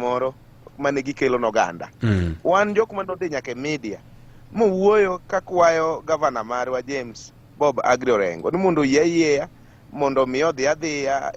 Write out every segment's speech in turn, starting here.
moro mane gikelo noganda. Wan jok manodhi nyaka e media mowuoyo kakwayo gavana marwa James Bob Agri Orengo ni mondo oyie ayieya mondo mi odhi adhiya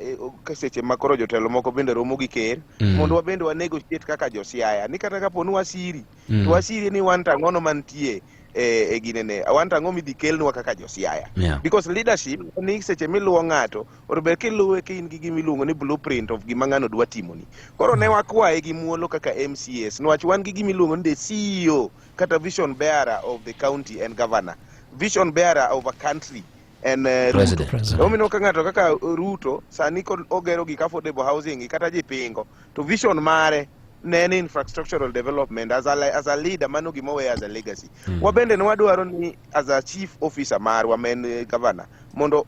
seche ma koro jotelo moko bende romo gi ker mondo wabende wa negotiate kaka jo Siaya ni kata kapo ni wasiri to wasiri ni wan tang'ono mantie e ginene, wan tang'o midhi kelnwa kaka jo Siaya because leadership ni seche miluwo ng'ato onego bed kiluwe ka in gi gima iluongo ni blueprint of gima ng'ano dwa timoni. Koro ne wakwaye gi muolo kaka MCAs niwach wan gi gima iluongo ni the CEO kata vision bearer of the county and governor, vision bearer of a country en Ruto. President. President. Omineno ka ng'ato kaka Ruto sani ogero gik affordable housing gi kata ji pingo to vision mare ne en infrastructural development as a leader, mano gima oweyo as a legacy. Wabende ne wadwaro ni as a chief officer marwa ma en governor mondo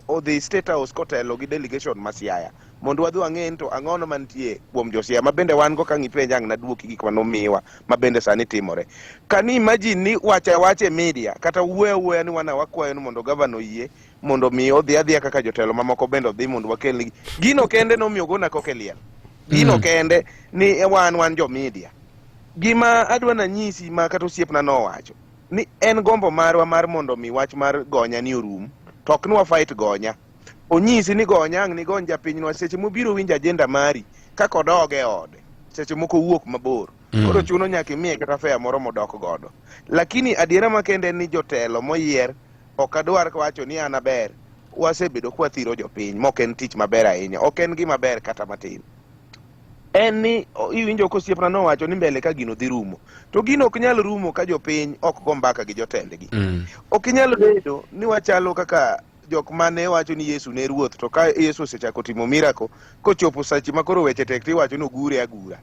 odhi State House kotelo gi delegation ma Siaya mondo wadhi wang'e ni to ang'ono mantie kuom jo Siaya ma bende wan go. Ka ang' ipenja, ang' naduoki gik manomiwa ma bende sani timore. Can you imagine ni wacha awacha e media kata wuoyo awuoya ni wana wakwayo ni mondo gavana oyie mondo mi odhi adhiya kaka jotelo mamoko bende odhi mondo wakelnigi gino kende nomiyo gona koke liel gino kende ni wan jo media. Gima adwa nanyisi ma kata osiepna nowacho ni en gombo marwa mar mondo mi wach mar gonya ni orum, to ok ni wa fight gonya. Onyisi ni gonya ang' ni gony japinywa seche mobiro winjo agenda mari kaka odog e ode seche moko owuok mabor koro chuno nyaka imiye kata fare moro modok godo. Lakini adiera makende en ni jotelo moyier ok adwar wacho ni an aber, wasebedo kwathiro jopiny mok en tich maber ahinya, ok en gima ber kata matin. En ni iwinjo kosiepna nowacho ni mbele ka gino dhi rumo to gino ok nyal rumo ka jopiny ok go mbaka gi jotendgi. Ok inyal bedo ni wachalo kaka jok mane wacho ni Yesu ne ruoth, to ka Yesu osechako timo miracle kochopo sachi ma koro weche tek tiwacho ni ogure agura.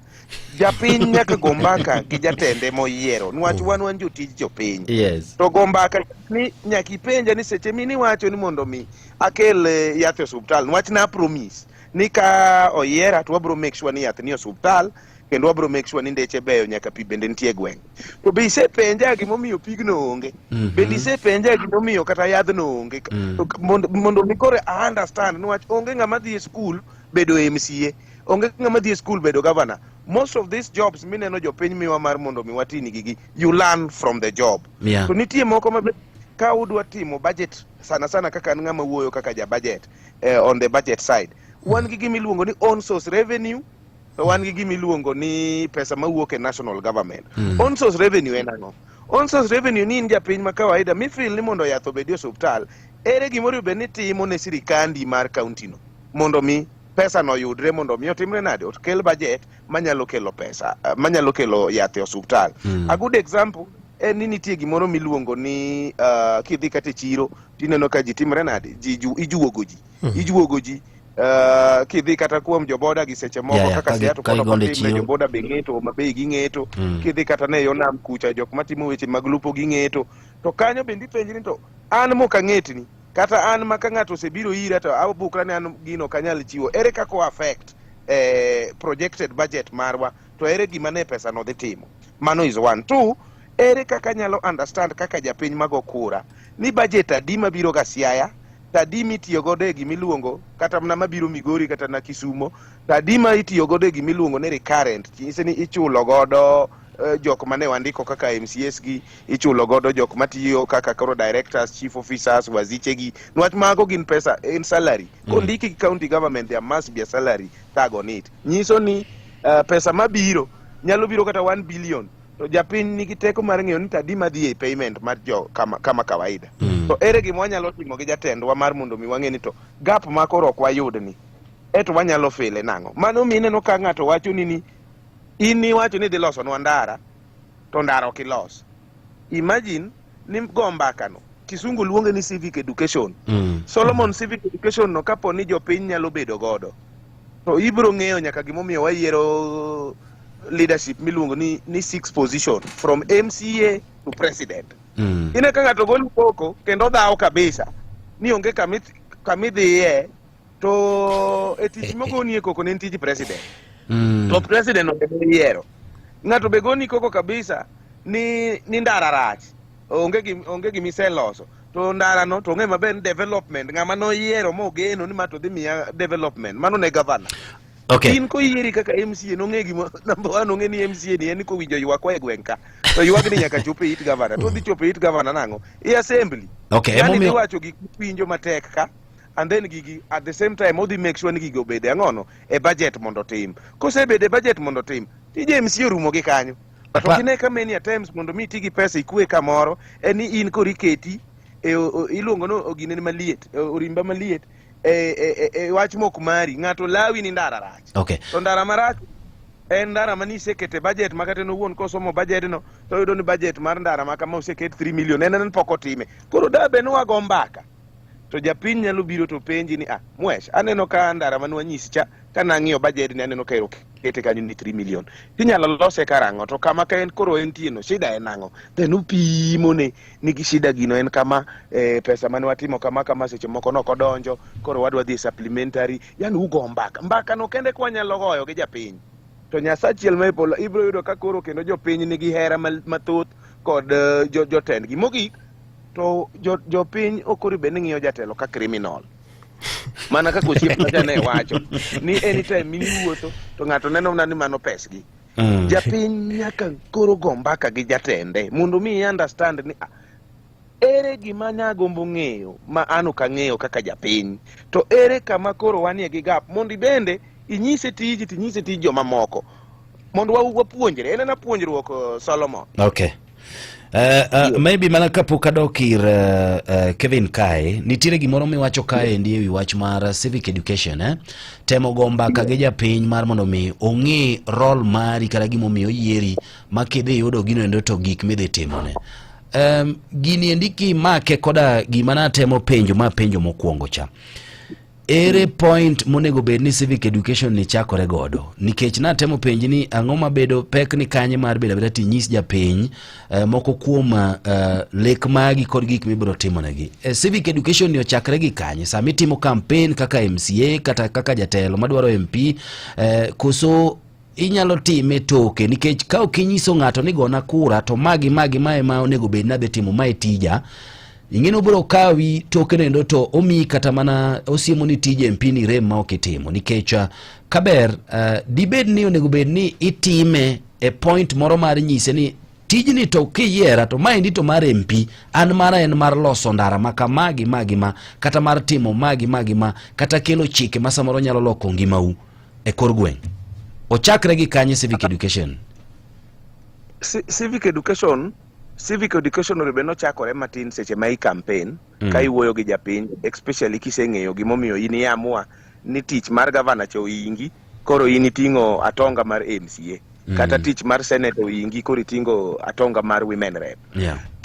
Japiny nyaka go mbaka gi jatende moyiero niwach wan jotij jopiny. To go mbaka ni nyaka ipenja ni seche miniwacho ni mondo mi akel yath e osuptal, niwach na promise ni ka oyiera to wabro make sure ni yath ni e osuptal kendo wabro make sure ni ndeche beyo nyaka pi bende nitie e gweng'. To be isepenja gimomiyo pigno onge? Bende isepenja gimomiyo kata yadhno onge? Mondo mi koro I understand niwach onge ng'ama dhi e school bedo MCA, onge ng'ama dhi e school bedo governor. Most of these jobs mineno jopiny miwa mar mondo mi watinigi gi, you learn from the job. To nitie moko ma ka udwa timo budget sana sana kaka an ng'ama wuoyo kaka ja budget, on the budget side wan gi gima iluongo ni own source revenue to wan gi gima iluongo ni pesa mawuok e national government. Own source revenue en ang'o? Own source revenue ni in japiny ma kawaida mifeel ni mondo yath obedi e osuptal, ere gimoro bed ni timo ne sirikandi mar county no mondo mi pesa no oyudre, mondo mi otimre nade, okel budget manyalo kelo pesa manyalo kelo yath e osuptal. A good example en ni nitie gimoro miluongo ni kidhi kata e chiro tineno ka ji timre nade, ji ijuogo ji, ijuogo ji kidhi kata kuom joboda gi seche moko kaka Siaya to ka pod ok igondo e otimre chiro. Joboda be ng'eto ma bei ging'eto. Kidhi kata ne yo nam kucha, jok matimo weche mag lupo ging'eto, to kanyo bende ipenjri ni to an mok ang'etni kata an ma ka ng'ato osebiro ira to abukra ni an gino ok anyal chiwo, ere kaka o affect projected budget marwa, to ere gima ne pesa no dhi timo? Mano is one. Two, ere kaka anyalo understand kaka japiny mago kura ni budget adi mabiro ga Siaya to adi mitiyo godo e gimiluongo kata mana mabiro Migori kata na Kisumo, to adi ma itiyo godo e gimiluongo ni recurrent, nyise ni ichulo godo jok mane wandiko kaka MCAs gi, ichulo godo jok matiyo kaka koro directors, chief officers, waziche gi, niwach mago gin pesa en salary. Kondiki gi county government, there must be a salary tag on it. Nyiso ni pesa mabiro nyalo biro kata 1 billion to japiny nigi teko mar ng'eyo ni to adi madhi e payment mar jo kama kawaida. To ere gima wanyalo timo gi jatendwa mar mondo mi wang'e ni to gap ma koro ok wayud ni eto wanyalo file nang'o? Mano mi ineno ka ng'ato wacho ni in niwacho ni idhi losonwa ndara to ndara ok ilos. Imagine ni go mbaka no, kisungu luonge ni civic education. Solomon, civic education no kapo ni jopiny nyalo bedo godo to ibiro ng'eyo nyaka gimomiyo wayiero leadership miluongo ni six position from MCA to president. Ine ka ng'ato golo koko kendo dhawo kabisa ni onge kamidhiye to e tich mogonie koko ne en tij president. To president onge yiero ng'ato be goni koko kabisa ni ndara rach, onge gimiseloso to ndara no to ong'e maber ni development ng'ama noyiero mogeno ni ma to dhi miya development mano ne governor. In koyieri kaka MCA nong'e gima number one ong'e ni MCA ni en kowinjo ywakwa e gweng' ka to ywagni nyaka chop e it gavana to odhi chopo e it gavana nang'o e assembly. Yani dhi wacho gik miwinjo matek ka and then gigi at the same time odhi make sure ni gigi obede ang'ono e budget mondo otim. Kosebede e budget mondo otim, tij MCA orumo gi kanyo. But ok ine ka many a times mondo mi iti gi pesa ikwe kamoro en ni in koro iketi e, iluongo ni ogineni maliet, orimba maliet e, e, e, e wach mok mari ng'ato lawi ni ndara rach to ndara marach en ndara ma nisekete budget ma kata en owuon kosomo budget no to oyudo ni budget mar ndara ma kama oseket 3 million en en pok otime koro da be nwago mbaka to japiny nyalo biro to penji ni ah mwesh aneno ka ndara ma nwanyisi cha ka nang'iyo budget ni aneno ka ero kete kanyo ni 3 million tinyalo lose karang'o to kama ka en koro entie no shida en ang'o then upimo ne nigi shida gino en kama eh, pesa mane watimo kama kama seche moko nok odonjo koro wadwa dhi e supplementary yani ugo mbaka mbaka no kende kwanyalo goyo gi japiny to Nyasachiel ma e polo ibiro yudo ka koro kendo jopiny nigi hera mathoth kod eh, jotendgi mogik to jopiny ok onego bed ni ng'iyo jatelo ka criminal mana kaka osiepna cha ne wacho ni anytime miwuotho to ng'ato neno mana ni mano pesgi Japiny nyaka koro go mbaka gi jatende mondo mi i understand ni ah, ere gima nyagombo ng'eyo ma an ok ang'eyo kaka japiny to ere kama koro wanie gi gap mondo ibende inyise tiji to inyise tij jomamoko mondo wapuonjre en ena puonjruok Solomon. Okay. Maybe mana kapok adok ir Kevin kae, nitiere gimoro miwacho kae endi ewi wach mar civic education eh? Temo go mbaka gi japiny mar mondo mi ong'e role mari kata gimomiyo oyieri ma kidhi yudo gino endo to gik midhi timone. Gini endi kimake koda gima natemo penjo ma penjo mokwongo cha. Ere point monego bed ni civic education ni chakore godo? Nikech natemo penji ni ang'o mabedo pek ni kanye mar bedo abeda tinyis japiny moko kuom lek magi kod gik mibiro timonegi. Civic education ni ochakre gi kanye? Sama itimo campaign kaka MCA kata kaka jatelo madwaro MP koso inyalo time toke nikech ka ok inyiso ng'ato ni gona kura to magi magi mae ma onego bed ni adhi timo mae tija ing'e ni obiro kawi toke nendo to omiyi kata mana osiemo ni tij MP ni rem ma ok itimo nikech kaber dibed ni onego bed ni itime e point moro mar nyise ni tijni to kiyiera to maendi to mar MP an mara en mar loso ndara ma kama gi ma gi ma kata mar timo ma gi ma gi ma kata kelo chike ma samoro nyalo loko ngimau e kor gweng'. Ochakre gi kanye civic education? Civic education onego bed nochakore matin seche ma i campaign ka iwuoyo gi japiny especially kiseng'eyo gimomiyo in iamua ni tich mar gavana cha oingi koro in iting'o atonga mar MCA kata tich mar senator oingi koro iting'o atonga mar women rep.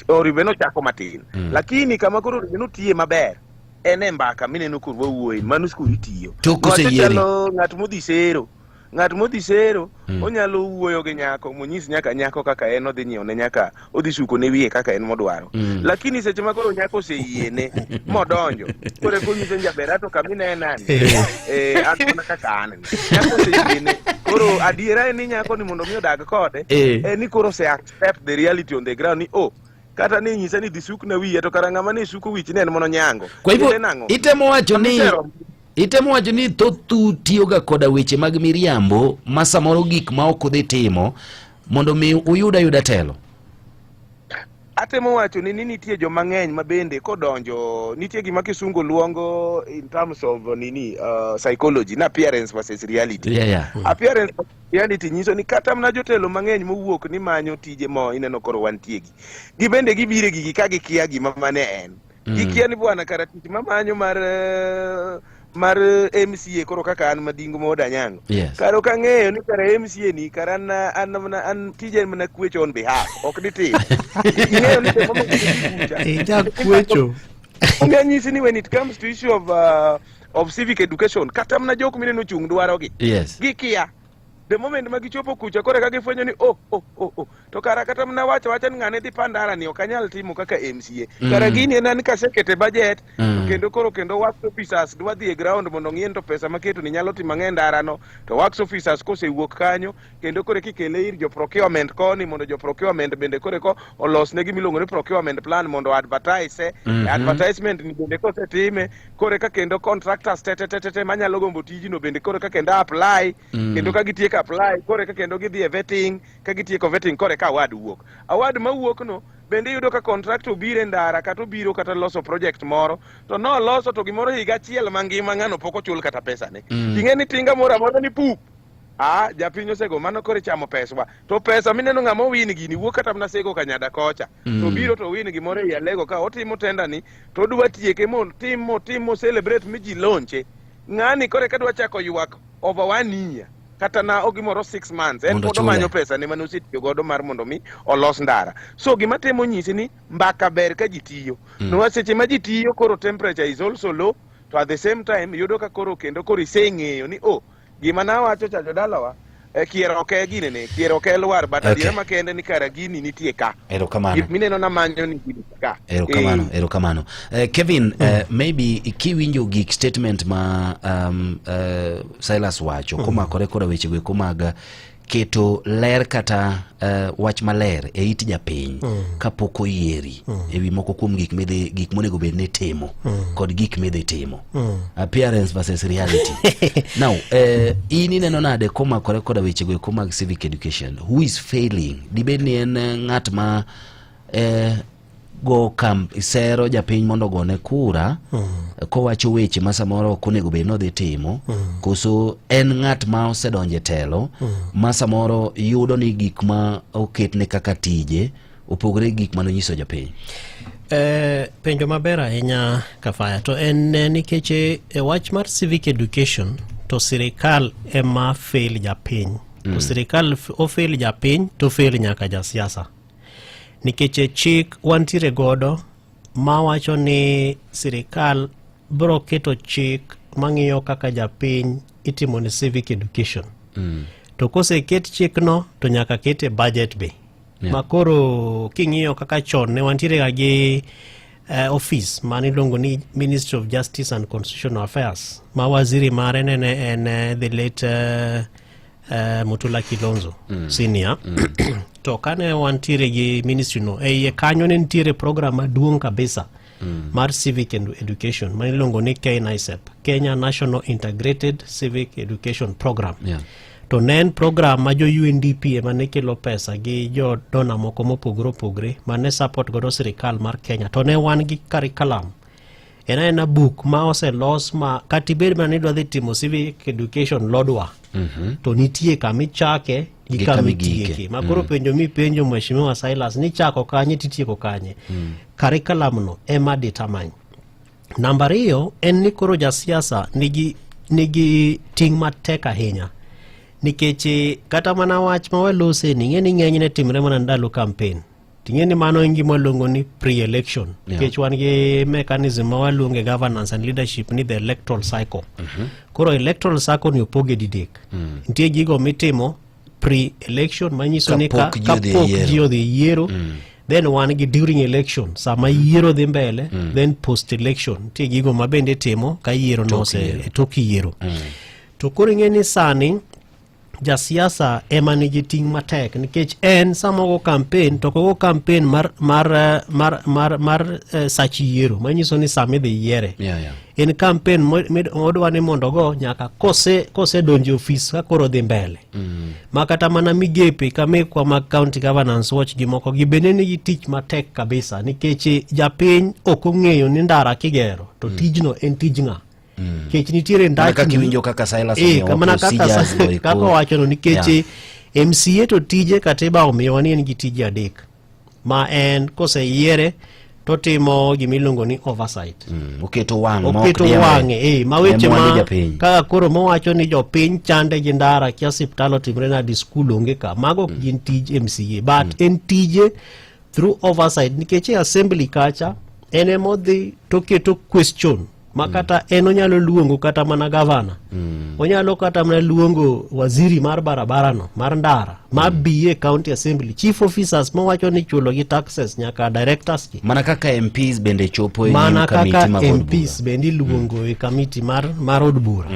Onego bed nochako matin lakini kama koro onego bed notiye maber en e mbaka mineno koro wawuoye mano skul itiyo. Tok koseyieri. Chalo ng'at modhi sero ng'at modhi sero onyalo wuoyo gi nyako monyis nyaka nyako kaka en odhi nyiewo ne nyaka odhi suko ne wiye kaka en modwaro lakini seche ma koro nyako oseyiene modonjo koro eka onyiso ni jaber ato kaminenani eh, an mana kaka an ni nyako oseyiene koro adiera en ni nyako ni mondo mi odag kode en ni koro ose accept the reality on the ground ni oh kata ni nyisa ni dhi sukna wiye to kara ng'ama ne suko wich ne en mono nyango. Kwa hivyo Tiende nang'o? itemo wacho ni Misero. Itemo wacho ni thothu tiyoga koda weche mag miriambo ma samoro gik ma ok udhi timo mondo mi uyud ayuda telo. Atemo wacho ni nitie joma ng'eny ma bende kodonjo nitie gima kisungu luongo in terms of nini psychology na appearance versus reality. Appearance versus reality nyiso ni kata mana jotelo mang'eny mowuok ni manyo tije mo ineno koro wantie gi. Gibende gibire gigi ka gikia gima mane en. Gikia ni bwana kara tich mamanyo mar MCA koro kaka an madingo ma Odanyango. Kara ok ang'eyo ni kara MCA ni kara an an mana an tije en mana kwecho on behalf ok ditim. Ing'eyo ni joma moko dhi kucha. Ja kwecho. Onge anyisi ni when it comes to issue of civic education kata mana jok mineno chung' dwaro gi. Gikia. The moment ma gichopo kucha koro eka gifwenyo ni oh, oh, oh, oh. To kara kata mana wacho wacha ni ng'ane dhi pandara ni ok anyal timo kaka MCA. Kara gini en an kasekete budget to kendo koro kendo works officers dwa dhi e ground mondo ong'ie ni to pesa maketo ni nyalo timo ang'e ndara no to works officers kosewuok kanyo kendo koro kikele ir jo procurement koni mondo jo procurement bende koro ko olosne gima iluongo ni procurement plan mondo advertise advertisement ni bende kosetime koro eka kendo contractors te te te te te manyalo gombo tijno bende koro eka kendo apply kendo ka gitieko apply koro eka kendo gidhi e vetting ka gitieko vetting koro eka award wuok award mawuok no bende iyudo ka contractor obiro e ndara kata obiro kata loso project moro to noloso to gimoro higa achiel mangima ng'ano pok ochul kata pesane ing'e ni tinga moro amora ni pup Ah, japiny osego mano koro ichamo peswa. To pesa mineno ng'ama owin gini wuok kata mana sego kanyada kocha. To biro to win gimoro ei Alego ka otimo tender ni to odwa tieke motim motim mo celebrate mi ji launche. Ng'ani koro eka dwa chako ywak over one year kata na ogimoro 6 months en Mondo pod ochule. omanyo pesa ne mane osetiyo godo mar mondo mi olos ndara. So gima temo nyisi ni mbaka ber ka ji tiyo. Niwach seche ma ji tiyo koro temperature is also low to at the same time yudo ka koro kendo koro iseng'eyo ni oh gima nawacho cha jodalawa e kier ok e ginene kier ok e lwar but adiera makende ni kara gini nitie ka Erokamano. gik mineno namanyo ni gini ka Erokamano, Eh, erokamano. Kevin, maybe kiwinjo gik statement ma Silas wacho komakore koda weche go eko mag keto ler kata wach maler e it japiny kapok oyieri e wi moko kuom gik midhi gik monego bed ni timo kod gik midhi timo appearance versus reality now in ineno nade komakore koda weche go eko mag civic education who is failing dibed ni en ng'at ma go kam sero japiny mondo ogone kura kowacho weche ma samoro ok onego bed ni odhi timo koso en ng'at ma osedonjo e telo ma samoro yudo ni gik ma oketne kaka tije opogore gi gik manonyiso jopiny Penjo maber ahinya Kafaya to en nikech e wach mar civic education to sirikal ema fail japiny to sirikal ofail japiny to fail nyaka jasiasa nikech e chik wantiere godo mawacho ni sirikal biro keto chik mang'iyo kaka japiny itimo ne civic education to koseket chikno to nyaka kete budget be ma koro king'iyo kaka chon ne wantiere ga gi office mane iluongo ni Ministry of Justice and Constitutional Affairs ma waziri mare nene en the late Mutula Kilonzo senior to kane wantiere gi ministry no e iye kanyo ne nitiere program maduong' kabisa mar civic education ma iluongo ni KNICEP Kenya National Integrated Civic Education Program to ne en program ma jo UNDP ema ne kelo pesa gi jo donor moko mopogore opogore mane support godo sirikal mar Kenya to ne wan gi curriculum en aena buk ma oselos ma kata ibed mana ni idwa dhi timo civic education lodwa to nitie kama ichake gi Gi kama kama igike. itieke ma koro penjo mipenjo mheshimiwa Silas ni chako kanye titieko kanye curriculum no ema determine namba ariyo en ni koro jasiasa nigi ting' matek ahinya nikech kata mana wach ma walose ni ing'e ni ng'enyne timre mana ndalo campaign ting'e ni mano en gima waluongo ni pre-election nikech wan gi mechanism ma waluongo e governance and leadership ni the electoral cycle koro electoral cycle ni opoge didek nitie gigo mitimo pre-election manyiso ni Kapok ji odhi e kapok yiero. ji odhi e yiero then wan gi during election sama yiero dhi mbele then post election nitie gigo ma bende itimo ka yiero nose e tok yiero to koro ing'e ni sani jasiasa ema nigi ting' matek nikech en sama ogo campaign to ok ogo campaign mar sach yiero manyiso ni sama idhi yiere en campaign modwa ni mondo ogo nyaka kose kosedonjo e ofis ka koro dhi mbele ma kata mana migepe ka mekwa mag county governance watch gi moko gi bende nigi tich matek kabisa nikech japiny ok ong'eyo ni ndara kigero to tijno en tij ng'a nikech nitiere Mana kaka ndachni iwinjo kaka Silas omiyowa mana kaka procedures go eko. kaka owachono nikech MCA to tije katiba omiyowa ni en gi tije adek ma en koseyiere totimo gimiluongo ni oversight Oketo wang' ma ok oketo diemre wang'e ma ne weche mwandu ma japiny. kaka koro mowacho ni jopiny chande gi ndara kia osiptal otimre nadi skul onge ka mago ok gin tij MCA but en tije through oversight nikech e assembly kacha en emodhi toketo question ma kata en onyalo luongo kata mana gavana onyalo kata mana luongo waziri mar barabara no mar ndara ma bi e county assembly chief officers mawacho ni chulo gi taxes nyaka directors gi Mana kaka MPs bende chopo e nyim mana kamiti kaka mag od bura. MPs bende iluongo e kamiti mar, mar od bura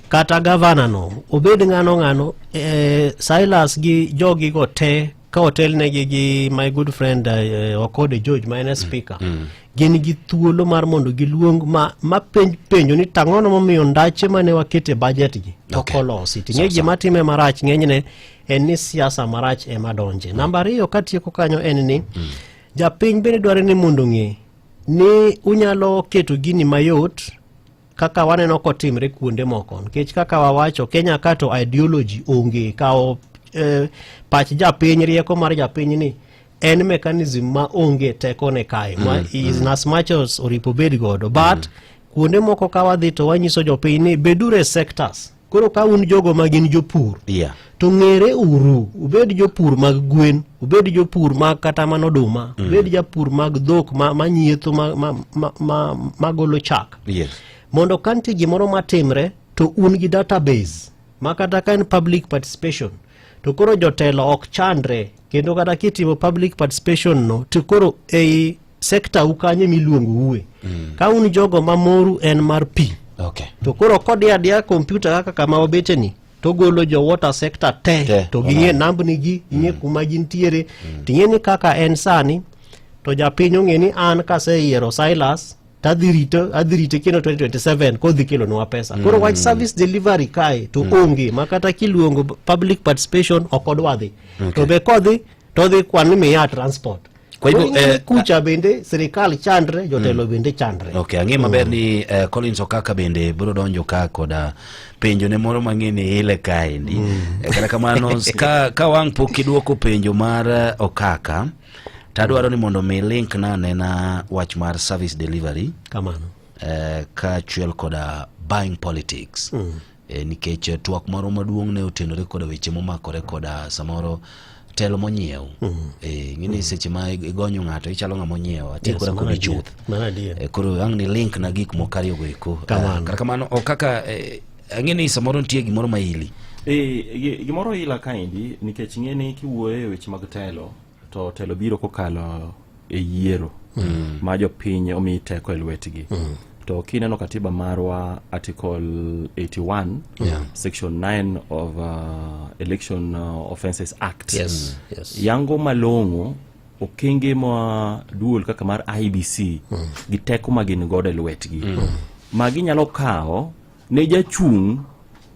kata gavana no obed ng'ano ng'ano eh, Silas gi jogigo te ka otelnegi gi my good friend eh, Okode George ma en e speaker gin gi thuolo mar mondo giluong ma, ma penj penjo ni tang'ono momiyo ndache mane wakete budget gi ok Okay. olosi ting'e gima time marach ng'enyne en ni siasa marach ema donje namba ariyo katieko kanyo en ni japiny bende dwaro ni mondo ong'e ni unyalo keto gini mayot kaka waneno kotimre kuonde moko nikech kaka wawacho Kenya ka to ideology onge kawo eh, pach japiny rieko mar japiny ni en mechanism ma onge teko ne kae ma is as much as oripo bed godo but kuonde moko ka wadhi to wanyiso jopiny ni beduru e sectors koro ka un jogo ma gin jopur Yeah. to ng'ere uru ubed jopur mag gwen ubed jopur mag kata mana oduma ubed japur mag dhok ma, ma nyietho ma, ma, ma, ma, ma golo chak Yes. mondo ka nitie gimoro matimre to un gi database ma kata ka en public participation to koro jotelo ok chandre kendo kata kitimo public participation no to koro ei sekta u kanyo miluongo ue ka un jogo ma moru en mar pi Okay. to koro kodi adiya kompyuta kaka kama wabete ni to golo jo water sector te, Te, to ging'e nambni gi ging'e kuma gintiere ting'e ni kaka en sani to japiny ong'e ni an kaseyiero Silas tadhi rito adhi rite kendo 2027 kodhi kelonwa pesa koro wach service delivery kae to onge ma kata kiluongo public participation ok odwa dhi to be kodhi to odhi kwan ni miya transport Kwa hivyo, Koro ing'e ni eh, kucha bende sirikal chandre jotelo bende chandre Okay, ang'e maber ni Collins Okaka bende biro donjo ka koda penjo ne moro mang'e ni ile kaendi. Kata kamano ka, ka wang' pok idwoko penjo mar Okaka tadwaro ni mondo mi link na anena wach mar service delivery kamano kaachiel koda buying politics nikech twak moro maduong' ne otenore koda weche momakore koda samoro telo monyiew ing'e ni seche ma igonyo ng'ato ichalo ng'ama onyiewo atiekora Yes, kodi mano adier, chuth mano adier. Koro ang' ni link na gik moko ariyogo eko. Kamano. Kata kamano ok kaka ang'e ni samoro nitie gimoro ma ili Gimoro ila kaendi nikech ing'e ni kiwuoyo e weche mag telo to telo biro kokalo e yiero ma jopiny omi teko e lwetgi to kineno katiba marwa article 81 section 9 of election offences act yango malong'o okenge ma duol kaka mar IEBC gi teko ma gin godo e lwetgi ma ginyalo kawo ne jachung'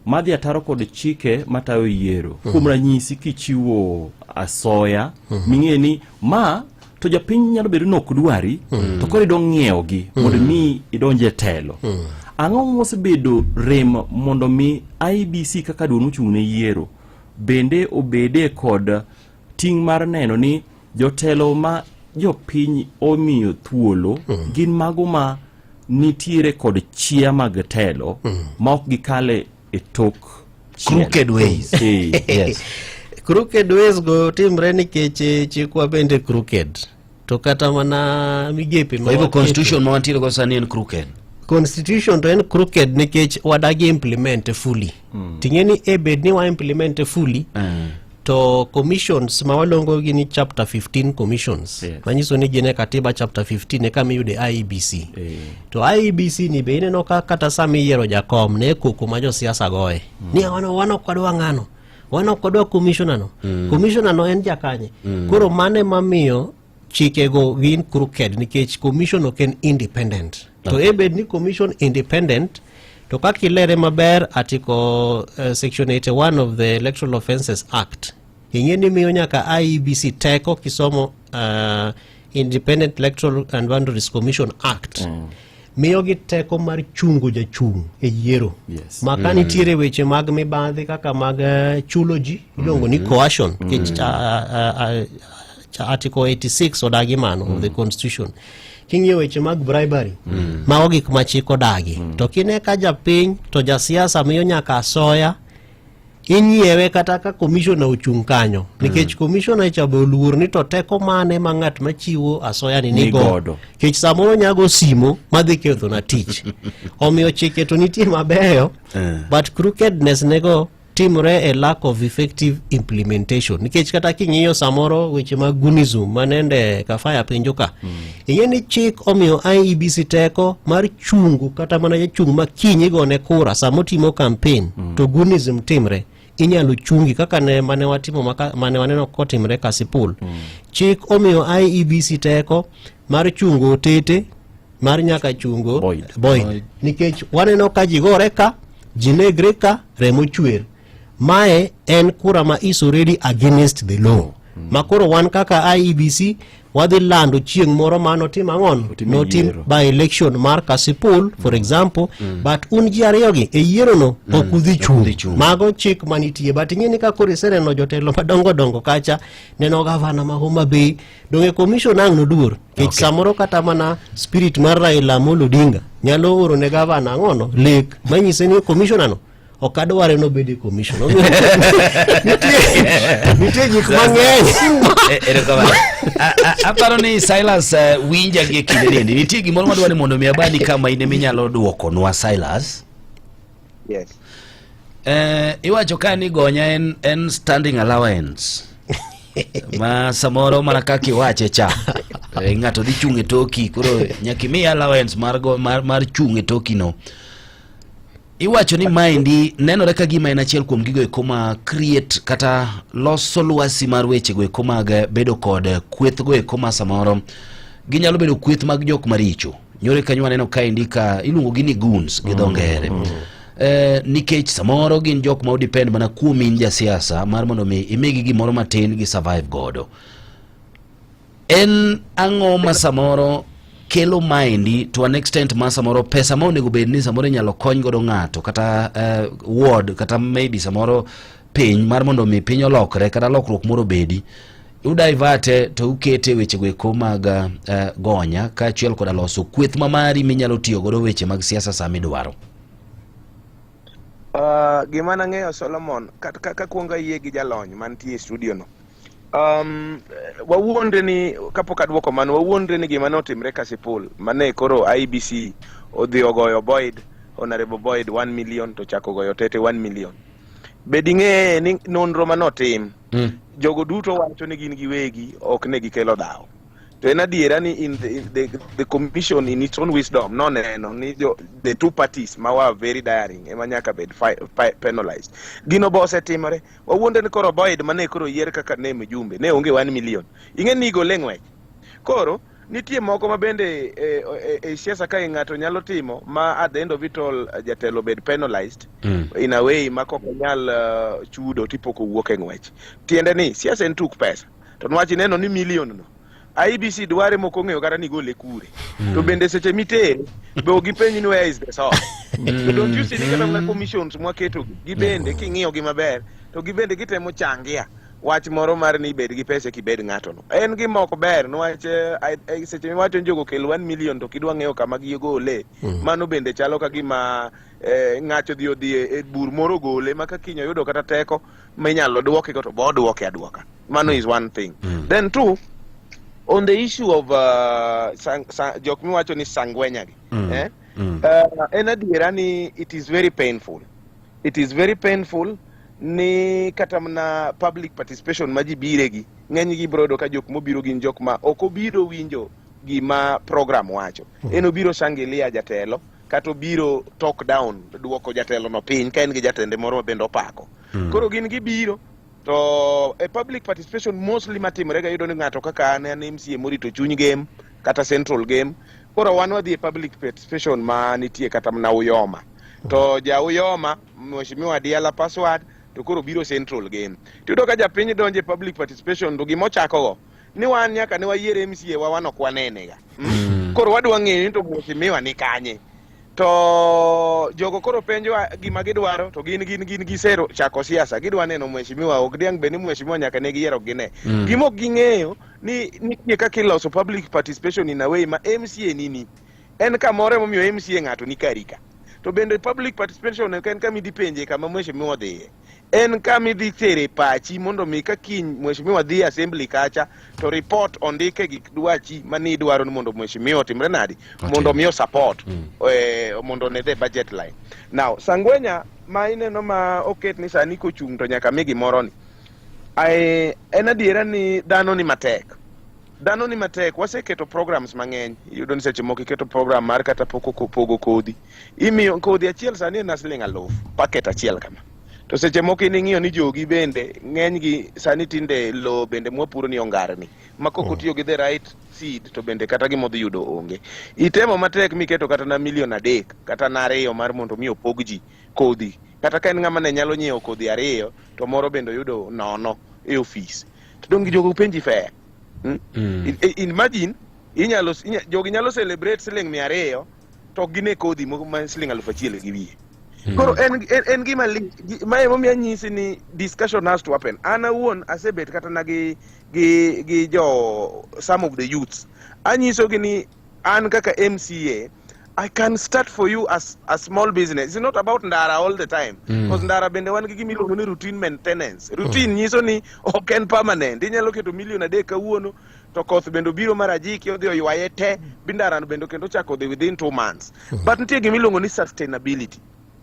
madhi ataro kod chike matayo yiero kuom ranyisi kichiwo asoya ming'e ni ma to japiny nyalo bedo ni ok dwari to koro idong ng'iewogi mondo mi idonj e telo ang'o mosebedo rem mondo mi IEBC kaka duol mochung' ne yiero bende obede kod ting' mar neno ni jotelo ma jopiny omiyo thuolo gin mago ma nitiere kod chia mag telo ma ok gikale e tok chiel. Crooked ways. Yes. Crooked ways go timre nikech chikwa bende crooked to kata mana migepe ma Kwa hivyo waketo. constitution ma wantiere go sani en crooked. Constitution to en crooked nikech wadagi implement fully ting'e ni e bed ni wa implement fully to commissions ma waluongo gi ni chapter 15 commissions manyiso ni gin e katiba chapter 15 e kama iyude IEBC to IEBC ni be ineno ka kata sama iyiero jakom ne koko ma josiasa goye ni wan wan ok wadwa ng'ano wan ok wadwa commissioner no commissioner no en jakanye koro mano ema chikego gin crooked nikech commission ok en independent to e bed ni commission independent to kaka ilere maber article section 81 of the Electoral Offences Act ing'e ni miyo nyaka IEBC teko kisomo Independent Electoral and Boundaries Commission Act miyogi teko mar chungo jachung' e yiero ma ka nitiere weche mag mibadhi kaka mag chulo ji iluongo ni coercion nikech article 86 odagi mano of the constitution king'iyo weche mag bribery mago gik ma chik odagi to kine ka japiny to jasiasa miyo nyaka asoya. Inyiewe kata ka commissioner ochung' kanyo nikech commissioner cha be oluor ni to teko mane ma ng'at machiwo asoya ni Ni nigo godo. nikech samoro nyago simo madhi kethona tich. Omiyo chike to nitie mabeyo, but crookedness nego timore e lack of effective implementation, nikech kata king'iyo samoro weche mag gunism manende Kafaya penjo ka, ing'e ni chik omiyo IEBC teko mar chungo kata mana jachung' ma kiny igone kura sama otimo campaign to gunism timre, inyalo chungi kaka ne mane watimo mane waneno kotimre Kasipul. Chik omiyo IEBC teko mar chungo Otete mar nyaka chungo Boyd. Boyd. Nikech waneno ka ji gore ka ji negre ka remo chwer, mae en kura ma is already against the law ma koro wan kaka IEBC wadhi lando chieng' moro ma notim ang'ono Otim notim yiero. by election mar Kasipul for example, but un ji ariyogi e yierono ok udhi udhi chung'. chung'. Mago chik manitie, but ing'e ni ka koro iseneno jotelo madongo dongo kacha neno gavana ma Homa Bay donge commission ang' noduor nikech samoro kata mana spirit mar Raila Amolo Odinga nyalo oro ne gavana ang'ono lek manyise ni commissioner no ok adware nobed e commission. Omiyo nitie gik mang'eny. Erokamano. Aparo ni Silas winja gi e kinde niendi. Nitie gimoro madwa ni mondo mi abani kama in eminyalo duokonwa, Silas. Yes. Iwacho ka ni gonya en standing allowance ma samoro mana kaka iwache cha, ng'ato dhi chung' e toki, koro nyaka imiye allowance mar chung' e toki no. Iwacho ni maendi nenore ka gima en achiel kuom gigo eko ma create kata loso lwasi mar weche go eko mag bedo kod kweth go eko ma samoro ginyalo bedo kweth mag jok maricho. Nyore kanyo waneno kaendi ka iluongo gi ni goons gi dho ngere. Nikech samoro gin jok ma odepend mana kuom in jasiasa mar mondo mi imigi gimoro matin gi survive godo. En ang'o ma samoro kelo maendi to an extent ma samoro pesa ma onego bed ni samoro inyalo kony godo ng'ato kata ward kata maybe samoro piny mar mondo mi piny olokre kata lokruok moro obedi, udiverte to ukete weche go eko mag gonya kaachiel koda loso kweth ma mari minyalo tiyo godo weche mag siasa sama idwaro? Gima nang'eyo, Solomon, ka kuongo ayie gi jalony mantie e studio no. Wawuondre ni kapok aduoko mano, wawuondre ni gima notimre Kasipul mane koro IEBC odhi ogoyo Boyd, Honorable Boyd 1 million to chako goyo Tete 1 million. Bed ing'e ni nonro manotim jogo duto wacho ni gin giwegi ok ne gikelo dhaw. To en adiera ni in the commission in its own wisdom noneno ni the two parties ma were very daring ema nyaka bed penalized. Gino bo osetimore. Wawuonde ni koro Boyd mane koro yier kaka ne mjumbe ne onge 1 million. Ing'e ni igole ng'wech. Koro nitie moko ma bende e siasa kae ng'ato nyalo timo ma at the end of it all jatelo bed penalized in a way ma kok onyal chudo tipok owuok e ng'wech. Tiende ni siasa en tuk pesa. To nwach ineno ni million no IEBC dware mok ong'eyo kata ni gole kure. To bende seche mitere be ok gipenj ni where is the source. To don't you see ni kata mana commissions mwaketo gi gibende king'iyo gi maber to gibende gitemo changia wach moro mar ni ibed gi pesa kibed ng'ato no. En gima ok ber niwach seche miwacho ni jogo kel 1 million to kidwa ng'eyo kama gigole, mano bende chalo ka gima ng'ato odhi e bur moro ogole ma ka kiny oyudo kata teko minyalo duoke go to bo duoke aduoka. Mano is one thing. Then two, on the issue of jok miwacho ni sangwenya gi, eh? En adiera ni it is very painful. It is very painful ni kata mana public participation ma ji bire gi ng'eny gi biro yudo ka jok mobiro gin jok ma ok obiro winjo gima program wacho. En obiro shangilia jatelo kata obiro talk down, duoko jatelo no piny ka en gi jatende moro ma bende opako. Koro gin gibiro to e public participation mostly matimore ga yudo ni ng'ato kaka an MCA morito chuny game kata central game, koro wan wadhi e public participation ma nitie kata mana Uyoma to ja Uyoma mheshimiwa Diala password to koro biro central game tiyudo ka japiny donjo e public participation to gima ochako go ni wan nyaka ne wayier MCA wa wan ok wanene ga. Koro wadwa ng'eyo ni to mheshimiwa ni kanye to jogo koro penjo gima gidwaro to gin gisero chako siasa, gidwa neno mheshimiwa, ok diang' bed ni mheshimiwa nyaka ne giyiero ok gine. Gima ok ging'eyo ni nitie kaka iloso public participation in a way ma MCA nini en kamoro emomiyo MCA ng'ato ni kari ka to bende public participation ok en kama idhi penje kama mheshimiwa odhiye. En kama idhi tere pachi mondo mi ka kiny mheshimiwa dhi assembly kacha to report ondike gik dwachi mane idwaro ni mondo mheshimiwa otimre nadi mondo mi support mondo one the budget line. Now Sangwenya ma ineno ma oket ni sani kochung' to nyaka mi gimoro ni Ai, en adiera ni dhano ni matek dhano ni matek waseketo programs mang'eny iyudo ni seche moko iketo program mar kata poko pogo kodhi imiyo kodhi achiel sani en siling alufu packet achiel kama to seche moko in ing'iyo ni jogi bende ng'enygi sani tinde lowo bende mwapuro ni ongarni ma kok otiyo gi the right seed to bende kata gima odhi yudo onge itemo matek miketo kata na milion 3 kata na 2 mar mondo mi opog ji kodhi kata ka en ng'ama ne nyalo nyiewo kodhi 2 to moro bende oyudo nono e ofis to dong' jogo penji fair Imagine inyalo jogi nyalo celebrate siling 200 to ok gine kodhi ma siling 1000 gi wiye. Koro en gima ma emomiyo anyisi ni discussion has to happen. An awuon asebet kata na gi jo some of the youths. Anyisogi ni an kaka MCA I can start for you as a small business. It's not about ndara all the time. Because ndara bende wan gi gima iluongo ni routine maintenance. Routine nyiso ni ok en permanent. Inyalo keto milion 3 kawuono to koth bende obiro mar ajiki odhi oywaye te bi ndarano bende kendo ochako dhi within 2 months. But nitie gima iluongo ni sustainability.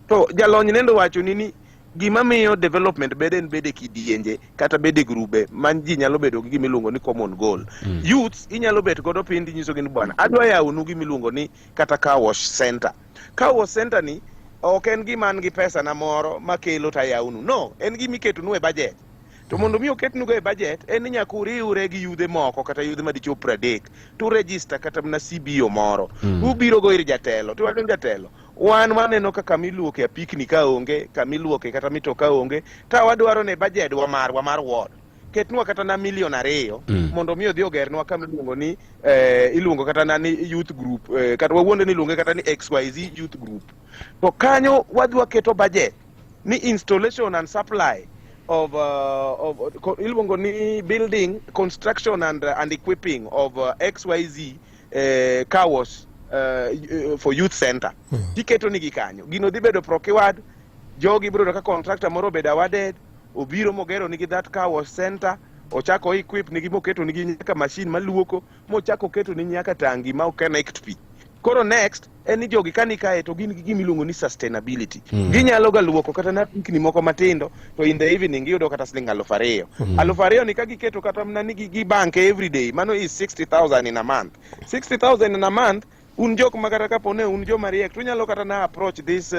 To jalony nendo wacho ni gima miyo development bede en bede kidienje kata bede grube ma ji nyalo bedo gi gima iluongo ni common goal. Youths inyalo bet godo piny tinyiso gi ni bwana adwa yawonu gima iluongo ni kata car wash center. Car wash center ni ok en gima an gi pesa na moro makelo tayawnu. No, en gima iketonu e budget. To mondo mi oketnugo e budget en ni nyaka uriwre gi yudhe moko kata yudhe madichop 30 to register kata mana CBO moro. Ubiro go ir jatelo tiwacho ni jatelo wan waneno ka kama iluoke apikni ka onge, kama iluoke kata mitoka onge, ta wadwaro ne budget wa marwa mar ward. Ketnwa kata na milion 2 mondo mi odhi ogernwa kama iluongo ni iluongo kata na ni youth group kata wawuonde ni iluonge kata ni XYZ youth group. To kanyo wadhi waketo budget ni installation and supply of iluongo ni building construction and equipping of XYZ car wash for youth center. Tiketo nigi kanyo. Gino dhi bedo procured, jogi biro yudo ka contractor moro obedo awarded, obiro mogero nigi that car wash center, ochako equip nigi moketo nigi nyaka machine maluoko, mochako oketo ni nyaka tangi ma connect pi. Koro next en ni jogi kani kae to gin gi gima iluongo ni sustainability. Ginyalo ga luoko kata na pikni moko matindo to in the evening giyudo kata siling 2000. 2000 ni ka giketo kata mana ni gi bank every day, mano is 60,000 in a month. 60,000 in a month un jok ma kata kapo ne un joma riek to unyalo kata na approach this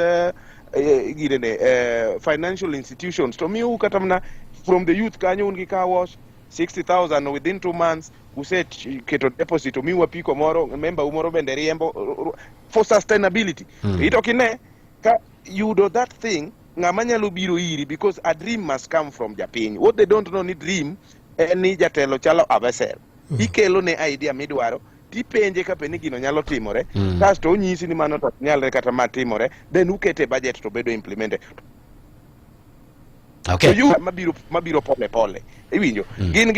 girene financial institutions to miu kata mana from the youth kanyo un gi car wash 60,000 within 2 months use keto deposit omiu apiko moro member u moro bende riembo for sustainability. Ito kine ka yudo that thing ng'ama nyalo biro iri because a dream must come from japiny. What they don't know ni dream en ni jatelo chalo a vessel. Ikelo ne idea midwaro tipenje kapo ni gino nyalo timore kasto onyisi ni mano to ok nyalre kata ma timore then ukete budget to bedo implemented. Okay. To youth mabiro pole pole iwinjo gin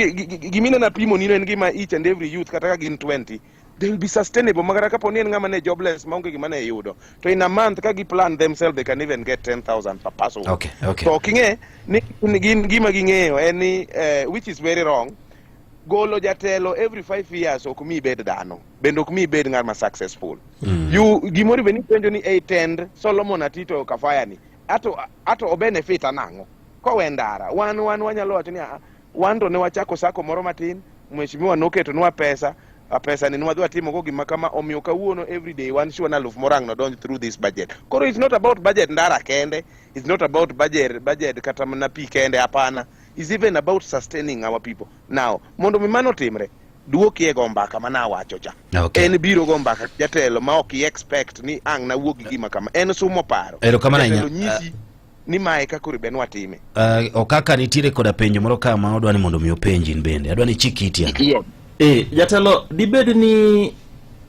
gimineno apimo nino en gima each and every youth kata ka gin 20 they will be sustainable makata kapo ni en ng'ama ne jobless maonge gima ne yudo to in a month ka gi plan themselves they can even get 10,000 per person. Okay. To ok ing'e ni gin gima ging'eyo en ni which is very wrong golo jatelo every 5 years ok mi ibed dhano bende ok mi ibed ng'ama successful. You gimoro be ni penjo ni ei tend Solomon Atito Kafaya ni ato o benefit nang'o kowe ndara wan wanyalo wacho ni wan to ne wachako sako moro matin mheshimiwa noketonwa pesa pesa ni nwadhi watimo go gima kama omiyo kawuono everyday wan sure na 1000 ang' nodonj through this budget. Koro it's not about budget ndara kende, it's not about budget kata mana pi kende, hapana. It's even about sustaining our people. Now mondo mi mano timre duokie go mbaka mana awacho cha. Okay. En biro go mbaka jatelo ma ok i-expect ni ang' nawuog gi gima kama. En sumo paro. Erokamano ahinya. Jatelo nyisi ni mae kaka onego bed ni watime. Okaka nitiere koda penjo moro ka ma odwa ni mondo mi openji in bende. Adwa ni ichik iti ane. Jatelo, dibed ni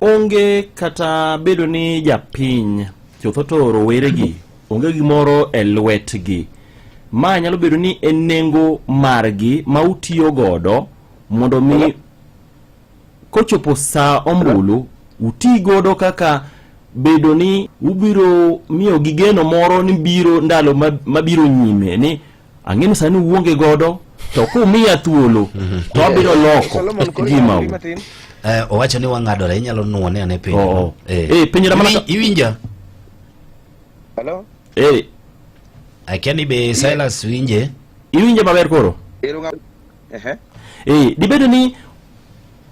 onge kata bedo ni japiny chutho to roweregi onge gimoro e lwetgi. Ma nyalo bedo ni en nengo margi ma utiyo godo mondo mi kochopo sa ombulu uti godo kaka bedo ni ubiro miyo gi geno moro ni biro ndalo mabiro nyime ni Ang'e ni sani uonge godo to kumiya thuolo to abiro loko Solomon, koro ngimau. iwinjri matin? Owacho ni wang'adore, inyalo nuone ane penjo. Oh, oh. Penjona mana ka- Iwinja? Hello? Akia ni be Silas winje? Iwinje maber koro? Ero ng'a- Ehe. Dibedo ni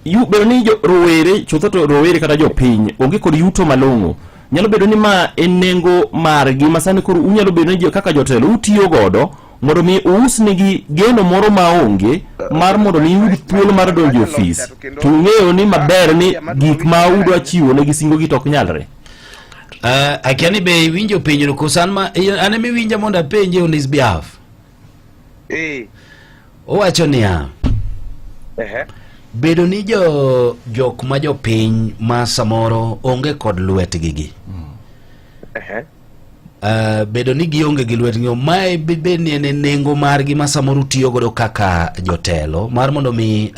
bedo ni jo rowere chutho to rowere kata jopiny onge kod yuto malong'o nyalo bedo ni ma en nengo margi ma sani koro unyalo bedo ni kaka jotelo utiyo godo mondo mi uusnigi geno moro maonge mar mondo mi yud thuolo mar donjo e ofis to ung'eyo ni maber ni gik ma udwa chiwo negi singogi to ok nyalre. Akia ni be iwinjo penjono koso an ma an ema iwinja mondo apenje on his behalf. Owacho niya, bedo ni jo jok ma jopiny ma samoro onge kod lwetgi gi. Bedo ni gionge gi lwetgi mae bed ni en e nengo margi ma samoro utiyo godo kaka jotelo mar mondo mi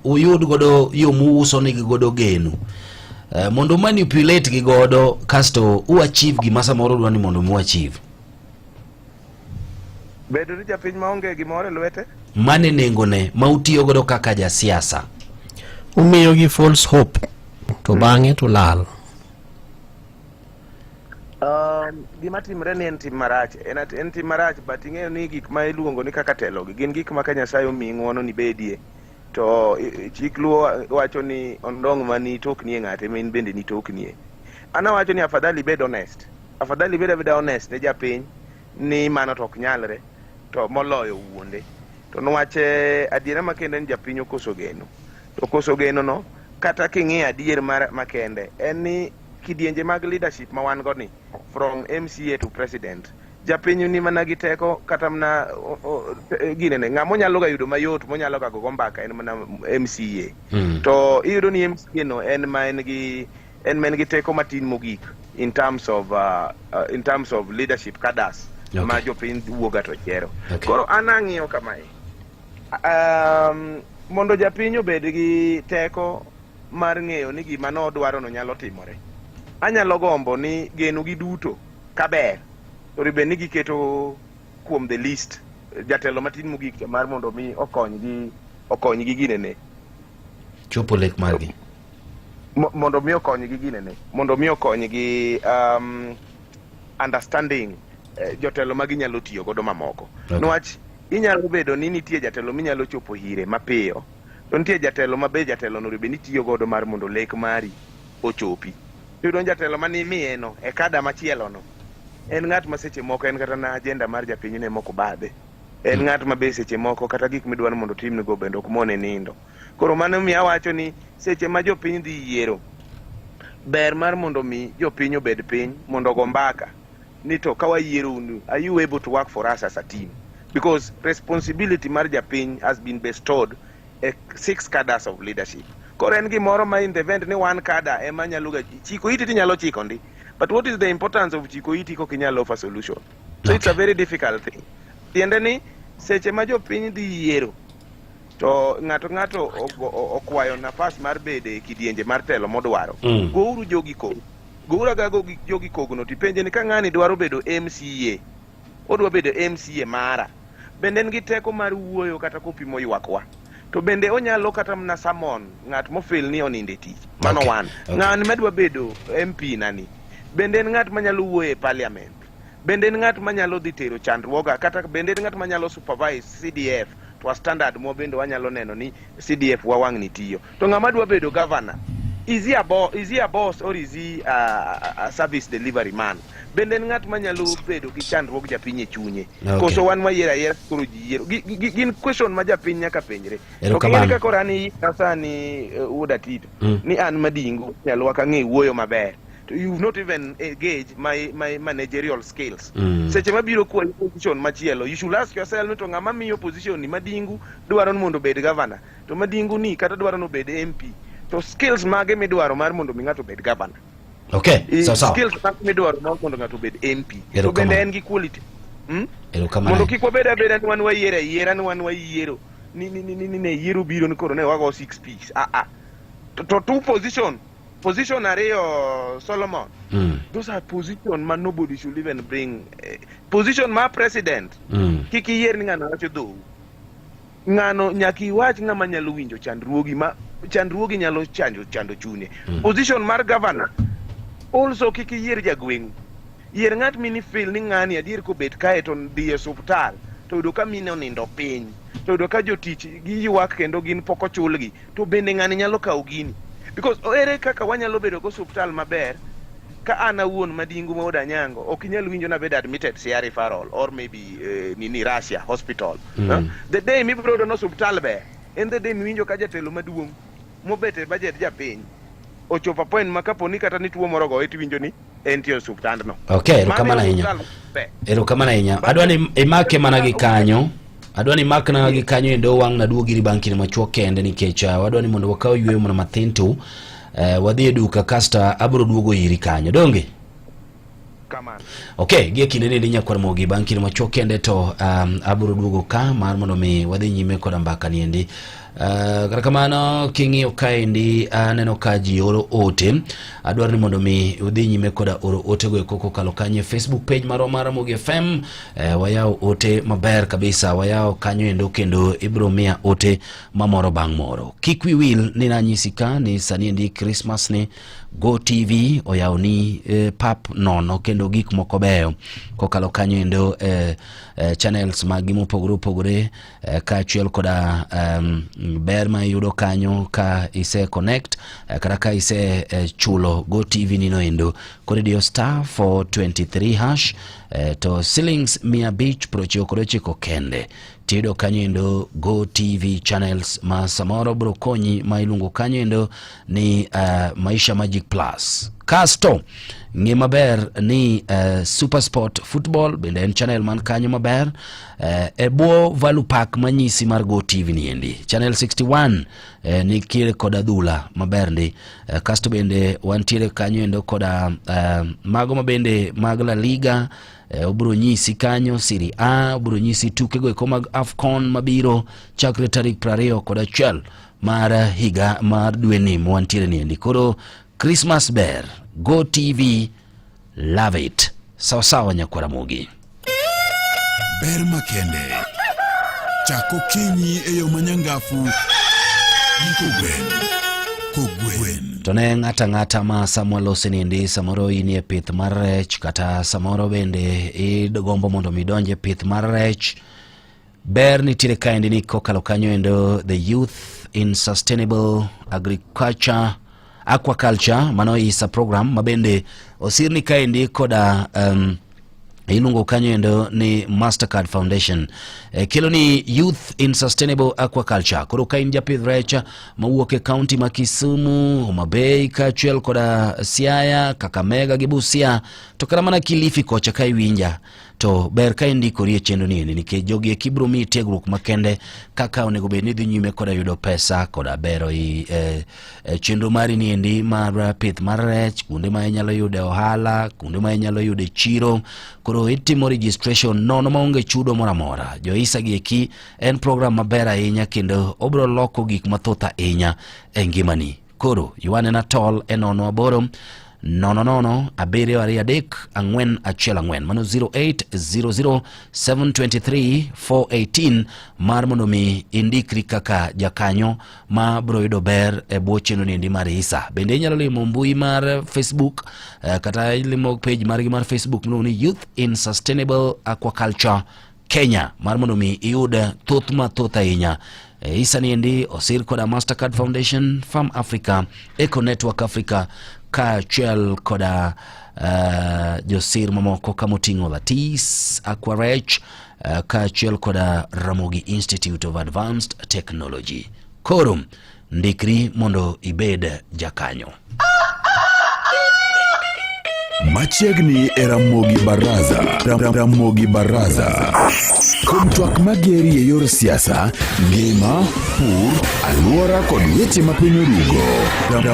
uyud godo yo muuso nigi godo geno, mondo manipulate gi godo kasto u achieve gima samoro udwa ni mondo mu achieve. Bedo ni japiny maonge gimoro e lwete. Mane nengone ma utiyo godo kaka jasiasa. Umiyogi false hope to bang'e to lal. Gima timre ni en tim marach, en tim marach, but ing'eyo ni gik ma iluongo ni kaka telo gi gin gik ma ka Nyasaye omiyi ng'uono ni bedie to chik luo wacho ni ondong' ma ni toknie ng'ate ma in bende ni toknie. An awacho ni afadhali ibed honest, afadhali ibed abeda honest ne japiny ni mano to ok nyalre to moloyo wuonde. To niwach adiera makende ni japiny okoso geno. To koso geno no kata king'iyo adier mar makende en ni kidienje mag leadership ma wan go ni from MCA to president japiny ni mana gi teko kata mana ginene ng'ama onyalo ga yudo mayot monyalo ga gogo mbaka en mana MCA. To iyudo ni MCA no en ma en gi en ma en gi teko matin mogik in terms of leadership cadres ma jopiny wuoga to yiero. Koro an ang'iyo kamae, mondo japiny obed gi teko mar ng'eyo ni gima nodwaro no nyalo timore, anyalo gombo ni geno gi duto kaber to bed ni giketo kuom the list jatelo matin mogik cha mar mondo mi okonygi ginene chopo lek margi. Mondo mi okonygi ginene mondo mi okonygi understanding jotelo ma ginyalo tiyo godo mamoko. Niwach inyalo bedo ni nitie jatelo minyalo chopo hire mapiyo to nitie jatelo ma be jatelo no bed ni tiyo godo mar mondo lek mari ochopi. Iyudo ni jatelo mane imiye no e kada machielo no en ng'at ma seche moko en kata na agenda mar japiny ne moko badhe. En ng'at ma be seche moko kata gik midwaro mondo otimnigo bende ok mone nindo. Koro mano miyo awacho ni seche ma jopiny dhi yiero, ber mar mondo mi jopiny obed piny mondo ogo mbaka ni to ka wayiero unu, are you able to work for us as a team? Because responsibility mar japiny has been bestowed a six cadres of leadership. Koro en gimoro ma in the event ni one cadre ema nyalo ga chiko iti tinyalo chiko ndi. But what is the importance of chiko iti kok inyalo offer solution? So it's a very difficult thing. Tiende ni seche ma jopiny dhi yiero to ng'ato ng'ato okwayo nafas mar bede e kidienje mar telo modwaro. Gouru jogi kog. Gouru aga jogi kogno tipenje ni ka ng'ani dwaro bedo MCA, odwa bedo MCA mara. Bende en gi teko mar wuoyo kata kopimo ywakwa. To bende onyalo kata mana summon ng'at mofil ni onindo e tich. Mano one. Ng'ani madwa bedo MP nani. Bende en ng'at manyalo wuoyo e parliament. Bende en ng'at manyalo dhi tero chandruoga kata bende en ng'at manyalo supervise CDF to a standard mo bende wanyalo neno ni CDF wa wang' ni tiyo. To ng'ama dwa bedo governor, is he a boss or is he a service delivery man? Bende en ng'at manyalo bedo gi chandruog japiny e chunye. Koso wan wayiero ayiera koro ji yiero. Gin question ma japiny nyaka penjre. To king'eni ka koro an iyiera sani, wuod Atito, ni an Madingo, nyalo wak ang'e wuoyo maber. To you've not even engaged my managerial skills. Seche mabiro kwayi position machielo, you should ask yourself ni to ng'ama miyo position ni Madingu dwaro ni mondo obed governor, to Madingu ni kata dwaro ni obed MP, to skills mage midwaro mar mondo mi ng'ato obed governor? Sawa sawa. Skills mage midwaro mar mondo ng'ato obed MP? To bende en gi quality. Erokamano. Mondo kik wabed abeda ni wan wayiero ayiera ni wan wayiero ni ni ni ni ne yiero biro ni koro ne wago 6 piece. Ah ah. To two position. Position ariyo Solomon. Those are position ma nobody should even bring. Position ma president. Kik iyier ni ng'ano wacho dhou. Ng'ano nyaka iwach ng'ama nyalo winjo chandruogi ma chandruogi nyalo chanjo chando chunye. Position mar governor also kik iyier jagweng'u. Yier ng'at mini feel ni ng'ani adier kobet kae to dhi e osuptal to yudo ka mine onindo piny to yudo ka jotich giywak kendo gin pok ochulgi to bende ng'ani nyalo kawo gini because ere kaka wanyalo bedo go osuptal maber ka an awuon madingu ma Odanyango ok inyal winjo nabed admitted Siaya referral or maybe nini Russia hospital. The day mibiro yudo ni osuptal ber en the day miwinjo ka jatelo maduong' mobet e budget japiny ochopo a point ma kapo ni kata ni tuo moro ogoye tiwinjo ni entie e osuptandno. Okay, erokamano ahinya. Erokamano ahinya. Adwa ni imake mana gi kanyo. Adwa ni imakna gi kanyo endo wang' naduog iri bang' kinde machuok kende nikech wadwa ni mondo wakaw yueyo mana mathin to wadhi e duka kasto abiro duogo iri kanyo. Donge? Kamano. Okay, gie kinde ni nyakwar Mogi bang' kinde machuok kende to abiro duogo ka mar mondo mi wadhi nyime koda mbaka ni endi. Kata kamano king'iyo kaendi aneno ka ji oro ote. Adwaro ni mondo mi udhi nyime koda oro otego eko kokalo kanyo e Facebook page marwa mar Ramogi FM. Wayawo ote maber kabisa, wayawo kanyo endo kendo ibiro miya ote mamoro bang' moro. Kik wi wil ni nanyisi ka ni sani endi Christmas ni Go TV oyawo ni pap nono kendo gik moko beyo kokalo kanyo endo channels magi mopogore opogore kaachiel koda ber ma iyudo kanyo ka ise connect kata ka ise chulo Go TV nino endo. Koro idiyo star 423 hash to shillings 599 kende tiyudo kanyo endo Go TV channels ma samoro bro konyi ma iluongo kanyo endo ni Maisha Magic Plus. Kasto ng'e maber ni Super Sport Football bende en channel man kanyo maber e bwo value pack manyisi mar Go TV ni endi. Channel 61 nitiere kod adhula maber ndi. Kasto bende wantiere kanyo endo koda mago mabende mag La Liga. Obiro nyisi kanyo Serie A, obiro nyisi tukego eko mag AFCON mabiro chakre tarik 21 mar higa mar dweni mwantiere ni endi. Koro Christmas ber, Go TV, love it. Sawa sawa nyakwara Ramogi. Ber makende. Chak okinyi e yo manyangafu gi kogwen. Kogwen. To ne ng'ata ng'ata ma samwa lose ni endi samoro in e pith mar rech kata samoro bende igombo mondo mi idonj e pith mar rech. Ber nitiere kaendi ni kokalo kanyo endo the Youth in Sustainable Agriculture Aquaculture mano ISA program ma bende osirni kaendi koda iluongo kanyo endo ni Mastercard Foundation. Kelo ni Youth in Sustainable Aquaculture. Koro ka in japidh rech mawuok e kaunti ma Kisumu, Homa Bay kaachiel koda Siaya, Kakamega gi Busia to kata mana Kilifi kocha ka iwinja to ber ka indikori e chenro ni endi nikech jogi eki biro miyi tiegruok makende kaka onego bed ni idhi nyime koda yudo pesa koda bero i chenro mari ni endi mar pith mar rech, kuonde ma inyalo yude ohala, kuonde ma inyalo yude chiro. Koro itimo registration nono maonge chudo moro amora. Jo-ISA gi eki en program maber ahinya kendo obiro loko gik mathoth ahinya e ngimani. Koro ywane na tol e 0 8 0 0 7 2 3 4 1 4 mano 0800 723 418 mar mondo mi indikri kaka jakanyo ma biro yudo ber e bwo chenro niendi mar ISA. Bende inyalo limo mbui mar Facebook kata ilimo page margi mar Facebook miluongo ni Youth in Sustainable Aquaculture Kenya mar mondo mi iyud thoth mathoth ahinya. ISA niendi osir koda Mastercard Foundation, Farm Africa, Eco Network Africa kaachiel koda josir mamoko kamoting'o Latis, Aquarech kaachiel koda Ramogi Institute of Advanced Technology. Koro ndikri mondo ibed jakanyo. Machiegni e Ramogi Baraza. Ramogi Baraza. Kuom twak mageri e yor siasa, ngima, pur, alwora kod weche ma piny orugo.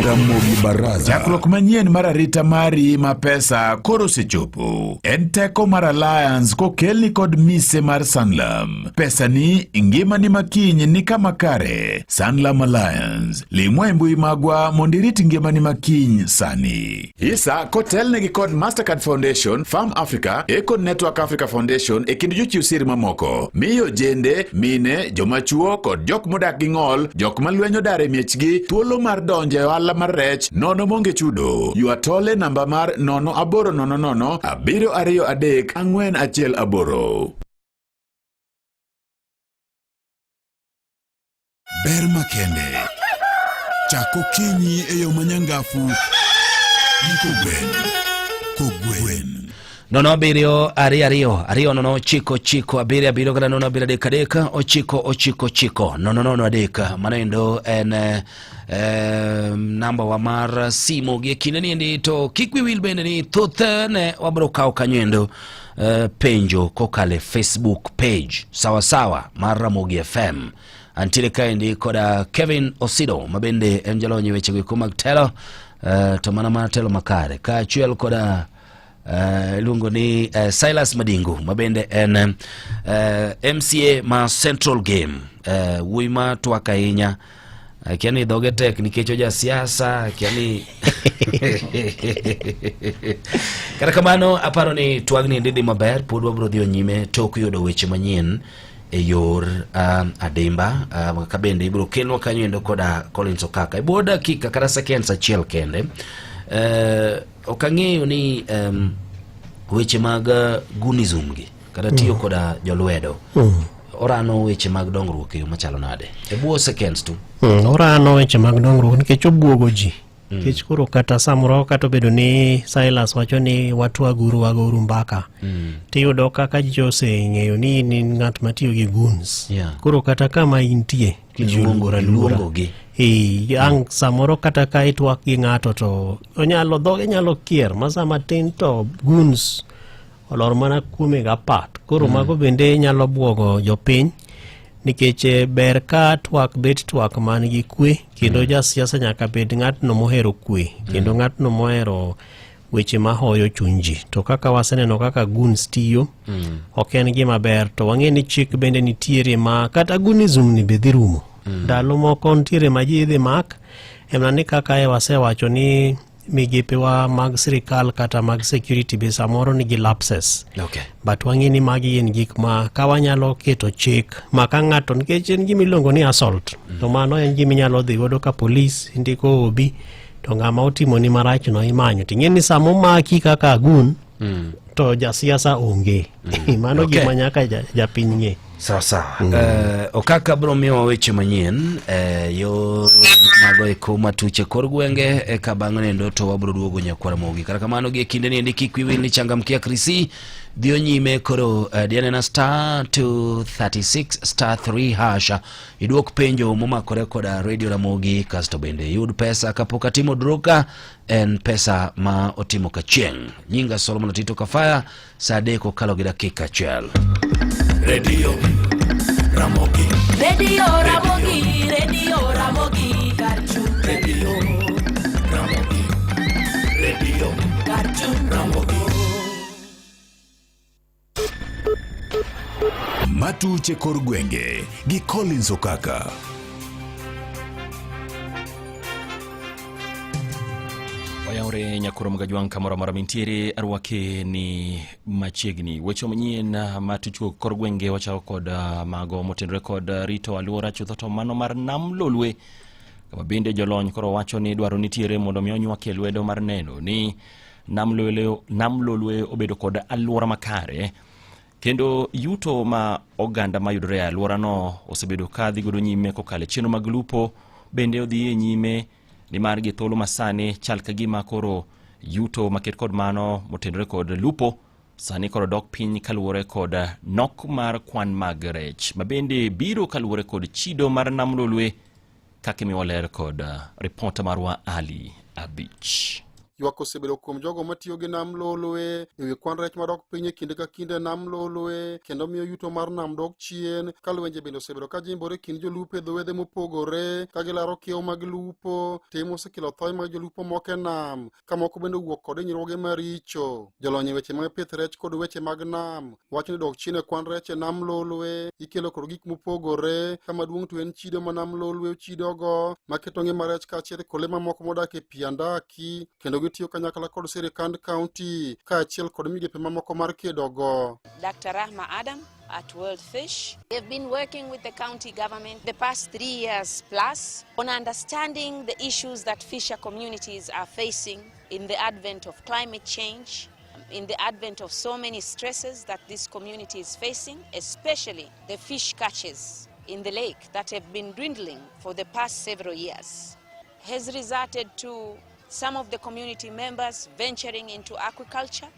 Ramogi Baraza. Chakruok manyien mar arita mari ma pesa koro osechopo. En teko mar Alliance kokelni kod mise mar Sanlam. Pesani, ngimani makiny ni kama kare. Sanlam Alliance. Limwa e mbui magwa mondo irit ngimani makiny sani. Hisa kotelnegi kod Mastercard Foundation, Farm Africa, Eco Network Africa Foundation e kind jochiw sir mamoko. Miyo ojende, mine, joma chuo kod jok modak gi ng'ol, jok ma lweny odar e miechgi thuolo mar donjo e ohala mar rech nono monge chudo. Ywa tol e namba mar 0800 723 418. Ber makende. Chak okinyi e yo manyangafu gi kogwen. Kogwen. 0 7 2 2 2 0 9 9 7 7 kata 0 7 3 3 9 9 9 0 0 3 mano endo en eh, namba wa mar simu gi e kinde ni endi to kik wi wil bende ni thothne wabro kawo kanyo endo eh, penjo kokalo e Facebook page sawasawa mar Ramogi FM. Antiere kaendi koda Kevin Osido ma bende en jalony e wechego eko mag telo eh, to mana mar telo makare kaachiel koda eh, iluongo ni eh, Silas Madingu ma bende en eh, MCA ma Central Game eh, wuoyi ma twak ahinya akia ni dhoge tek nikech oja siasa akia ni kata kamano aparo ni twagni endi dhi maber pod wabiro dhiyo nyime tok yudo weche manyien e yor adimba ka bende ibiro kelnwa kanyo endo koda Collins Okaka e bwo dakika kata seconds achiel kende ok ang'eyo ni weche mag gunism gi kata tiyo koda jolwedo orano weche mag dongruok e yo machalo nade e bwo seconds tu Orano weche mag dongruok nikech obuogo ji nikech koro kata samoro kata obedo ni Silas wacho ni watwaguru wagouru mbaka tiyudo kaka ji oseng'eyo ni in in ng'at matiyo gi goons koro kata kama intie ji oluor aluora. Iluongogi. Ee, ang' samoro kata ka itwak gi ng'ato to onyalo dhoge nyalo kier ma sama tin to goons olor mana kuome gapat koro mago bende nyalo buogo jopiny nikech eh, ber ka twak bet twak man gi kwe kendo jasiasa nyaka bed ng'atno mohero kwe kendo ng'atno mohero weche mahoyo chuny ji to kaka waseneno kaka goons tiyo ok en gima ber to wang'e ni chik bende nitiere ma kata goonism ni be dhi rumo ndalo moko nitiere ma ji idhi mak emna ni kaka e wasewacho ni migepewa mag sirikal kata mag security be samoro nigi lapses okay. but wang'e ni magi gin gik ma ka wanyalo keto chik ma ka ng'ato nikech en gima iluongo ni assault to mano en gima inyalo dhi godo ka polis indiko obi to ng'ama otimoni marachno imanyo ting'e ni sama omaki kaka agun to jasiasa onge mano Okay. gima nyaka japiny ng'e sawa sawa okaka biro miyowa weche manyien yo mago eko matuche kor gwenge eka bang'e nendo to wabiro duogo nyakwar mogi kata kamano gi e kinde ni endi kik wiwi ni changamkia krisi dhiyo nyime koro dianena star 236 star 3 hash iduok penjo momakore koda radio Ramogi kasto bende iyud pesa kapok atimo droka en pesa ma otimo kachieng' nyinga Solomon Atito Kafaya saa 3 okalo gi dakika 1. Radio Ramogi. Radio Ramogi, Radio Ramogi, Karchu. Radio Ramogi. Radio Karchu. Ramogi. Matuche kor gwenge gi Collins Okaka. Oyawre nyakoro mgajwang' kamoro amora mintiere arwake ni machiegni weche manyien matuchwo kor gwenge wachako kod mago motenore kod rito alwora chutho to mano mar nam lolwe kama bende jolony koro wacho ni dwaro nitiere mondo mi onywakie lwedo mar neno ni nam lolwe obedo kod alwora makare kendo yuto ma oganda mayudore e alworano osebedo ka dhi godo nyime kokalo e chenro mag lupo bende odhi e nyime nimar gi thuolo masani chal ka gima koro yuto maket kod mano motenore kod lupo sani koro dok piny kaluwore kod nok mar kwan mag rech ma bende biro kaluwore kod chido mar nam lolwe kaka imiwa ler kod ripota marwa Ali Abich. Ywak osebedo kuom jogo matiyo gi nam Lolwe e wi kwan rech madok piny e kinde ka kinde e nam Lolwe kendo miyo yuto mar nam dok chien ka lwenje bende osebedo ka jimbore e kind jolupo e dho wedhe mopogore ka gilaro kiewo mag lupo. Tim osekelo thoe mag jolupo moko e nam ka moko bende owuok kod hinyruoge maricho. Jolony e weche mag pith rech kod weche mag nam wacho ni dok chien e kwan rech e nam Lolwe ikelo kod gik mopogore ka maduong' to en chido ma nam Lolwe ochidogo maketo ngima rech kaachiel kod le mamoko modak e pi andaki kendo gitiyo kanyakla kod sirikand kaunti kaachiel kod migepe mamoko mar kedogo. Dr. Rahma Adam at World Fish. They've been working with the county government the past 3 years plus on understanding the issues that fisher communities are facing in the advent of climate change, in the advent of so many stresses that this community is facing, especially the fish catches in the lake that have been dwindling for the past several years, has resulted to some of the community members venturing into aquaculture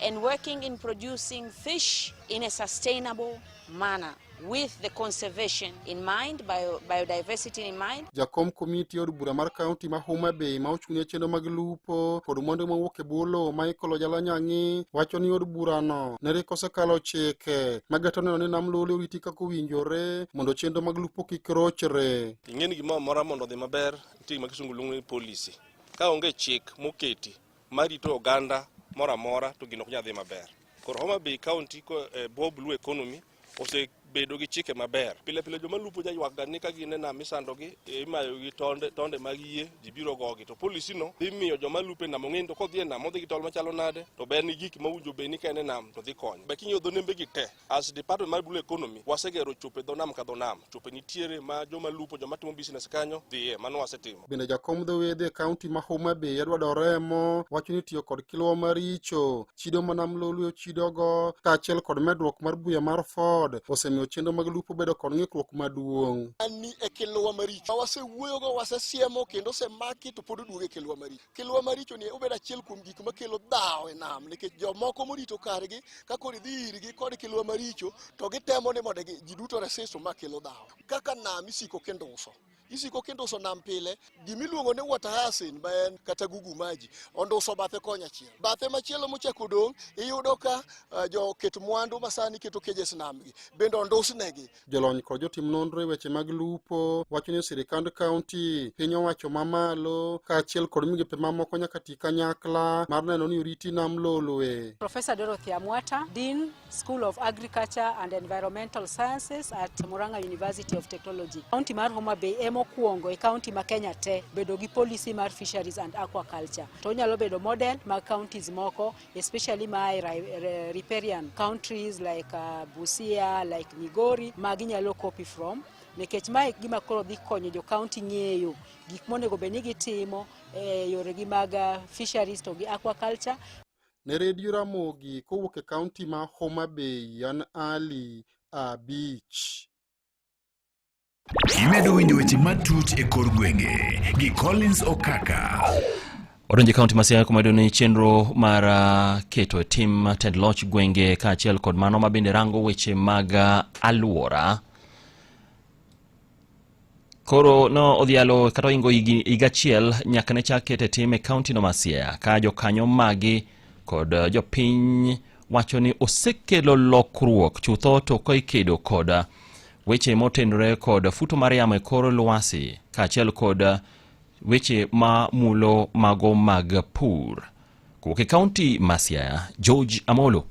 and working in producing fish in a sustainable manner with the conservation in mind, biodiversity in mind. Jakom komiti od bura mar kaunti ma Homa Bay ma ochung' ne chenro mag lupo kod mwandu mawuok e bwo lowo Michael Ojala Nyang'i wacho ni od burano ne rik osekalo chike mageto neno ni nam Lolwe oriti kaka owinjore mondo chenro mag lupo kik rochre. Ing'e ni gimoro amora mondo odhi maber nitie gima kisungu luongo ni policy. Ka onge chik moketi marito oganda moro amora to gino ok nyal dhi maber. Koro Homa Bay County ko eh, bwo Blue Economy osebedo gi chike maber. Pile pile joma lupo jaywak ga ni ka gin e nam isandogi, imayo gi tonde, tonde mag yie, ji biro gogi. To policy no dhi miyo joma lupo e nam ong'e ni to kodhi e nam odhi gi tol machalo nade, to ber ni gik mowinjo bed ni ka en e nam to dhi konyo. Be king'iyo dho nembe gi te, as department mar Blue Economy, wasegero chope dho nam ka dho nam. Chope nitiere ma joma lupo, joma timo business kanyo dhiye, mano wasetimo. Bende jakom dho wedhe e kaunti ma Homa Bay Edward Oremo wacho ni tiyo kod kilwa maricho, chido ma nam Lolwe ochidogo kaachiel kod medruok mar buya mar Ford osemiyo chenro mag lupo bedo kod ng'ikruok maduong'. Ni e kilwa maricho. Wasewuoyogo, wasesiemo kendo osemaki to pod oduogo e kilwa maricho. Kilwa maricho ni obedo achiel kuom gik makelo dhawo e nam nikech jomoko morito kargi ka koro idhi irgi kod kilwa maricho to gitemo ni mondo ji duto resist ma kelo dhawo. Kaka nam isiko kinduso. Isiko kinduso nam pile, gimiluongo ni water hyacinth ma en kata gugu maji onduso bathe konya achiel. Bathe machielo mochako dong' iyudo ka joket mwandu masani keto cages nam gi bende ondusnegi. Jolony kod jotim nonro e weche mag lupo wacho ni sirikand kaunti, piny owacho mamalo kaachiel kod migepe mamoko nyaka ti kanyakla mar neno ni oriti nam Lolwe. Professor Dorothy Amwata, Dean, School of Agriculture and Environmental Sciences at Murang'a University of Technology. County mar Homa Bay emokwongo e county ma Kenya te bedo gi policy mar fisheries and aquaculture. To onyalo bedo model mag counties moko, especially ma e riparian countries like Busia, like Migori, ma ginyalo copy from. Nikech mae gima koro dhi konyo jo county ng'eyo gik monego bed ni gitimo e yoregi mag fisheries to gi aquaculture. Ne Radio Ramogi kowuok e kaunti ma Homa Bay, an Ali Abich. Imedo winjo weche matut e kor gwenge gi Collins Okaka. Odonjo e kaunti ma Siaya kuma iyudo ni chenro mar keto e tim tend loch gwenge kaachiel kod mano ma bende rango weche mag alwora koro no odhialo kata ohingo higa achiel nyaka ne chak ket e tim e kaunti no ma Siaya ka jokanyo magi kod jopiny wacho ni osekelo lokruok chutho to ka ikedo kod weche motenore kod futo mar yamo e kor lwasi kaachiel kod weche ma mulo mago mag pur. Kowuok e kaunti ma Siaya, George Amolo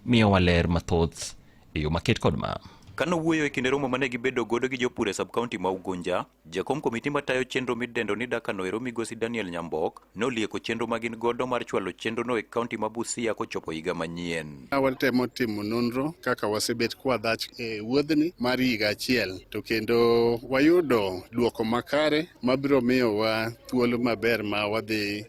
miyowa ler mathoth e yo maket kod ma. Kanowuoyo e kinde romo mane gibedo godo gi jopur e sub-county ma Ugunja, jakom komiti matayo chenro midendo ni Daka noero migosi Daniel Nyambok nolieko chenro ma gin godo mar chwalo chenro no e kaunti ma Busia kochopo higa manyien. Watemo timo nonro kaka wasebet kwadhach e wuodhni mar higa achiel to kendo wayudo duoko makare mabiro miyowa thuolo maber ma wadhi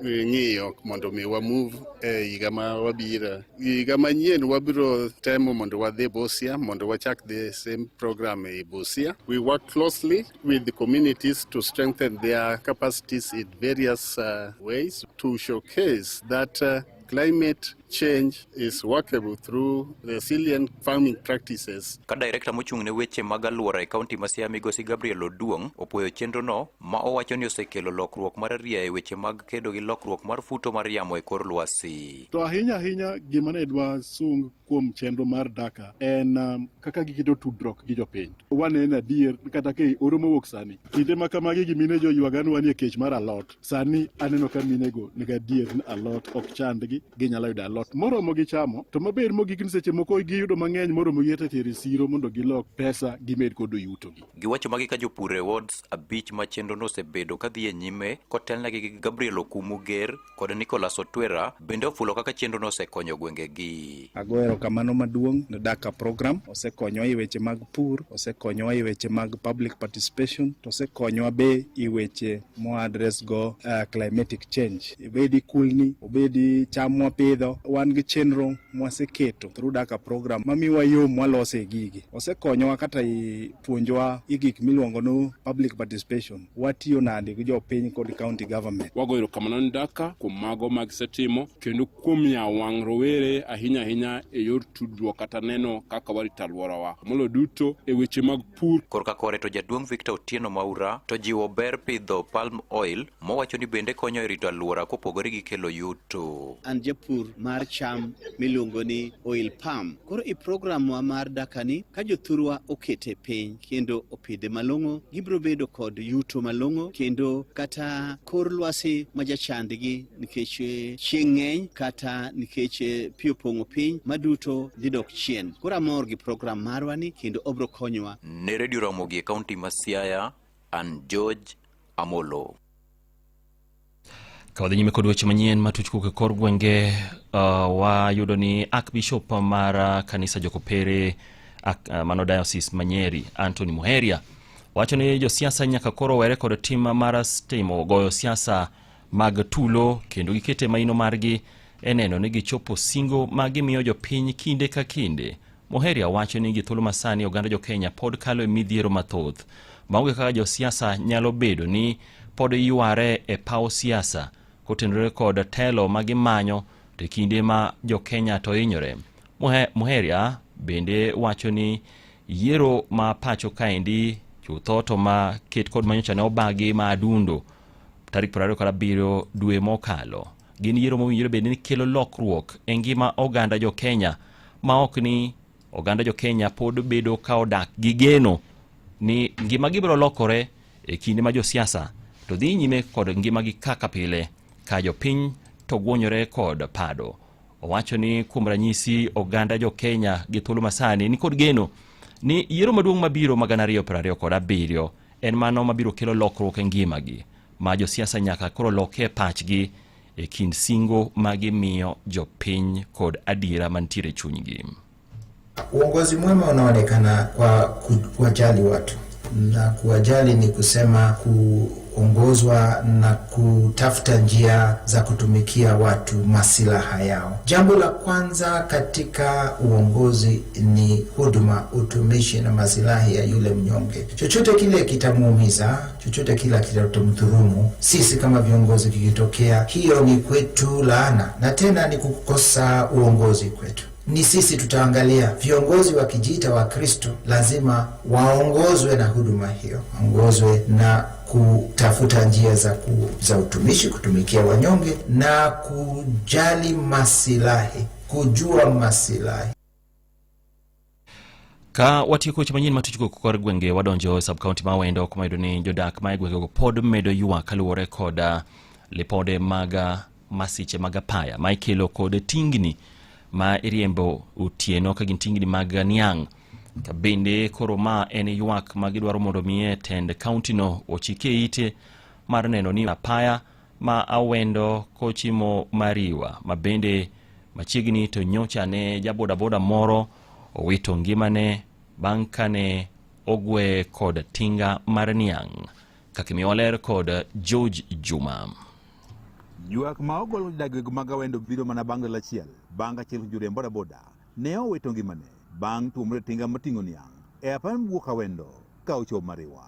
ng'iyo mondo mi wa move e higa ma wabiro. Higa manyien wabiro temo mondo wadhi Busia mondo wachak the same program e Busia. We work closely with the communities to strengthen their capacities in various ways to showcase that climate change is workable through resilient farming practices. Ka direkta mochung' ne weche mag alwora e kaunti ma Siaya migosi Gabriel Oduong' opuoyo chenrono ma owacho ni osekelo lokruok mar ariya e weche mag kedo gi lokruok mar futo mar yamo e kor lwasi. To ahinya ahinya gima ne dwa sung kuom chenro mar Daka en um, kaka giketo tudruok gi jopiny. Waneno adier kata ka oro mowuok sani, kinde ma kamagi gi mine joywaga ni wanie kech mar alot. Sani aneno ka minego ni gadier ni alot ok chandgi, ginyalo yudo alot moromo gi chamo, to maber mogik ni seche moko giyudo mang'eny moromo gi kata tero e siro mondo gilok pesa gimed godo yutogi. Giwacho magi ka jopur e wards abich ma chenrono osebedo ka dhi e nyime kotelnegi gi Gabriel Okumu Ger kod Nicholas Otwera bende ofulo kaka chenrono osekonyo gwengegi. Agoyo erokamano maduong' ne Daka program, osekonyowa e weche mag pur, osekonyowa e weche mag public participation, to osekonyowa be e weche mwa address go uh, climatic change. Obedi kulni, obedi cham mwapidho, wan gi chenro mwaseketo through Daka program mamiwa yo mwalose gigi. Osekonyowa kata i puonjowa i gik miluongo ni public participation. Watiyo nade gi jopiny kod county government. Wagoyo erokamano ne Daka kuom mago ma gisetimo kendo kuom yawo wang' rowere ahinya ahinya e yor tudruok kata neno kaka warito alworawa. Moloyo duto e weche mag pur. Korka kore to jaduong' Victor Otieno Maura to jiwo ber pidho palm oil mowacho ni bende konyo e rito alwora kopogore gi kelo yuto. An japur mar cham miluongo ni oil palm. Koro i program wa mar Dakani, ka jothurwa okete piny kendo opidhe malong'o, gibiro bedo kod yuto malong'o kendo kata kor lwasi ma jachandgi nikech eh, chieng' ng'eny kata nikech eh, pi opong'o piny maduto dhi dok chien. Koro amor gi program marwa ni kendo obro konyowa. Ne Radio Ramogi e kaunti ma Siaya, an George Amolo. Ka wadhi nyime kod weche manyien matuch kowuok e kor gwenge uh, wayudo ni Archbishop mar uh, kanisa Jokopere uh, mano diocese ma Nyeri Anthony Muheria wacho ni josiasa nyaka koro were kod tim mar timo goyo siasa mag tulo kendo gikete maino margi e neno ni gichopo singo ma gimiyo jopiny kinde ka kinde. Muheria wacho ni gi thuolo masani oganda jokenya pod kalo e midhiero mathoth maonge kaka josiasa nyalo bedo ni pod yware e paw siasa kotenore kod telo ma gimanyo to e kinde ma jokenya to hinyore. Muheria bende wacho ni yiero ma pacho kaendi chutho to ma ket kod manyocha ne obagi ma adundo tarik 27 dwe mokalo gin yiero mowinjore bed ni kelo lokruok e ngima oganda jo-Kenya ma ok ni oganda jo-Kenya pod bedo ka odak gi geno ni ngimagi biro lokore e kinde ma josiasa to dhi nyime kod ngimagi kaka pile ka jopiny to gwonyore kod pado. Owacho ni kuom ranyisi oganda jo-Kenya gi thuolo masani ni kod geno ni yiero maduong' mabiro ma 2027 en mano mabiro kelo lokruok e ngimagi ma josiasa nyaka koro lokie pachgi e kind singo ma gimiyo jopiny kod adiera mantiere e chunygi. Uongozi mwema unaonekana kwa kuwajali watu na kuwajali ni kusema kuongozwa na kutafuta njia za kutumikia watu masilaha yao. Jambo la kwanza katika uongozi ni huduma, utumishi na masilahi ya yule mnyonge. Chochote kile kitamuumiza, chochote kile kitamdhulumu, sisi kama viongozi kikitokea, hiyo ni kwetu laana, na tena ni kukosa uongozi kwetu. Ni sisi tutaangalia viongozi wakijiita wa Kristo lazima waongozwe na huduma hiyo, waongozwe na kutafuta njia za, ku, za utumishi, kutumikia wanyonge na kujali masilahi, kujua masilahi. Ka watieko weche manyien matuch kor gwenge wadonjo e sub county ma Awendo kuma yudo ni jodak ma e gwengego pod medo ywak kaluwore kod ah, lipode mag ah, masiche mag apaya ma ikelo kod tingni ma iriembo otieno ka gin tingni mag niang' ka bende koro ma en ywak ma gidwaro mondo mi tend kaunti no ochike ite mar neno ni apaya ma Awendo kochimo Mariwa ma bende machiegni to nyocha ne jabodaboda moro owito ngimane bang' kane ogwe kod tinga mar niang' kaka imiyowa ler kod George Juma. Ywak ma ogol jodak gwenge mag Awendo biro mana bang' ndalo achiel bang' ka achiel kuom joriemb bodaboda ne owito ngimane bang' tuomore tinga moting'o niang' e apaya mowuok Awendo ka ochopo Mariwa.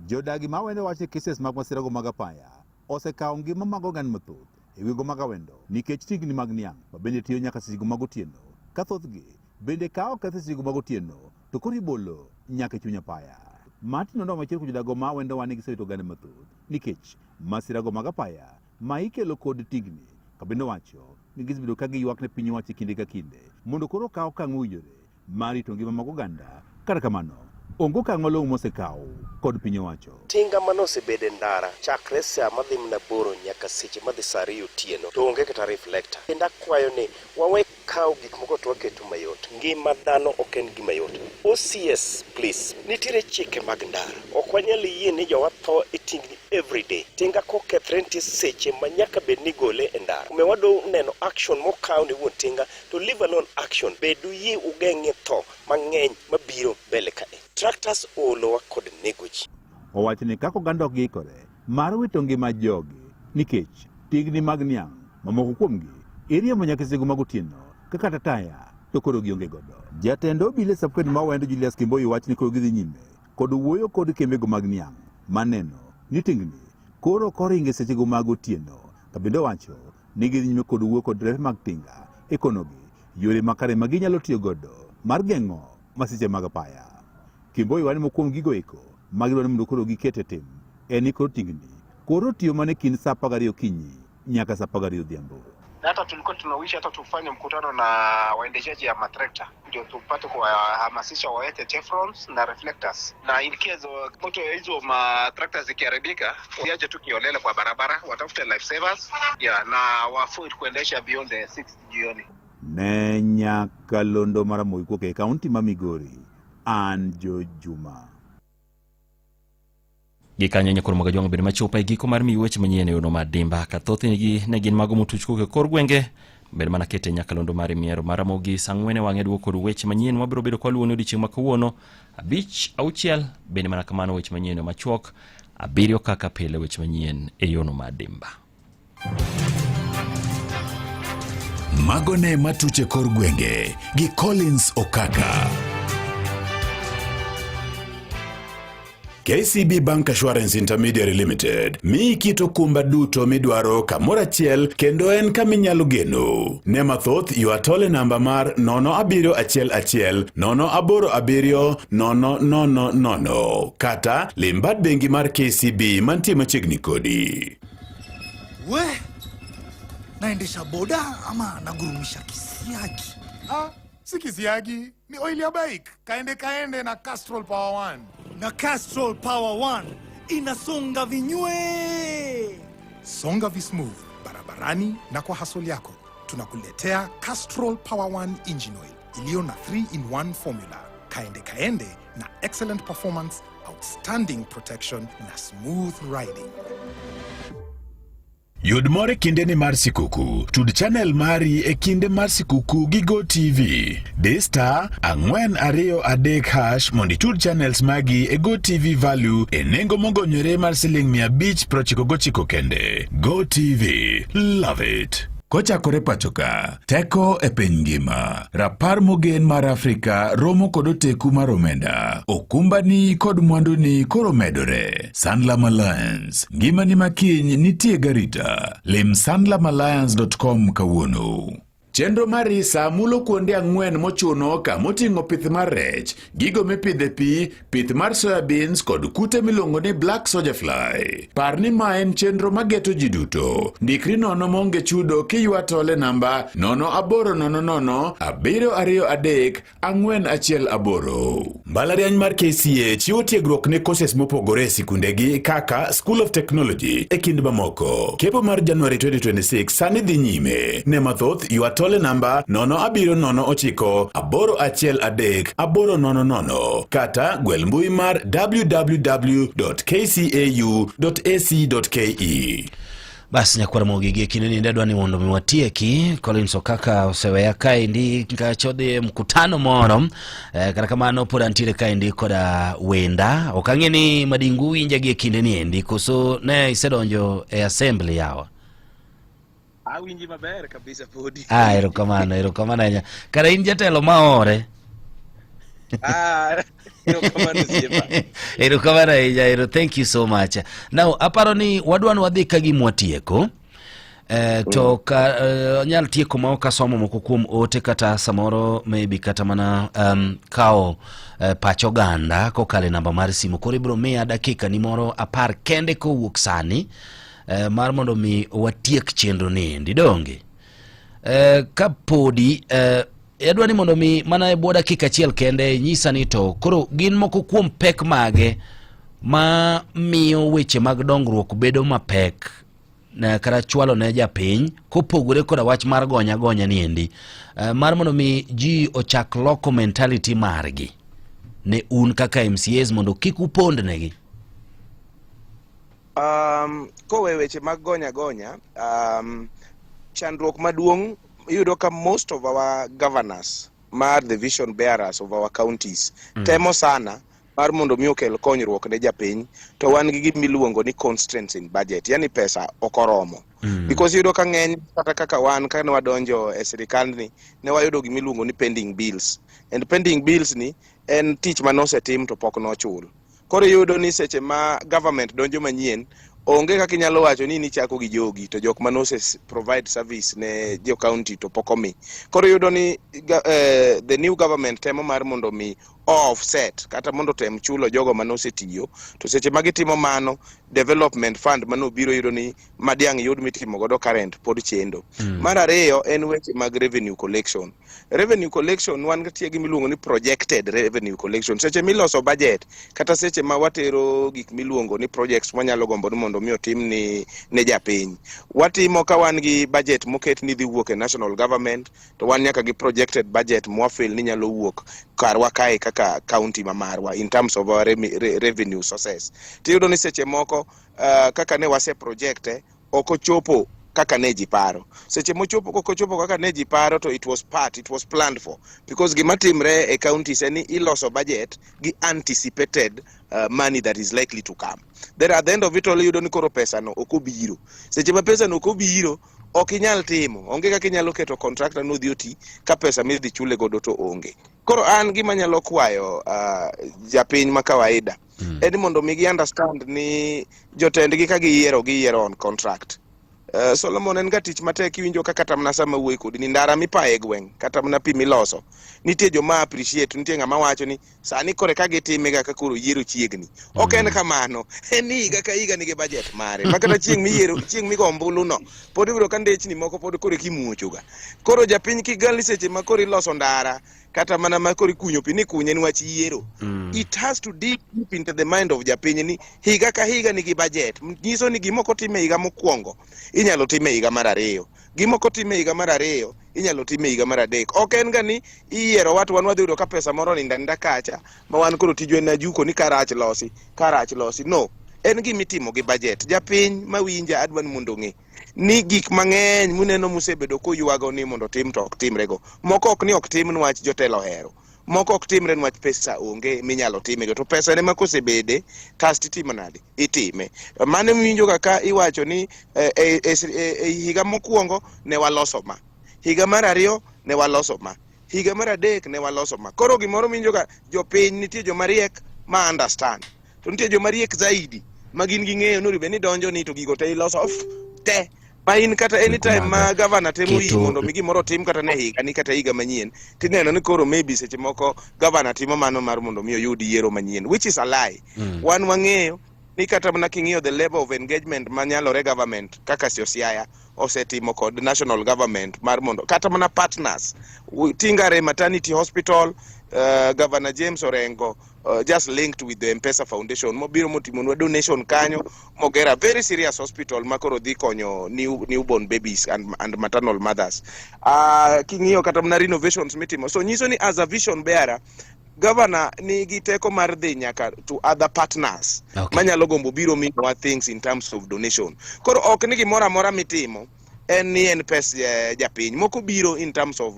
Jodagi ma Awendo wacho ni cases mag masirago mag apaya osekawo ngima mag oganda mathoth. e gwenge mag Awendo nikech tingni mag niang' ma bende tiyo nyaka sechego mag otieno ka thothgi bende ka oketh e sechego mag otieno to koro ibolo nyaka e chuny apaya. Martin Ondomo achiel kuom jodago ma Awendo wa ni gisewito oganda mathoth nikech masirago mag apaya ma ikelo kod tingni ka bende owacho ni gisebedo ka giywak ne piny owacho e kinde ka kinde mondo koro okaw okang' mowinjore mar rito ngima mag oganda. Kata kamano, onge okang' malong'o mosekaw kod piny owacho. Tinga mane osebedo e ndara chakre saa madhi mana aboro nyaka seche madhi saa ariyo otieno to onge kata reflector. Kendo akwayo ni wawe kawo gik moko to waketo mayot. Ngima dhano ok en gima yot. OCS please, nitiere chike mag ndara. Ok wanyal yie ni jowa tho e tingni everyday. Tinga kokethre nitie seche ma nyaka bed ni igole e ndara. Omiyo wadwa neno action mokaw ne wuon tinga to leave alone action. Bed uyie ugeng'ie tho mang'eny mabiro mbele kae. Tractors oolowa kod nego ji. Owacho ni kaka oganda ok giikore mar wito ngima jogi nikech tingni mag niang' ma moko kuomgi iriembo nyaka e sechego mag otieno ka kata taya to koro gionge godo. Jatend obila e subkaunti ma Awendo Julius Kimboi wacho ni koro gidhi nyime kod wuoyo kod kembego mag niang' maneno ni tingni koro ok oringo e sechego mag otieno ka bende owacho ni gidhi nyime kod wuoyo kod derepe mag tinga e konogi yore makare ma ginyalo tiyo godo mar geng'o masiche mag apaya. Kimboi wacho ni moko kuom gigo eko ma gidwaro ni mondo koro giket e tim en ni koro tingni koro tiyo mana e kind saa 12 okinyi nyaka saa 12 odhiambo. Na hata tulikuwa tunawishi hata tufanye mkutano na waendeshaji ya matrekta ndio tupate kuwahamasisha waweke chevrons na reflectors, na in case moto hizo matrekta zikiharibika, waje tu kiolela kwa barabara, watafute life savers yeah, na waavoid kuendesha beyond the 6 jioni. Ne nyakalondo mar Ramogi kuok e kaunti ma Migori, an George Juma. Gikanyo nyakoro mag ajwang' bende machopo e giko mar miyi weche manyien e yono mar dimba ka thothgi ne gin mago motuch kowuok e kor gwenge bed mana kete nyakalondo mar miero mar Ramogi saa ang'wen e wang'e duoko kod weche manyien wabiro bedo kwa luwoni odiechieng' ma kawuono abich auchiel bende mana kamano weche manyien e machuok abiriyo kaka pile weche manyien e yono mar dimba. Mago ne matuche kor gwenge gi Collins Okaka. KCB Bank Assurance Intermediary Limited miyi kit okumba duto midwaro kamoro achiel kendo en kama inyalo geno. Ne mathoth ywa tol e namba mar 0711 087 000 kata lim bad bengi mar KCB mantie machiegni kodi. We, naendesha boda ama nagurumisha kisiagi? Ah, si kisiagi, ni oil ya bike. Kaende kaende na Castrol Power One. Na Castrol Power One inasonga vinywe. Songa vismooth barabarani na kwa hasol yako. Tunakuletea Castrol Power One Engine Oil iliyo na 3-in-1 formula. Kaende kaende na excellent performance, outstanding protection na smooth riding. Yud mor e kindeni mar sikuku. Tud channel mari e kinde mar sikuku gi GoTV. Di star 423# mondo itud channels magi e GoTV Value e nengo mogonyore mar siling 599 kende. GoTV. Love it. Kochakore pachoka, teko e piny ngima. Rapar mogen mar Afrika romo kod oteku mar omenda. Okumbani kod mwanduni koro medore. Sanlam Alliance. Ngimani makiny nitie garita. Lim sanlamalliance.com kawuono. Chenro mar RISA mulo kuonde ang'wen mochuno ka moting'o pith mar rech, gigo mipidho e pi, pith mar soya beans kod kute miluongo ni black soldier fly. Par ni ma en chenro mageto ji duto. Ndikri nono maonge chudo kiywa tol e namba 0800 723 418. Mbalariany mar KCA chiwo tiegruok ne courses mopogore e sikundegi kaka School of Technology e kind mamoko. Kepo mar January 2026 sani dhi nyime. Ne mathoth ywa tol e namba 0709 813 800 kata gwel mbui mar www.kcau.ac.ke. Bas nyakwar Mogi gie kinde ni adwa ni mondo mi watieki. Collins Okaka oseweya kaendi kacha odhi e mkutano moro eh, kata kamano pod antiere kaendi koda wenda. Ok ang'e ni Madingu winja gie kinde ni endi koso ne isedonjo e assembly yawa. Awinji maber kabisa podi. Ah, erokamano, erokamano ahinya. Kara in jatelo maore. Ah, erokamano osiepa. Erokamano ahinya, ero thank you so much. Now, aparo ni wadwa ni wadhi ka gima watieko. To ka anyal tieko ma ok asomo moko kuom ote kata samoro maybe kata mana kawo pach oganda kokalo e namba mar simu. Koro ibiro miya dakika ni moro 10 kende kowuok sani mar mondo mi watiek chenro ni endi donge. Kapodi adwa ni mondo mi mana e bwo dakika achiel kende nyisa ni to koro gin moko kuom pek mage ma miyo weche mag dongruok bedo mapek na kata chwalo ne japiny kopogore koda wach mar gonya gonya ni endi mar mondo mi ji ochak loko mentality margi ne un kaka MCAs mondo kik upond negi. Kowe weche mag gonya gonya, chandruok maduong' iyudo ka most of our governors mar the vision bearers of our counties temo sana mar mondo mi okel konyruok ne japiny, to wan gi gima iluongo ni constraints in budget, yani pesa ok oromo. Because iyudo ka ng'eny kata kaka wan kane wadonjo e sirikandni ne wayudo gima iluongo ni pending bills, and pending bills ni en tich mane osetim to pok nochul. Koro iyudo ni seche ma government donjo manyien, onge kaka inyalo wacho ni nichako gi jogi to jok mane ose provide service ne jo county to pok omi. Koro iyudo ni the new government temo mar mondo mi offset kata mondo tem chulo jogo mane osetiyo, to seche ma gitimo mano, development fund mane obiro yudo ni madiang' yud mitimo godo current pod chendo. Mar ariyo en weche mag revenue collection. Revenue collection wan tie gi miluongo ni projected revenue collection. Seche miloso budget kata seche ma watero gik miluongo ni projects mwanyalo gombo ni mondo mi otim ni ne japiny, watimo ka wan gi budget moket ni dhi wuok e national government, to wan nyaka gi projected budget mwafeel ni nyalo wuok karwa kae kaka county ma marwa in terms of our revenue sources. Tiyudo ni seche moko kaka ne wase project ok ochopo kaka ne ji paro. Seche mochopo kok ochopo kaka ne ji paro, to it was part, it was planned for. Because gima timre e counties en ni iloso budget gi anticipated money that is likely to come. Then at the end of it all iyudo ni koro pesa no ok obiro. Seche ma pesa no ok obiro, ok inyal timo. Onge kaka inyalo keto contractor no odhi oti ka pesa midhi chule godo to onge. Koro an gima anyalo kwayo japiny ma kawaida en ni mondo mi gi understand ni jotendgi ka giyiero, giyiero on contract. Solomon en ga tich matek, iwinjo ka kata mana sama wuoyi kodi ni ndara mipaye e gweng' kata mana pi miloso nitie joma appreciate, nitie ng'ama wacho ni sani kore ka gitime ga ka koro yiero chiegni. Ok en kamano, en ni higa ka higa nigi budget mare ma kata chieng' miyiero, chieng' migo ombulu no pod ibiro ka ndechni moko pod koro kimuocho ga. Koro japiny kik gal ni seche ma koro iloso ndara kata mana ma koro ikunyo pi ni kunye ni wach yiero. It has to dig deep into the mind of japiny ni higa ka higa nigi budget. Nyiso ni gima ok otim e higa mokwongo inyalo tim e higa mar ariyo, gima ok otim e higa mar ariyo inyalo tim e higa mar adek. Ok en ga ni iyiero wat wan wadhi yudo ka pesa moro oninda ninda kacha ma wan koro tijwa en ajuko ni karach losi, karach losi. No, en gima itimo gi budget. Japiny mawinja adwa ni mondo ong'e ni gik mang'eny muneno musebedo kuywago ni mondo otim to ok timrego. Moko ok ni ok tim niwach jotelo ohero, moko ok timre niwach pesa onge minyalo timego, to pesa ne ma kosebede kasto itimo nade? Itime. Mano miwinjo ga ka iwacho ni e higa mokwongo ne waloso ma, higa mar ariyo ne waloso ma, higa mar adek ne waloso ma. Koro gimoro miwinjo ga jopiny nitie joma riek ma understand, to nitie joma riek zaidi ma gin ging'eyo ni onego bed ni donjo ni to gigo te iloso off te ma in kata anytime ma gavana temo yi mondo mi gimoro otim kata ne higa ni kata higa manyien, tineno ni koro maybe seche moko gavana timo mano mar mondo mi oyud yiero manyien, which is a lie. Wan wang'eyo ni kata mana king'iyo the level of engagement manyalore government kaka Siaya osetimo kod national government mar mondo kata mana partners Tingare Maternity Hospital, Governor James Orengo just linked with the M-Pesa Foundation mobiro motimonwa donation kanyo mogera very serious hospital ma koro dhi konyo newborn babies and maternal mothers. King'iyo kata mana renovations mitimo, so nyiso ni as a vision bearer governor nigi teko mar dhi nyaka to other partners manyalo gombo biro miyowa things in terms of donation. Koro ok ni gimoro amora mitimo en ni en pes japiny, moko biro in terms of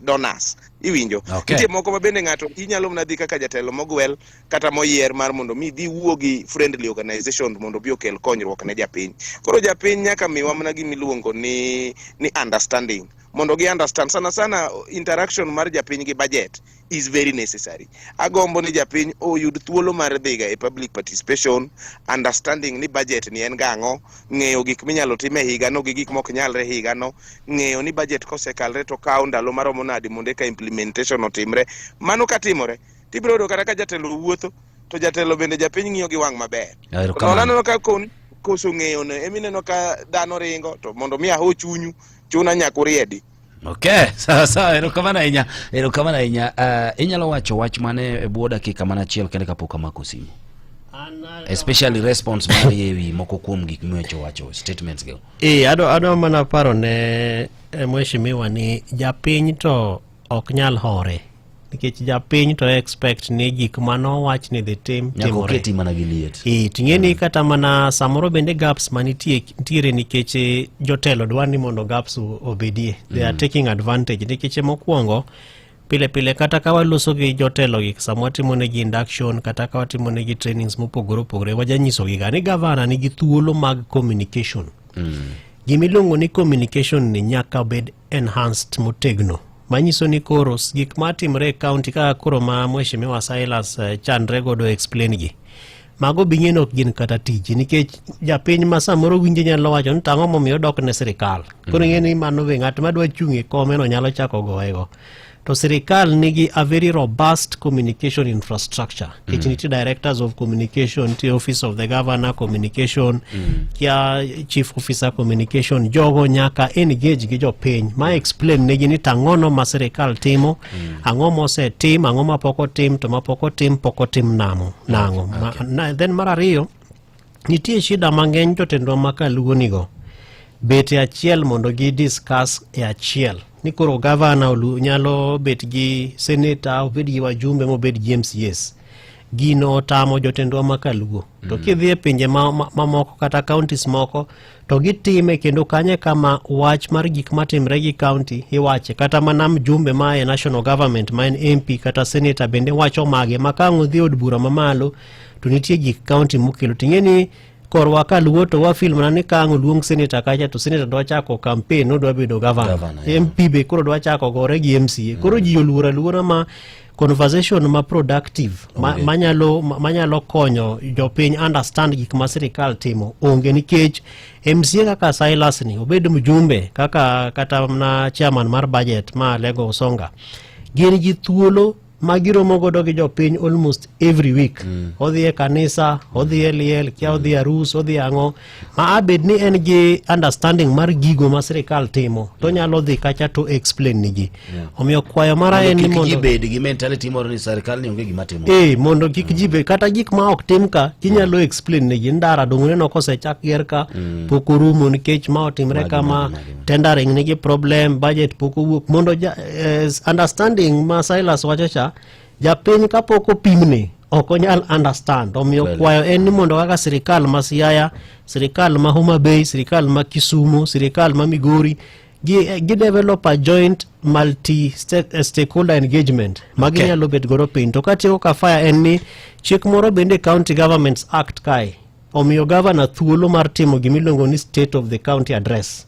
donors. Iwinjo? Okay. Nitie moko ma bende ng'ato inyalo mana dhi kaka jatelo mogwel kata moyier mar mondo mi dhi wuo gi friendly organization mondo obi okel konyruok ne japiny. Koro japiny nyaka miwa mana gima iluongo ni ni understanding mondo gi understand sana sana interaction mar japiny gi budget is very necessary. Agombo ni japiny oyud thuolo mar dhiga e public participation, understanding ni budget ni en gang'o, ng'eyo gik minyalo tim e higano gi gik mok nyalre e higano, ng'eyo ni budget kosekalre to kawo ndalo maromo nade mondo eka implementation otimre. Mano katimore, tibiro yudo kata ka jatelo wuotho, to jatelo bende japiny ng'iyo gi wang' maber. Erokamano. To aneno ka kon koso ng'eyo no emineno ka dhano ringo to mondo mi aho chunyu chuna nyaka uriedi. Okay, sawa sawa, erokamano ahinya, erokamano ahinya. Inyalo wacho wach mane e bwo dakika mana achiel kende kapok amako simu? Especially response mari e wi moko kuom gik miwacho wacho statements go. Eh, adwa adwa mana paro ne eh, mheshimiwa ni japiny to ok nyal hore nikech japiny to expect ni gik manowach ni dhi tim Nyaka timore. oketi mana gi liet. Eh, ting'e ni kata mana samoro bende gaps manitie nitiere nikech eh, jotelo dwa ni mondo gaps o- obedie they are taking advantage nikech mokwongo pile pile kata ka waloso gi jotelo gi sama watimo negi induction kata ka watimo negi trainings mopogore opogore wajanyisogi ga ni gavana nigi thuolo mag communication gimiluongo ni communication ni nyaka bed enhanced motegno manyiso ni koro gik matimre e county kaka koro ma mheshimiwa Silas eh, chandre godo explain gi mago bing'e ni ok gin kata tiji nikech japiny ma samoro winje nyalo wacho ni tang'o momiyo odok ne sirikal koro ing'e ni mano be ng'at madwa chung' e komeno nyalo chako goyego to sirikal nigi a very robust communication infrastructure nikech nitie directors of communication nitie office of the governor communication kia chief officer communication jogo nyaka engage gi jopiny ma explain negi ni tang'ono ma sirikal timo ang'o mosetim ang'o ma pok otim to ma pok otim pok otim namo nang'o Ma- na, then mar ariyo nitie shida mang'eny jotendwa ma kaluo nigo bet e achiel mondo gi discuss e achiel ni koro gavana olu nyalo bet gi seneta obed gi wajumbe mobed gi MCAs gino otamo jotendwa ma kaluo to kidhi e pinje mamoko ma, ma kata counties moko to gitime kendo kanye kama wach mar gik matimre gi county iwache kata mana mjumbe ma e national government ma en MP kata senator bende wacho mage ma ka ang' odhi e od bura mamalo to nitie gik county mokelo ting'e ni korwa kaluo to wafil mana ni ka ang' oluong senator kacha to senator dwa chako campaign odwa bedo governor, Governor, yeah. MP be koro dwa chako gore gi MCA koro ji oluoro aluora ma conversation ma productive ma, manyalo, ma, manyalo konyo jopiny understand gik ma sirikal timo onge nikech MCA kaka Silas ni obed mjumbe kaka kata na chairman mar budget ma Lego Osonga gin gi thuolo ma giromo godo gi jopiny almost every week odhi e kanisa odhi e liel kia odhi e arus odhi e ang'o ma abed ni en gi understanding mar gigo ma sirikal timo to onyalo dhi kacha to explain nigi omiyo kwayo mara en ni kik ji mondo bed gi mentality moro ni sirkal ni onge gima timo. Eh, mondo kik ji bed kata gik ma ok tim ka kinyalo explain negi ndara dong uneno kosechak ger ka pok orumo nikech ma otimre Magi, kama magi, magi. tendering nigi problem budget pok owuok mondo ja, eh, understanding ma Silas wacho cha japiny kapok opimne ok onyal understand omiyo Kweli. kwayo en ni mondo kaka sirikal ma Siaya sirikal ma Homa Bay sirikal ma Kisumu sirikal ma Migori gi, gi develop a joint multi stakeholder engagement ma Okay. ginyalo bet godo piny to katieko kafaya en ni chik moro bende county governments act kae omiyo governor thuolo mar timo gimiluongo ni state of the county address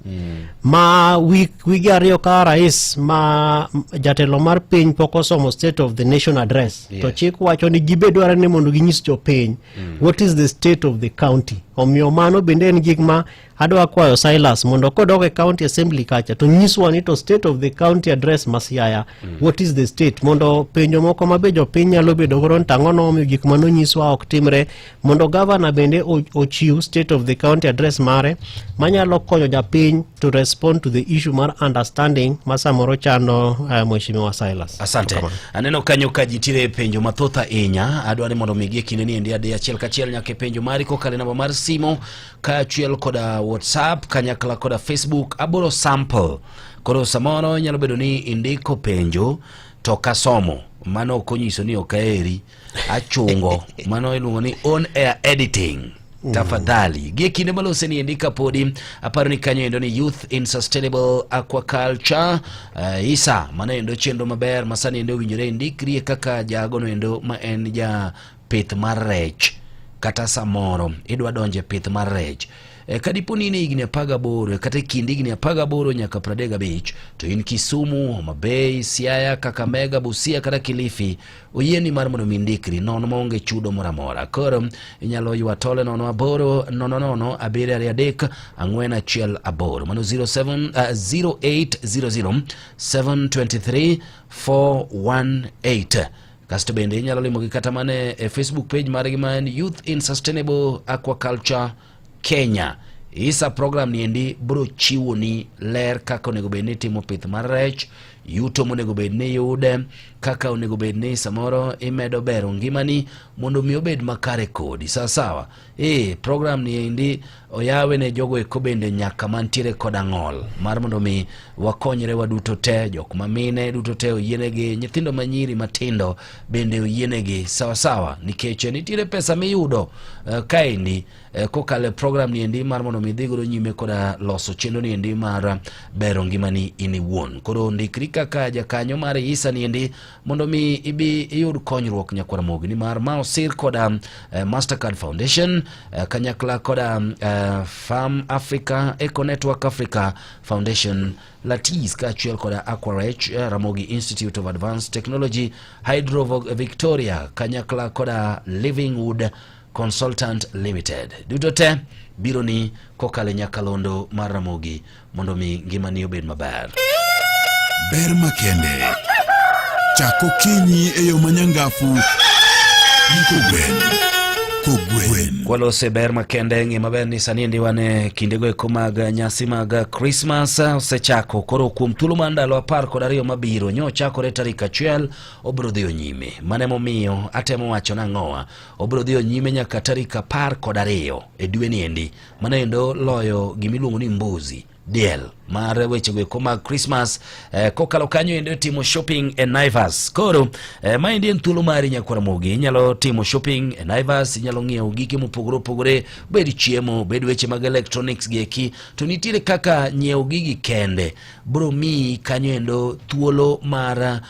ma wik wige ariyo ka rais ma jatelo mar piny pok osomo state of the nation address to Yes. chik wacho ni gibe dware ni mondo ginyis jopiny what is the state of the county omiyo mano bende en gik ma adwa kwayo Silas mondo kodok e county assembly kacha to nyiswa ni to state of the county address ma Siaya what is the state mondo penjo moko ma be jopiny nyalo bedo godo ni tang'o nomiyo gik manonyiswa ok timre mondo governor bende ochiw state of the county address mare manyalo konyo japiny to respond to the issue mar understanding ma samoro chando uh, mheshimiwa Silas. Asante. Aneno kanyo ka ji nitiere penjo mathoth ahinya. Adwa ni mondo migi e kinde ni endi adhi achiel kachiel nyaka e penjo mari kokalo e namba mar simo kaachiel koda WhatsApp kanyakla koda Facebook. Aboro sample. Koro samoro nyalo bedo ni indiko penjo to kasomo mano ok onyiso ni ok aheri. Achungo. Mano iluongo ni on air editing. Tafadhali gie kinde malose ni endi kapodi aparo ni kanyo endo ni Youth in Sustainable Aquaculture isa mano endo chenro maber ma sani endo owinjore indikrie kaka jagono endo ma en ja pith mar rech kata samoro idwa donjo e pith mar rech. Ka dipo ni in e higni 18 kata e kind higni 18 nyaka 35 to in Kisumu, Homa Bay, Siaya, Kakamega, Busia kata Kilifi, oyieni mar mondo mi indikri nono maonge chudo moro amora. Koro inyalo ywa tole 0 8 0 0 7 2 3 4 1 8, mano 07 0800 723 418. Kasto bende inyalo limogi kata mana e Facebook page margi ma en Youth in Sustainable Aquaculture Kenya. Isa program ni endi bro chiwoni ler kaka onego bed ni itimo pith mar rech, yuto monego bed ni iyude, kaka onego bed ni samoro imedo bero ngimani mondo mi obed makare kodi. Sawa sawa. Program ni endi oyawe ne jogo eko bende nyaka mantiere koda ng'ol mar mondo mi wakonyre waduto te, jok ma mine duto te oyienegi, nyithindo manyiri matindo bende oyienegi. Sawa sawa, nikech nitiere pesa miyudo kaendi kokalo e program ni endi mar mondo mi idhi godo nyime koda loso chenro ni endi mar bero ngimani in iwuon. Koro ndikri kaka jakanyo mar Isa ni endi mondo mi ibi iyud konyruok nyakwar Ramogi, nimar ma osir koda Mastercard Foundation kanyakla koda Farm Africa, Eco Network Africa Foundation, Latis kaachiel koda Aquarech, Ramogi Institute of Advanced Technology, Hydro Victoria kanyakla koda Livingwood Consultant Limited. Duto te biro ni kokalo e nyakalondo mar Ramogi mondo mi ngimani obed maber. Ber makende. Chak okinyi e yo manyangafu gi kogwen. Kogwen. Walose ber makende. Ng'e maber ni sani endi wan e kindego eko mag nyasi mag Christmas osechako. Koro kuom thuolo mar ndalo 12 mabiro, nyo ochakore tarik 1, obiro dhiyo nyime. Mano emomiyo atemo wacho nang'owa, obiro dhiyo nyime nyaka tarik 12 e dweni endi. Mano endo loyo gimiluongo ni mbuzi diel mar wechego eko mag Christmas kokalo kanyo endo timo shopping e Naivas. Koro maendi en thuolo mari nyakwar Ramogi, inyalo timo shopping e Naivas, inyalo ng'iewo gike mopogore opogore, bed chiemo, bed weche mag electronics gi eki, to nitiere kaka nyiewo gigi kende bro miyi kanyo endo thuolo mar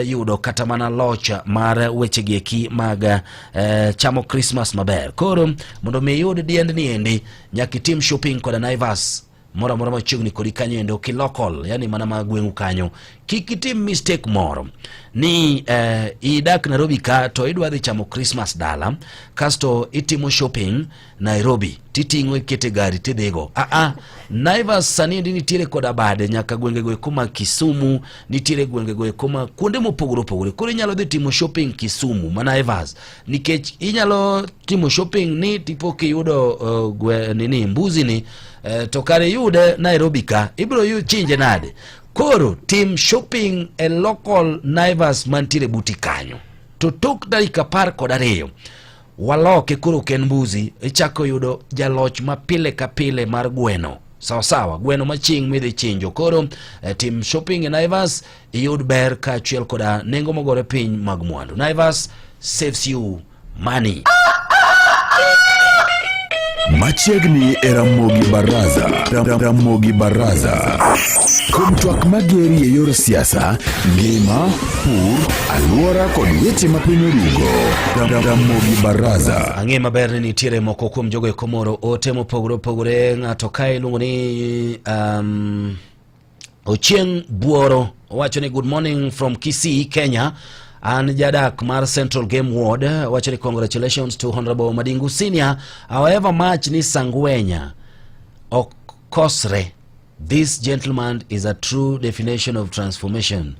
yudo kata mana loch mar weche gi eki mag chamo Christmas maber. Koro mondo mi iyud diendni endi nyaka itim shopping koda Naivas moro amora machiegni kodi kanyo endo kilokol, yani mana ma gweng'u kanyo. Kik itim mistake moro ni idak Nairobi ka to idwa dhi chamo Christmas dala, kasto itimo shopping Nairobi titing'o ikete gari tidhigo. Naivas sani endi nitiere koda bade nyaka gwengego eko mag Kisumu, nitiere gwengego eko ma kuonde mopogore opogore. Koro inyalo dhi timo shopping Kisumu ma Naivas, nikech inyalo timo shopping ni tipo kiyudo nini mbuzi ni to kare iyude Nairobi ka ibiro chinje nade? Koro tim shopping e local Naivas mantiere buti kanyo. To tok tarik 12 waloke koro ok en mbuzi, ichako yudo jaloch ma pile ka pile mar gweno. Sawa sawa, gweno maching' midhi chinjo. Koro tim shopping e Naivas iyud ber kaachiel koda nengo mogore piny mag mwandu. Naivas saves you money. Machiegni e Ramogi Baraza. Ramogi Baraza. Kuom twak mageri e yor siasa, ngima, pur, alwora kod weche ma piny orugo. Ramogi Baraza. Ang'e maber ni nitiere moko kuom jogo eko moro ote mopogore opogore. Ng'ato kae iluongo ni Ochieng' Buoro owacho ni good morning from Kisii, Kenya. An jadak mar Central Game Ward owacho ni congratulations to Honorable Madingu Senior. However much ni Sangwenya ok kosre. This gentleman is a true definition of transformation.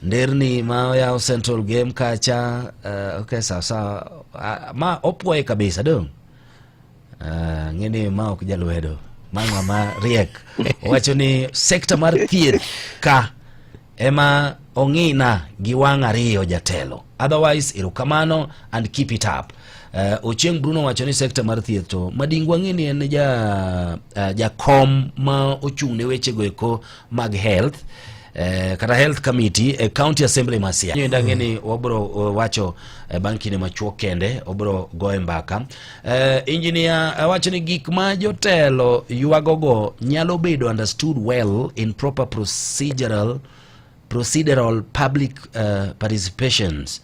Nderni ma oyaw Central Game kacha, okay, sawa sawa. Ma opuoye kabisa dong. Ng'eni ma ok jalwedo, ma ng'ama riek. Owacho ni sekta mar thieth ka ema ong'ina gi wang' ariyo jatelo. Otherwise, erokamano and keep it up. Ochieng' Bruno wacho ni sekta mar thieth to Madingu ang'e ni en jakom ma ochung' ne wechego eko mag health. eh, kata health committee e county assembly ma Siaya. Mm. Dang'e ni wabro wacho eh, bang' kinde machuok kende wabro goye mbaka. Eh, engineer awacho ni gik ma jotelo ywagogo nyalo bedo understood well in proper procedural procedural public participations.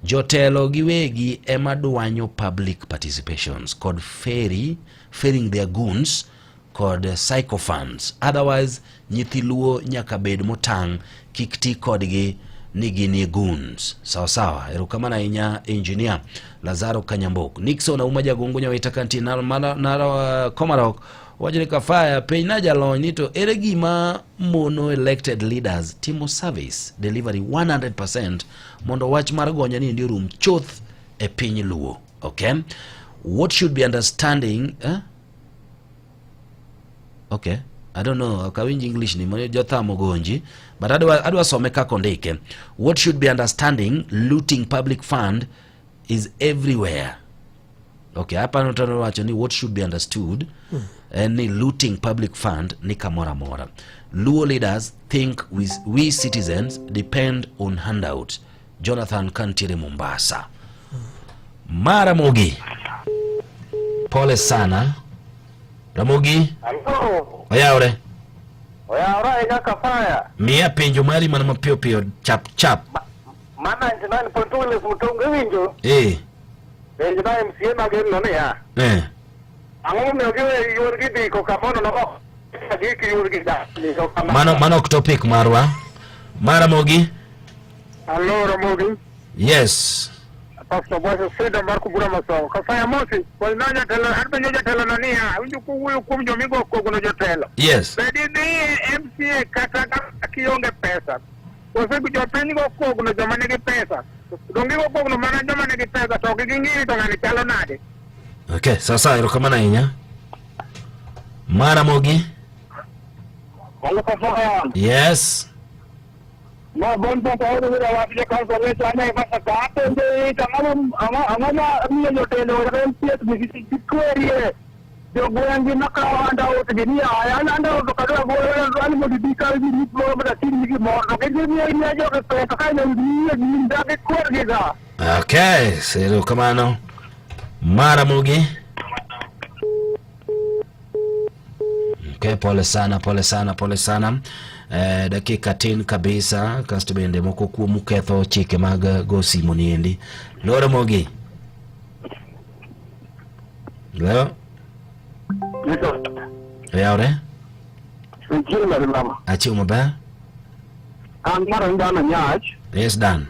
Jotelo giwegi ema dwanyo public participations kod ferry ferrying their goons kod sycophants. Otherwise nyithi Luo nyaka bed motang' kik ti kodgi ni ginie goons. Sawa sawa, erokamano ahinya engineer Lazaro Kanyambok. Nixon Auma Jagongo Nyawita kantie Naro, Naro, Naro, Komarok wacho ni Kafaya penj na jalony ni to ere gima mono elected leaders timo service delivery 100% mondo wach mar gonya ni endi orum chuth e piny Luo. Okay? What should be understanding eh? Okay. I don't know, ok awinj English ni mano jothamo gonji, but adwa adwa some kaka ondike. What should be understanding looting public fund is everywhere. Okay, hapa notano wacho ni what should be understood en ni looting public fund ni kamoro amora. Luo leaders think we citizens depend on handouts. Jonathan kantiere Mombasa. Ma Ramogi. Pole sana. Ramogi. Hello. Oyawre. Oyawre ahinya Kafaya. Miya penjo mari mana mapiyo piyo chap chap. Ma 99.2 Les Mutungu iwinjo? Eh. Penjo na MCA mageno niya. Eh. Ang'o momiyo giwe yuorgi diko kamono no ok gik yuorgi da diko kamano. Mano mano ok topic marwa. Ma Ramogi. Hello Ramogi. Yes. Pastor Bwasa Seda mar Kubura Masawa. Kafaya Mosi, wachna jatelo, an penjo jatelo no niya, awinjo kowuoyo kuom joma igo koko no jotelo. Yes. Be didhi e MCA kata ka kionge pesa? Kose jopiny go kogno joma nigi pesa? Donge gigo kogno mana joma nigi pesa to ok ging'i ni to ng'ani chalo nade? Okay, sasa erokamano ahinya. Ma Ramogi. Hello, Kafaya. Yes. Ma bon to ka oro wira wach jo kanso ne chane kaka ka apenjo to ang'o ang'o ang'o ma miyo jotelo kata MCAs gi gikwerie jogweng' gi makawo handout gi ni aya an handout ok adwa golo an mondo ibi kaw gi nyip moro mondo atimni gimoro to gimiyo imiya jogi pesa ka imiyo gin dak ikwergi ga. Okay, erokamano. Ma Ramogi. Okay, pole sana, pole sana, pole sana. Eh, dakika tin kabisa kasto bende moko kuomu ketho chike mag go simu niendi. Lo Ramogi. Lo. Oyawre? Chieng' nade mama? Achiew maber? An mara ni Dan Anyach, Yes, Dan.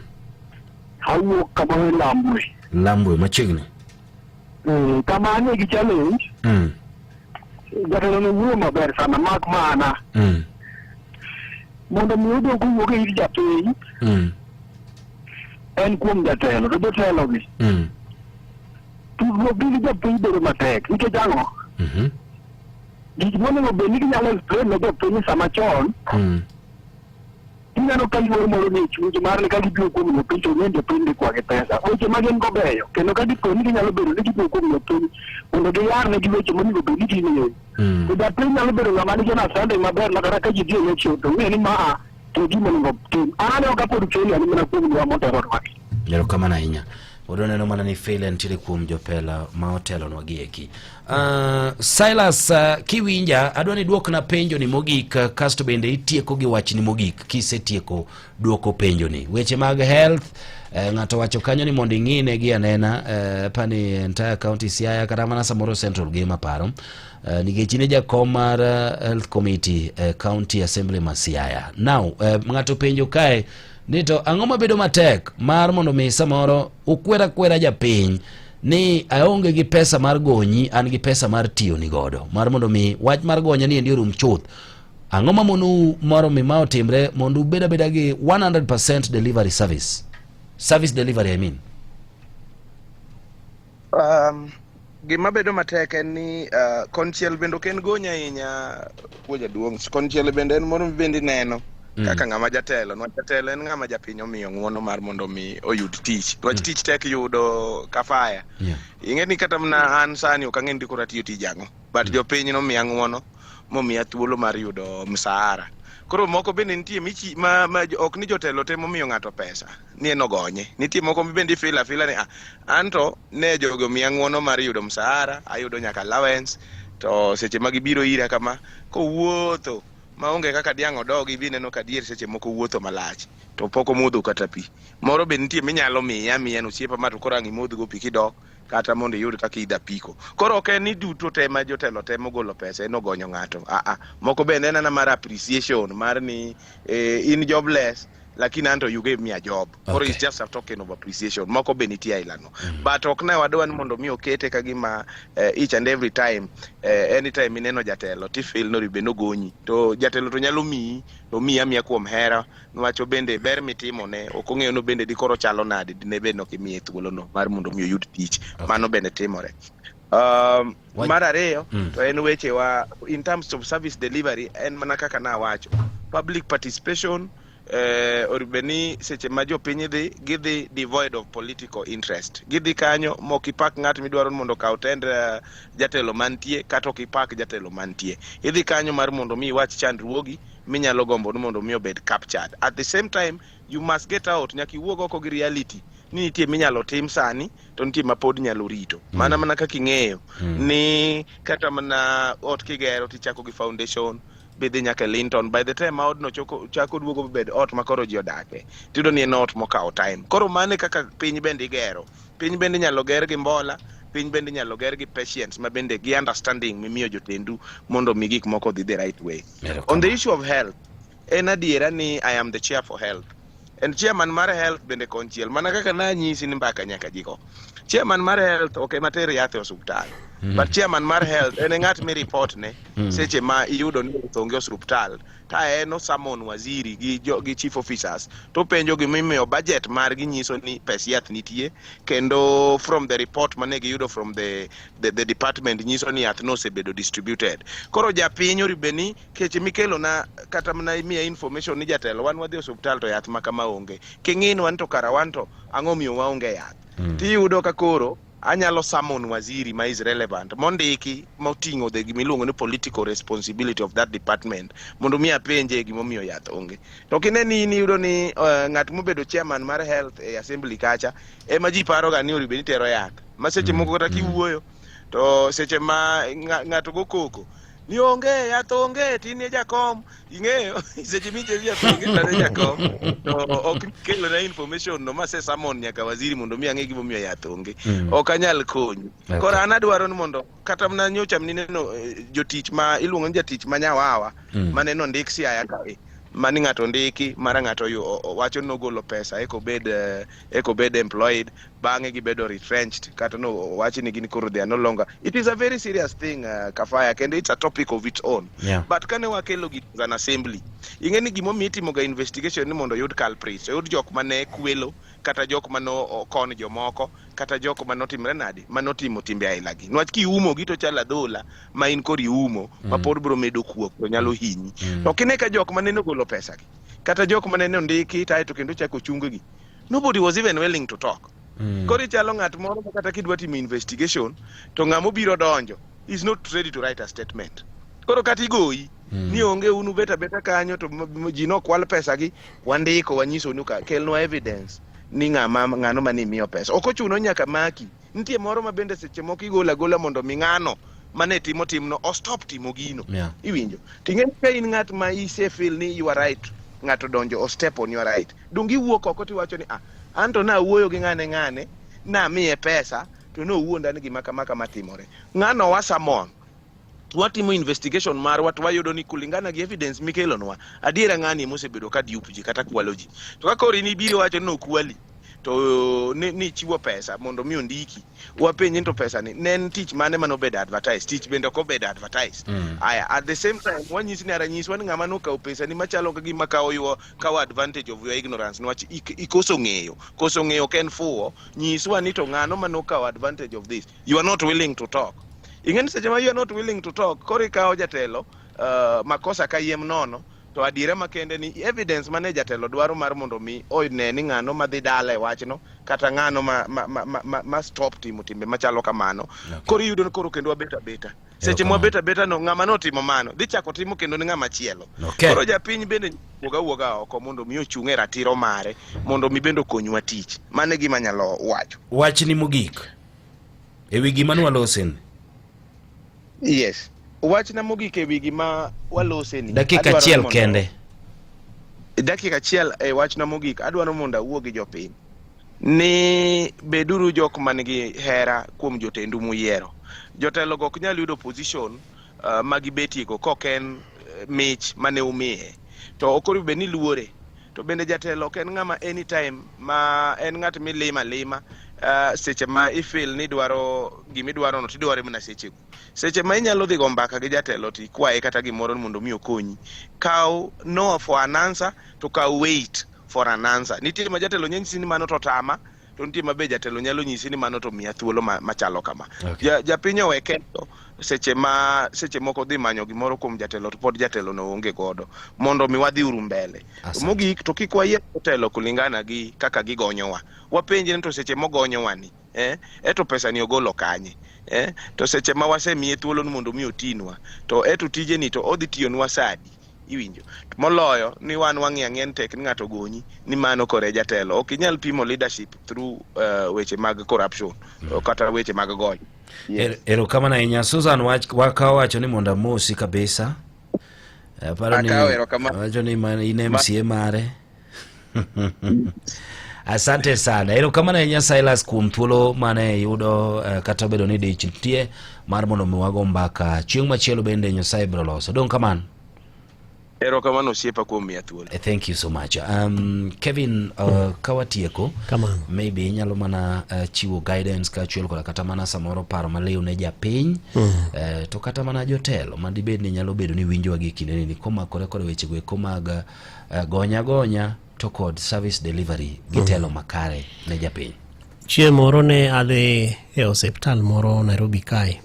awuok kama Lambwe. Lambwe machiegni. Kama anie gi challenge, jatelo no wuoyo maber sana mak mana mondo mi odong kowuok e ir japiny en kuom jatelo to jotelo gi tudruok gi gi jopiny bedo matek nikech ang'o gik monego bed ni ginyalo explain ne jopiny sama chon ineno ka luor moro nie chunygi mar ni ka gibiro kuom jopiny to ng'eny jopiny dhi kwagi pesa weche ma gin go beyo kendo ka dipo ni ginyalo bedo ni gibiro kuom jopiny mondo giyar negi weche monego bed ni ging'eyo to japiny nyalo bedo ng'ama nigi understanding maber ma kata ka ji dhi e election to ng'e ni maa to gima onego tim an aneno ka pod failure ni mana kuom joma otelonwagi Erokamano ahinya. Pod waneno mana ni failure nitiere kuom jopela ma otelonwa gi eki. Silas, kiwinja adwa ni duokna penjo ni mogik kasto bende itieko gi wachni mogik kisetieko duoko penjo ni. Weche mag health ng'ato wacho kanyo ni mondo ing'ine gi anena pani entire county Siaya kata mana samoro Central Game aparo nikech in e jakom mar health committee county assembly ma Siaya. Now ng'ato penjo kae ni to ang'o mabedo matek mar mondo mi samoro ukwer akwera japiny ni aonge gi pesa mar gonyi an gi pesa mar tiyo ni godo mar mondo mi wach mar gonya ni endi orum chuth ang'o ma monou moro mi ma otimre mondo ubed abeda gi 100% delivery service service delivery I mean Gima bedo matek en ni konchiel bende ok en gonya ahinya kuo jaduong' konchiel bende en moro bende ineno kaka ng'ama jatelo nwach jatelo en ng'ama japiny omiyo ng'uono mar mondo mi oyud tich nwach tich tek yudo kafaya ing'e ni kata mana an sani ok ang'e ni koro atiyo tij ang'o but jopiny nomiya ng'uono momiya thuolo mar yudo msahara. Koro moko bende nitie michi ma, ma ok ni jotelo temo miyo ng'ato pesa ni en ogonye. Nitie moko bende ifeel afeela ni ah, anto ne jogi omiya ng'uono mar yudo msahara, ayudo nyaka allowance to seche ma gibiro ira kama kowuotho maonge kaka diang' odogi bi neno ka dier seche moko wuotho malach to pok omodho kata pi. Moro be nitie minyalo miye amiya ni osiepa ma to koro ang' imodhgo pi kidok kata mondo iyud kaka idhi apiko. Koro ok en ni duto te ma jotelo temo golo pesa en ogonyo ng'ato. Aa, moko bende en ana mar appreciation mar ni eh, in jobless lakini anto you gave me a job. Koro it's just a token of appreciation. Moko be nitie aila no. But ok ne wadwa ni mondo mi okete ka gima eh, each and every time eh, anytime ineno jatelo tifeel ni onego bed ni ogonyi. To jatelo to nyalo miyi to omiyi amiya kuom hera niwach bende ber mitimone ok ong'eyo ni bende dikoro chalo nade dine bed ni ok imiye thuolono mar mondo mi oyud tich. Mano bende timore. Mar ariyo to en wechewa in terms of service delivery en mana kaka nawacho public participation eh, onego bed ni seche ma jopiny dhi gidhi devoid of political interest gidhi kanyo mok ipak ng'at midwaro ni mondo okaw tend eh, jatelo mantie kata ok ipak jatelo mantie idhi kanyo mar mondo mi iwach chandruogi minyalo gombo ni mondo mi obed captured at the same time you must get out nyaka iwuog oko gi reality ni nitie minyalo tim sani to nitie ma pod nyalo rito mana mana kaka ing'eyo ni kata mana ot kigero tichako gi foundation bidhi nyaka e Linton by the time ma odno choko, chako duogo bed ot ma koro ji odake tiyudo ni en ot mokawo time koro mano e kaka piny bende igero piny bende inyalo ger gi mbola piny bende inyalo ger gi patience ma bende gi understanding mimiyo jotendu mondo mi gik moko odhi the right way on the issue of health en adiera ni I am the chair for health and chairman mar health bende konchiel mana kaka nanyisi ni mbaka nyaka ji go chairman mar health ok ema ter yath e osuptal but chairman mar health en e ng'at mi report ne seche ma iyudo ni yath onge osuptal ta en osummon waziri gi, jo, gi chief officers to penjo gimomiyo budget margi nyiso ni pes yath nitie kendo from the report mane giyudo from the, the, the department nyiso ni yath nosebedo distributed koro japiny oribe ni keche mikelona kata mana imiya information ni jatelo wan wadhi e osuptal to yath ma kama onge king'inwa ni to kara wan to ang'o miyo waonge yath tiyudo ka koro anyalo summon waziri ma is relevant mondiki moting'o the gimiluongo ni political responsibility of that department mondo mi apenje gimomiyo yath onge to kine ni in iyudo ni uh, ng'at mobedo chairman mar health e assembly kacha ema ji paroga ni onego bed ni tero yath ma seche moko kata kiwuoyo to seche ma ng'ato go koko ni onge yath onge to in e jakom ing'eyo seche miche ni yath onge to an e jakom to ok kelo na information no mase summon nyaka waziri mondo mi ang'e gimomiyo yath onge ok anyal konyi Okay. koro an adwaro ni mondo kata mana nyocha mineno eh, jotich ma iluongo ni jatich ma nyawawa maneno ondik Siaya kae mani ng'ato ondiki mara ng'ato oyu- o- o- wacho ni nogolo pesa eka obed eh, eka obed employed bang'e gibedo retrenched kata no wachi ni gin koro they are no longer it is a very serious thing uh, Kafaya kendo it's a topic of its own Yeah. but kane wakelo gi as an assembly ing'e ni gimomiyo itimoga investigation ni mondo oyud culprits oyud jok mane kwelo kata jok mane okon jomoko kata jok mane otimre nade mane otimo timbe ailagi niwach kiumo gi to chalo adhola ma in koro iumo ma pod biro medo kuok to nyalo hinyi to kine ka jok mane ogolo pesa gi kata jok mane ondiki tae to kendo chako chung gi nobody was even willing to talk koro ichalo ng'at moro ma kata kidwa timo investigation to ng'ama obiro donjo is not ready to write a statement koro kata igoyi ni onge un ubet abeta kanyo to ji nokwal pesa gi wandiko wanyiso ni ka kelnwa evidence ni ng'ama ng'ano mane imiyo pesa ok ochuno nyaka maki nitie moro ma bende seche moko igolo agola mondo mi ng'ano mane timo timno o stop timo gino Yeah. iwinjo ting'e ni ka in ng'at ma ise feel ni you are right ng'ato donjo o step on your right donge iwuok oko tiwacho ni ah anto nawuoyo gi ng'ane ng'ane namiye pesa to nowuonda ni gima kama kama timore ng'ano wa summon watimo investigation marwa to wayudo ni kulingana gi evidence mikelonwa adiera ng'ani emosebedo ka dupe ji kata kwalo ji to ka koro in ibiro wacho ni okwali to ni, ni chiwo pesa mondo mi ondiki wapenji ni to pesa ni ne en tich mane mane obedo advertised tich bende ok obedo advertised aya at the same time wanyisi ni ara nyiswa ni ng'ama nokawo pesa ni machalo ka gima kawo your kawo advantage of your ignorance niwach ikoso ng'eyo koso ng'eyo ok en fuwo nyiswa ni to ng'ano manokawo advantage of this you are not willing to talk ing'e ni seche ma you are not willing to talk koro ikawo jatelo uh, makosa kayiem nono To adiera makende ni evidence mane jatelo dwaro mar mondo mi one ni ng'ano madhi dala e wachno kata ng'ano ma, ma, ma, ma, ma, ma stop timo timbe machalo kamano. Koro iyudo ni koro kendo wabet abeta. Seche mwabet abeta no ng'ama notimo mano dhi chako timo kendo ni ng'ama chielo. Koro japiny bende wuoga wuoga oko mondo mi ochung' e ratiro mare mondo mi bende okonywa tich. Mano e gima anyalo wacho. Wachni mogik e wi gima nwaloseni. Yes. Wachna mogik e wi gima waloseni. Dakika Adwaro achiel mondo- kende. Dakika achiel e wachna mogik adwaro mondo awuo gi jopiny ni beduru jok man gi hera kuom jotendu muyiero. Jotelo go ok nyal yudo position ma gibetiego kok en mich mane umiye. To ok onego bed ni luore. To bende jatelo ok en ng'ama anytime ma en ng'at milima lima seche ma ifeel ni idwaro gimidwaro no tidware mana sechego. Seche ma inyalo dhi go mbaka gi jatelo to ikwaye kata gimoro ni mondo mi okonyi. Kaw no for an answer to kaw wait for an answer. Nitie ma jatelo nyalo nyisi ni mano to tama, to nitie ma be jatelo nyalo nyisi ni mano to miya thuolo machalo kama. Japiny owe ketho seche ma seche moko dhi manyo gimoro kuom jatelo to pod jatelo no onge godo mondo mi wadhi uru mbele. Asante. Mogik to kik wayier jotelo kulingana gi kaka gigonyowa. Wapenjre ni to seche mogonyowa ni eto pesa ni ogolo kanye? To seche ma wasemiye thuolo ni mondo mi otinwa to eto tijeni to odhi tiyonwa sadi? Iwinjo? Moloyo ni wan wang'iyo ang'iya ni tek ni ng'ato ogonyi ni mano kore jatelo. Ok inyal pimo leadership through weche mag corruption kata weche mag gony. Yes. Erokamano ahinya Susan, wach wakawo wacho ni mondo amosi kabisa. Aparo ni Akawo erokamano. wacho ni in MCA mare. Asante sana. Erokamano ahinya Silas kuom thuolo mane iyudo kata obedo ni dich nitie mar mondo mi wago mbaka. Chieng' machielo bende Nyasaye biro loso. Dong' kamano. Erokamano osiepa kuom miya thuolo. Thank you so much. Kevin, ka watieko, Kamano. maybe inyalo mana chiwo guidance kaachiel koda kata mana samoro paro maliw ne japiny to kata mana jotelo madibed ni nyalo bedo ni winjowa gi kindeni ni komakore kod wechego eko mag gonya gonya to kod service delivery gi telo makare ne japiny. Chieng' moro ne adhi e osiptal moro Nairobi kae.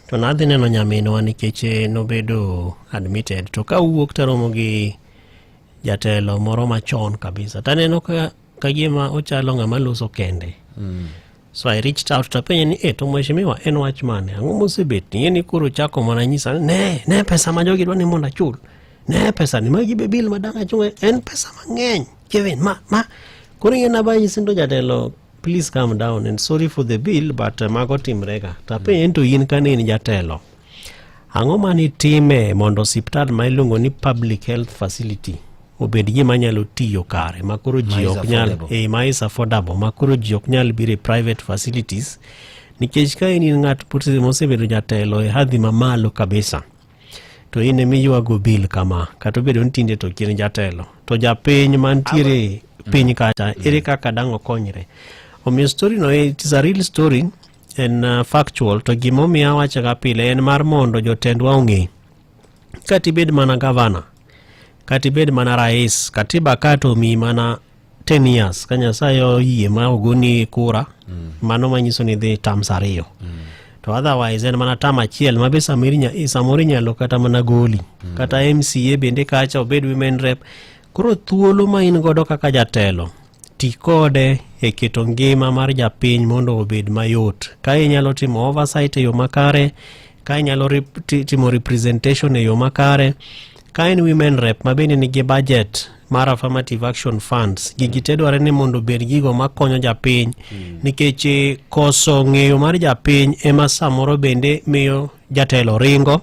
To nadhi neno nyaminwa nikech nobedo admitted. To kawuok taromo gi jatelo moro machon kabisa. Taneno ka gima ochalo ng'ama loso kende. So I reached out tapenje ni to mheshimiwa en wach mane? Ang'o mosebet? Ing'e ni koro chako mana nyisa ni, ne pesa ma jogi dwa ni mondo achul. Ne pesa ni magi be bill ma dang' achung' en pesa mang'eny. Kevin ma koro ing'e naba nyisi ni to jatelo please calm down and sorry for the bill but mago timrega. Tapenje ni to in kane in jatelo. Ang'o mane itime mondo osiptal ma iluongo ni public health facility obed gima nyalo tiyo kare ma koro ji Ma is ok nyal affordable. ma is affordable ma koro ji ok nyal biro e private facilities nikech ka in ng'at mosebedo jatelo e hadhi mamalo kabisa to in ema iywago bill kama kata obedo ni tinde to ok in jatelo to japiny mantiere piny kacha ere kaka dang' okonyre. Omiyo story no it is a real story en factual to gimomiyo awache ga pile en mar mondo jotendwa ong'e kata ibed mana gavana kata ibed mana rais katiba ka to omiyi mana 10 years ka Nyasaye oyie ma ogoni kura mano manyiso ni idhi terms ariyo to otherwise en mana term achiel ma be samoro inyalo kata mana goli kata MCA bende kacha obed women rep. Koro thuolo ma in godo kaka jatelo ti kode e keto ngima mar japiny mondo obed mayot. Ka inyalo timo oversight e yo makare, ka inyalo timo representation e yo makare, ka en women rep ma bende nigi budget mar affirmative action funds, gigi te dware ni mondo obed gigo makonyo japiny nikech koso ng'eyo mar japiny ema samoro bende miyo jatelo ringo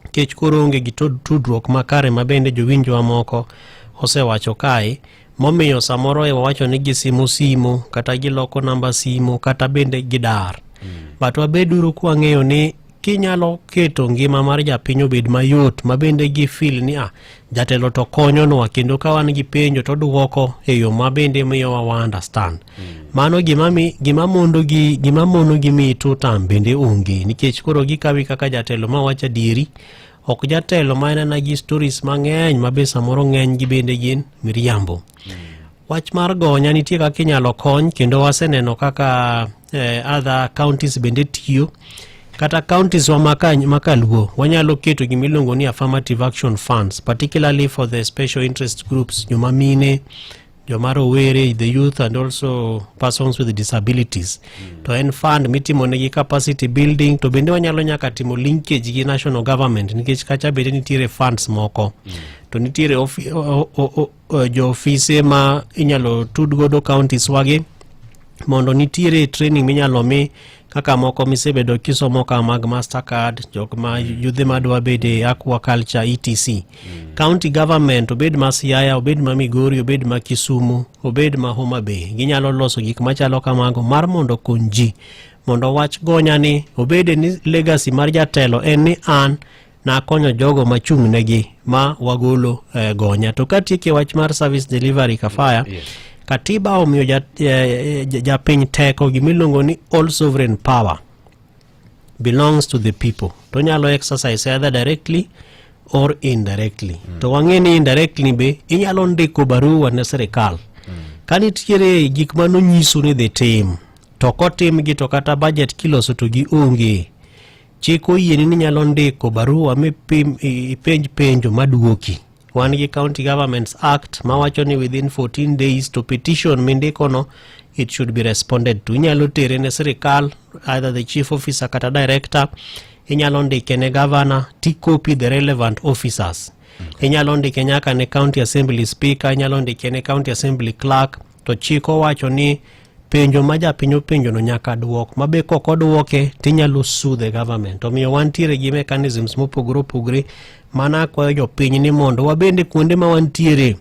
nikech koro onge gi tudruok makare ma bende jowinjowa moko osewacho kae, momiyo samoro e wawacho ni gisimo simo kata giloko namba simo kata bende gidar. But wabeduru kwang'eyo ni kinyalo keto ngima mar japiny obed mayot ma bende gi feel ni jatelo to konyonwa kendo ka wan gi penjo to duoko e yo ma bende miyowa wa understand. Mano gima mono gi miyi two term bende onge nikech koro gikawi kaka jatelo ma wacho adieri, ok jatelo ma en ana gi stories mang'eny ma be samoro ng'eny gi bende gin miriambo. Wach mar gonya nitie kaka inyalo kony kendo waseneno kaka other counties bende tiyo. Kata counties wa makaluo wanyalo keto gimiluongo ni affirmative action funds, particularly for the special interest groups, joma mine, joma rowere, the youth and also persons with disabilities. To en fund mitimo negi capacity building, to bende wanyalo nyaka timo linkage gi national government, nikech kacha bende nitiere funds moko. To nitiere jo ofise ma inyalo tud godo counties wagi mondo nitiere training minyalo mi kaka moko misebedo kisomo ka mag Mastercard, jok ma yudhe madwa bede aquaculture etc. County government, obed ma Siaya, obed ma Migori, obed ma Kisumu, obed ma Homa Bay, ginyalo loso gik machalo kamago mar mondo okony ji mondo wach gonya ni obede ni legacy mar jatelo en ni an nakonyo jogo machung' negi ma wagolo gonya. To katieke wach mar service delivery kafaya, katiba omiyo japiny teko gimiluongo ni all sovereign power belongs to the people, to nyalo exercise either directly or indirectly. To wang'e ni indirectly be inyalo ndiko barua ne sirikal ka nitiere gik manonyisu ni dhi tim to kotimgi, to kata budget kiloso to gionge. Chik oyieni ni inyalo ndiko barua mipim ipenj penjo maduoki. Wan gi County Governments Act mawacho ni within 14 days to petition mindikono it should be responded to. Inyalo tere ne sirikal, either the chief officer kata director, inyalo ndike ne governor ti copy the relevant officers, inyalo ndike nyaka ne county assembly speaker, inyalo ndike ne county assembly clerk. To chik owacho ni penjo ma japiny openjono nyaka duok, ma be kok oduoke tinyalo sue the government. Omiyo wantiere gi mechanisms mopogore opogore. Mana akwayo jopiny ni mondo wabende kuonde ma wantiere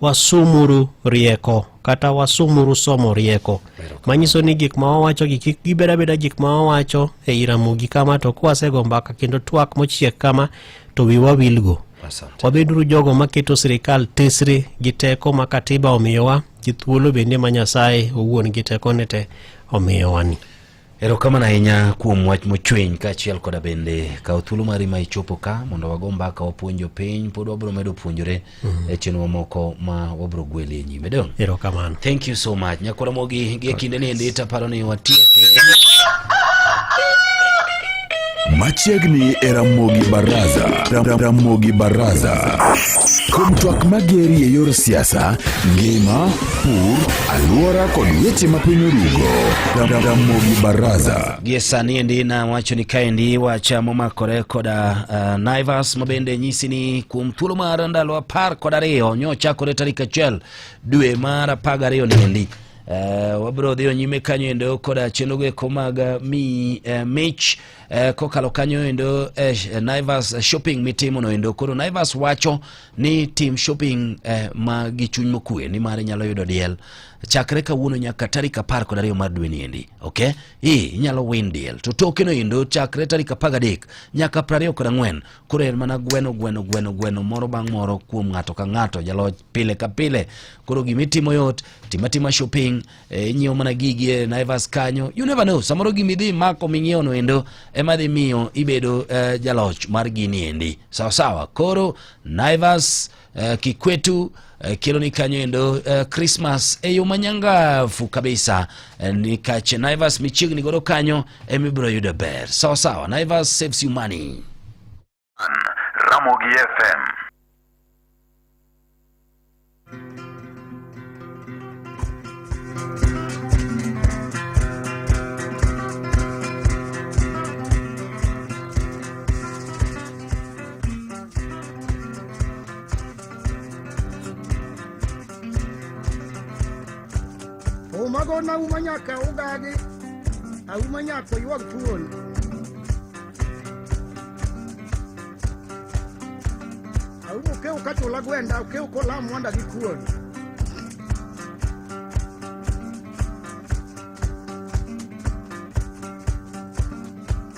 wasumuru rieko kata wasumuru somo rieko manyiso ni gik ma wawacho gi kik gibed abeda gik ma wawacho e Ramogi kama, to kwasego mbaka kendo twak mochiek kama to wiwa wilgo. Wabeduru jogo maketo sirikal tesre gi teko ma katiba omiyowa, gi thuolo bende ma Nyasaye owuon gi tekone te omiyowa ni. Erokamano ahinya kuom wach mochwiny kaachiel koda bende kawo thuolo mari ma ichopo ka mondo wago mbaka, wapuonj jopiny. Pod wabiro medo puonjore e chenro mamoko ma wabiro gweli e nyime dong. Erokamano. Thank you so much. Nyakwara Mogi, gi e kinde ni endi taparo ni watieke. Machiegni e Ramogi Baraza. Ramogi Baraza. Kuom twak mageri e yor siasa, ngima, pur, alwora kod weche ma piny orugo. Ramogi Baraza. Gie sani endi nawacho ni kaendi wacha momakore koda Naivas ma bende nyisi ni kuom thuolo mar ndalo 12 nyochakore tarik 1 dwe mar 12 ni endi. Wabiro dhiyo nyime kanyo endo koda chenro eko mag mi mich kokalo kanyo endo Naivas shopping mitimo no endo. Koro Naivas wacho ni tim shopping ma gi chuny mokwe, nimar inyalo yudo diel chakre kawuono nyaka tarik 12 mar dwe ni endi. Okay, inyalo win diel to toke no endo chakre tarik 13 nyaka 24. Koro en mana gweno gweno gweno gweno moro bang' moro kuom ng'ato ka ng'ato jaloch pile ka pile. Koro gimitimo yot, tima tima shopping, inyiewo mana gigi e Naivas kanyo. You never know, samoro gimidhi mako ming'iewo no endo ema dhi miyo ibedo jaloch mar gini endi. Sawa sawa. Koro Naivas kikwetu kelo ni kanyo endo Christmas e yo manyangafu kabisa, nikech Naivas michiegni godo kanyo ema ibiro yudo ber. Sawa sawa. Naivas saves you money. Ramogi FM. Umagona uma nyaka ugagi, auma nyaka oywag thuol. Aumo okew kachula gwenda, okew kolam mwanda gi kuon.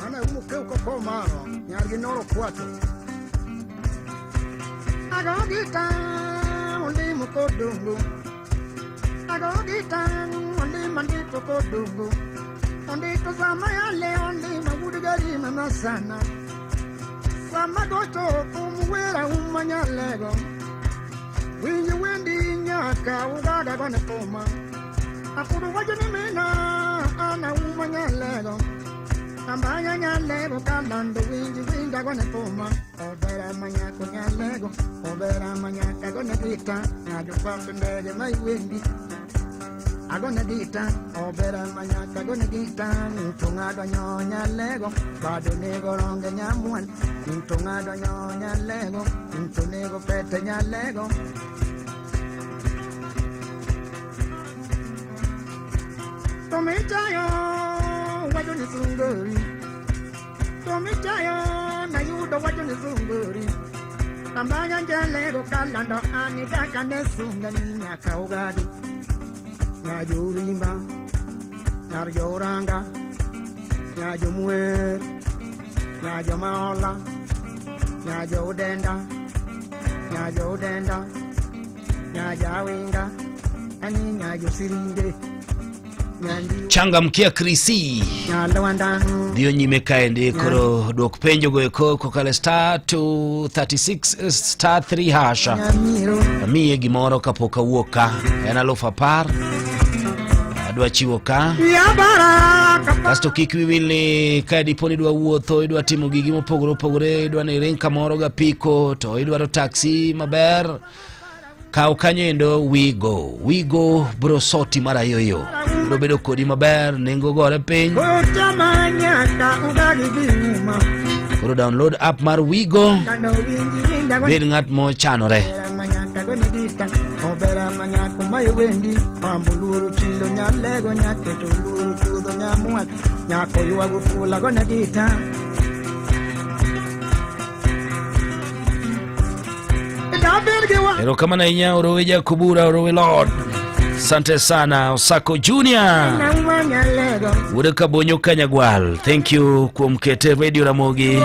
An aumo okew koko maro, nyar gi noro kwato. Ago gita olimo kodongo. Ago gita olimo ndito kodongo. Ondito sama yale olimo wudgari masana. Sama gocho kumwera umanyalego. Winji wendi nyaka ugaga gone koma. Akuru wajo ni mina ana umanyalego. Ambanya nyalego kalando winji winja gone thuma Obera manyako nyalego Obera manyaka gone gita Nyajo pak ndege ma iwendi Agone gita Obera manyaka gone gita Ntunga donyo nyalego Bado nego ronge nyamwan Ntunga donyo nyalego Ntunego pete nyalego Tomitayo wacho ni sungori Tomitayo nayudo wacho ni sungori Tambanya njalego kalando ani kaka ne sunga ni nyaka ugadi Nyajorimba Nyarjoranga Nyajomwer Nyajomaola Nyajodenda Nyajodenda Nyajawinga Ani nyajosirinde Changamkia Krisi dhiyo nyime kaendi koro dwok penjo go eko kokalo star 236 star 3 hasha amiye gimoro kapok awuok ka en 10,000 adwa chiwo ka kasto kik wiwi wil ni ka dipo ni idwa wuotho idwa timo gigi mopogore opogore idwa ni iring kamoro gapiko to idwaro taxi maber kaw kanyo endo wigo wigo bro soti mar ayoyo bro bedo kodi maber nengo gore piny koro download app mar wigo bed ng'at mochanore Erokamano ahinya Orowe Jakubura, Orowe Lord. Asante sana Osako Junior. Wuod Kabonyo Kanyagwal. Thank you kuom kete Radio Ramogi.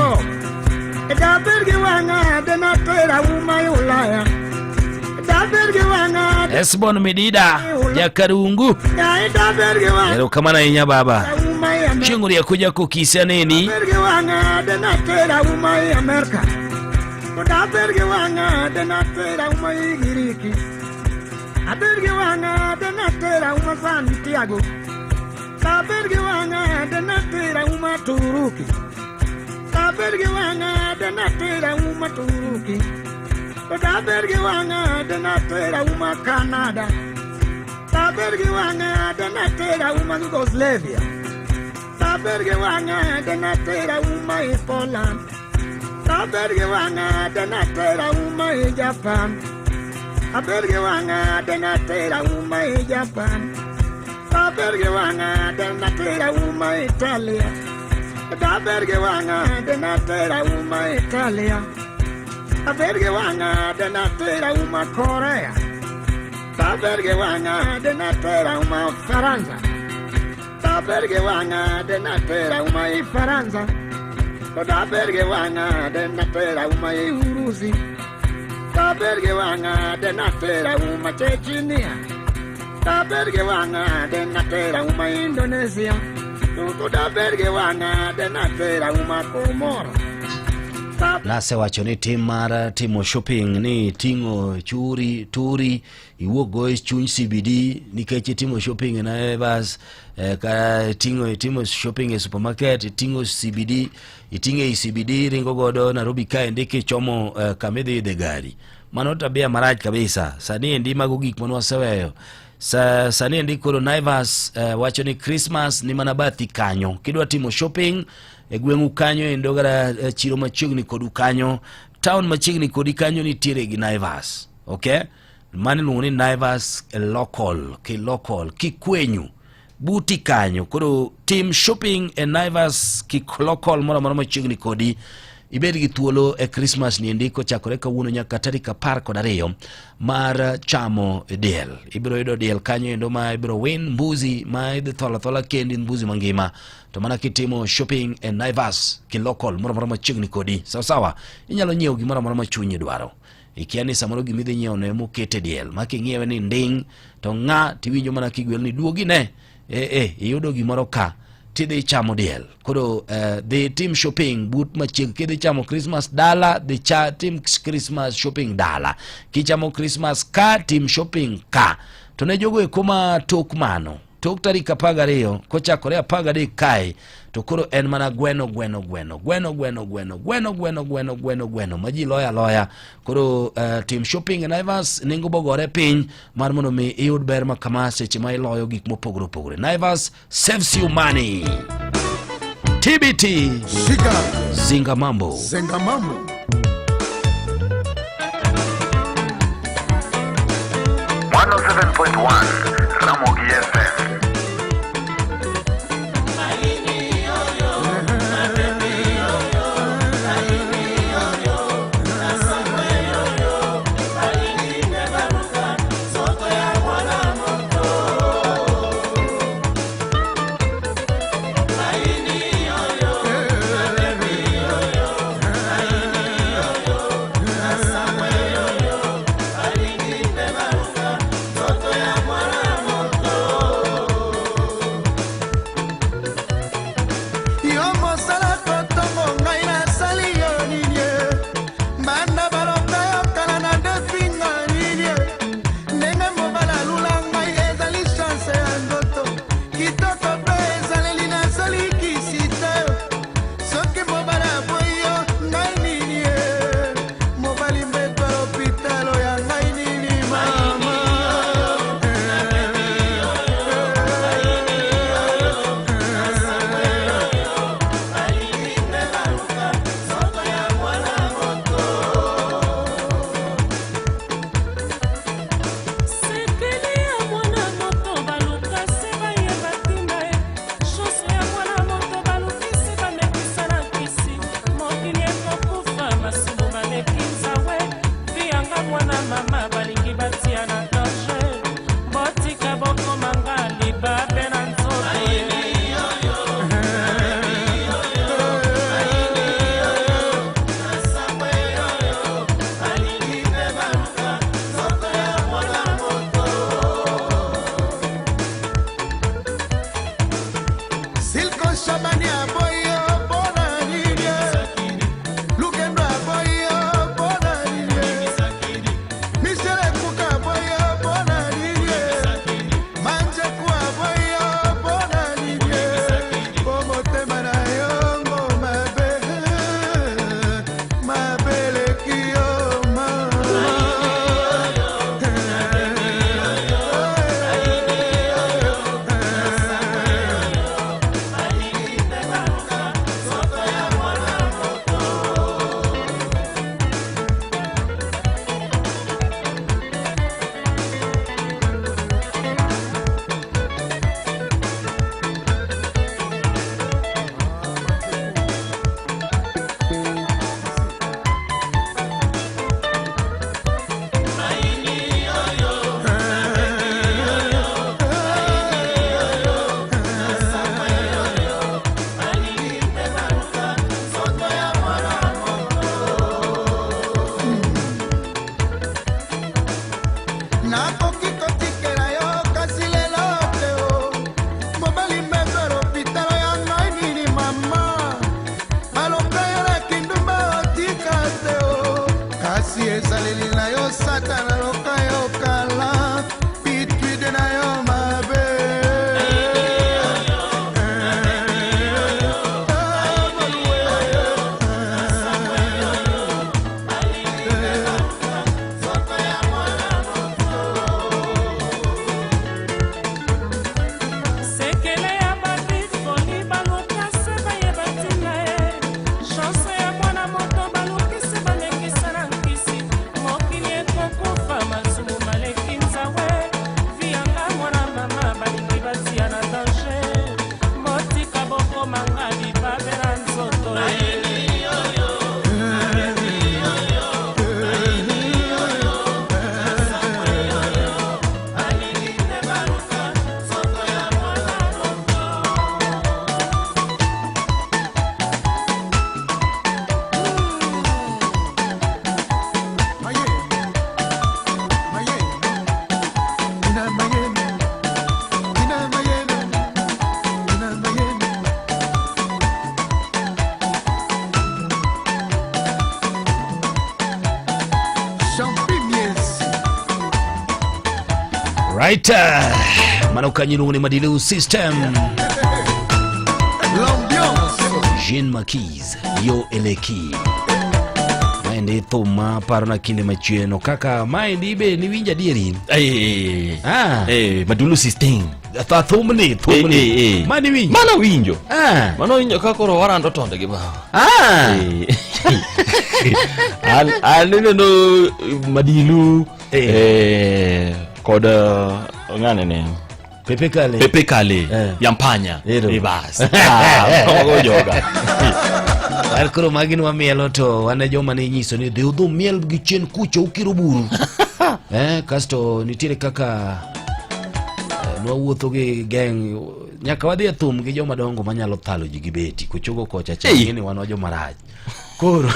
Esbon Midida Jakarungu. Erokamano ahinya baba. Chieng' rieko jakokise aneni. Aber gi wang'a de natera uma Igiriki. Aber gi wang'a de natera uma Santiago. Aber gi wang'a de natera uma Turuki. Aber gi wang'a de natera uma Turuki. Aber gi wang'a de natera uma Canada. Aber gi wang'a de natera uma Yugoslavia. Aber gi wang'a de natera uma Poland. Aber gi wang'a de natera uma Japan. Aber gi wang'a de natera uma Japan. Aber gi wang'a de natera uma Italia. Aber gi wang'a de natera uma Italia. Aber gi wang'a de natera uma Korea. Aber gi wang'a de natera uma Faransa. Aber gi wang'a de natera uma Faransa. Aber gi wang'a de natera uma Urusi. Aber gi wang'a de natera uma Chechnya. Aber gi wang'a de natera uma Indonesia. Aber gi wang'a de natera uma Komoro. Nasewacho ni tim mar timo shopping ni ting'o churi turi iwuok go e chuny CBD nikech itimo shopping e Naivas ka ting'o itimo shopping e supermarket iting'o CBD iting'o ei CBD ringo godo Nairobi kaendi kichomo kama idhi idhe gari. Mano tabia marach kabisa. Sani endi mago gik mane waseweyo. Sani endi koro Naivas wacho ni Christmas ni mana bathi kanyo. Kidwa timo shopping e gweng'u kanyo endo kata chiro machiegni kodu kanyo, town machiegni kodi kanyo nitiere gi Naivas. Okay? Mano iluongo ni Naivas local, ki local, kikwenyu buti kanyo. Koro tim shopping e Naivas ki local moro amora machiegni kodi. Ibed gi thuolo e Christmas ni endi kochakore kawuono nyaka tarik 12 mar chamo diel. Ibiro yudo diel kanyo endo ma ibiro win mbuzi ma idhi tholo athola kendi mbuzi mangima. To mana kitimo shopping e Naivas ki local moro amora machiegni kodi. Sawa sawa, inyalo nyiewo gimoro amora ma chunyi dwaro. Ikia ni samoro gima idhi nyiewo no emokete diel. Ma king'iewe ni nding' to ng'a tiwinjo mana kigwel ni duogi ne. Iyudo gimoro ka tidhi chamo diel. Koro dhi tim shopping but machiegni. Kidhi chamo Christmas dala, dhi tim Christmas shopping dala. Kichamo Christmas ka, tim shopping ka. To ne jogo eko ma tok mano, tok tarik 12 kochakore 13 kae, To koro en mana gweno gweno gweno gweno gweno gweno gweno gweno gweno gweno gweno ma ji loyo aloya. Koro tim shopping e Naivas, nengo bogore piny mar mondo mi iyud ber ma kama seche ma iloyo gik mopogore opogore. Naivas saves you money. TBT. Shika. Zinga mambo. Zinga mambo. Ramogi FM. Yo mosala kotongo ngai nasali yo nini banda baloka yo kala na definga nini ndenge mobala alula ngai ezali chance ya nzoto kitoko mpe ezaleli nasali kisi te soki mobala aboyi yo ngai nini mobali mbeto ya lopitalo ya ngai nini mama. Sekele ya mwana moto baluka se bayeba ntina ye chance ya mwana moto balukisi bamekisa na nkisi mokili ekokufa masumu baleki nzawe viyanga mwana mama balingi batia na danger botika bokomanga libabe na nzoto ye. Silko Shabani aboyi yo mpona nini? Lukendo aboyi yo mpona nini? Michel Ekuka aboyi yo mpona nini? Manjeku aboyi yo mpona nini? Po motema na yo ngo mabe, mabe eleki yo mama. Nakoki kotikela yo kasi lelo te o mobali mbeto ya lopitalo ya ngai nini mama baloka yo na kindumba otika te o kasi ezaleli na yo satana loka yo kala bitwide na yo mabe. Sekele ya babifoli baluka se bayeba ntina ye chance ya mwana moto balukisi balekisa na nkisi mokili ekokufa masumu maleki nzawe vianga mwana mama balingi batia na danger botika bokomanga libabe na nzoto ye. Right. Mano kanyiluongo ni Madilu System. L'ambiance. Jean Marquis yo eleki. Maendi thum ma parona kinde machieno kaka maendi be niwinjo adier in. Eh, Ah. eh, Madulu system. Tha thumni, thumni. Eh, eh, eh. Mani winjo. Mano winjo. Ah. Mano winjo ka koro warando tonde gi baba. Ah. Eh. An an ineno Madilu eh, kod ng'ane ne Pepe Kale. Pepe Kale Eh. Yampanya Ero. Eh, bas. Ah, mago joga. Wan koro magi nwamielo to wan e joma ne inyiso ni dhi udhi miel gi chien kucha ukiro buru. eh, kasto nitiere kaka nwawuotho gi geng nyaka wadhi e thum gi joma dongo manyalo thalo ji gi beti kochogo kocha cha Ei. ni wan wa joma rach. Koro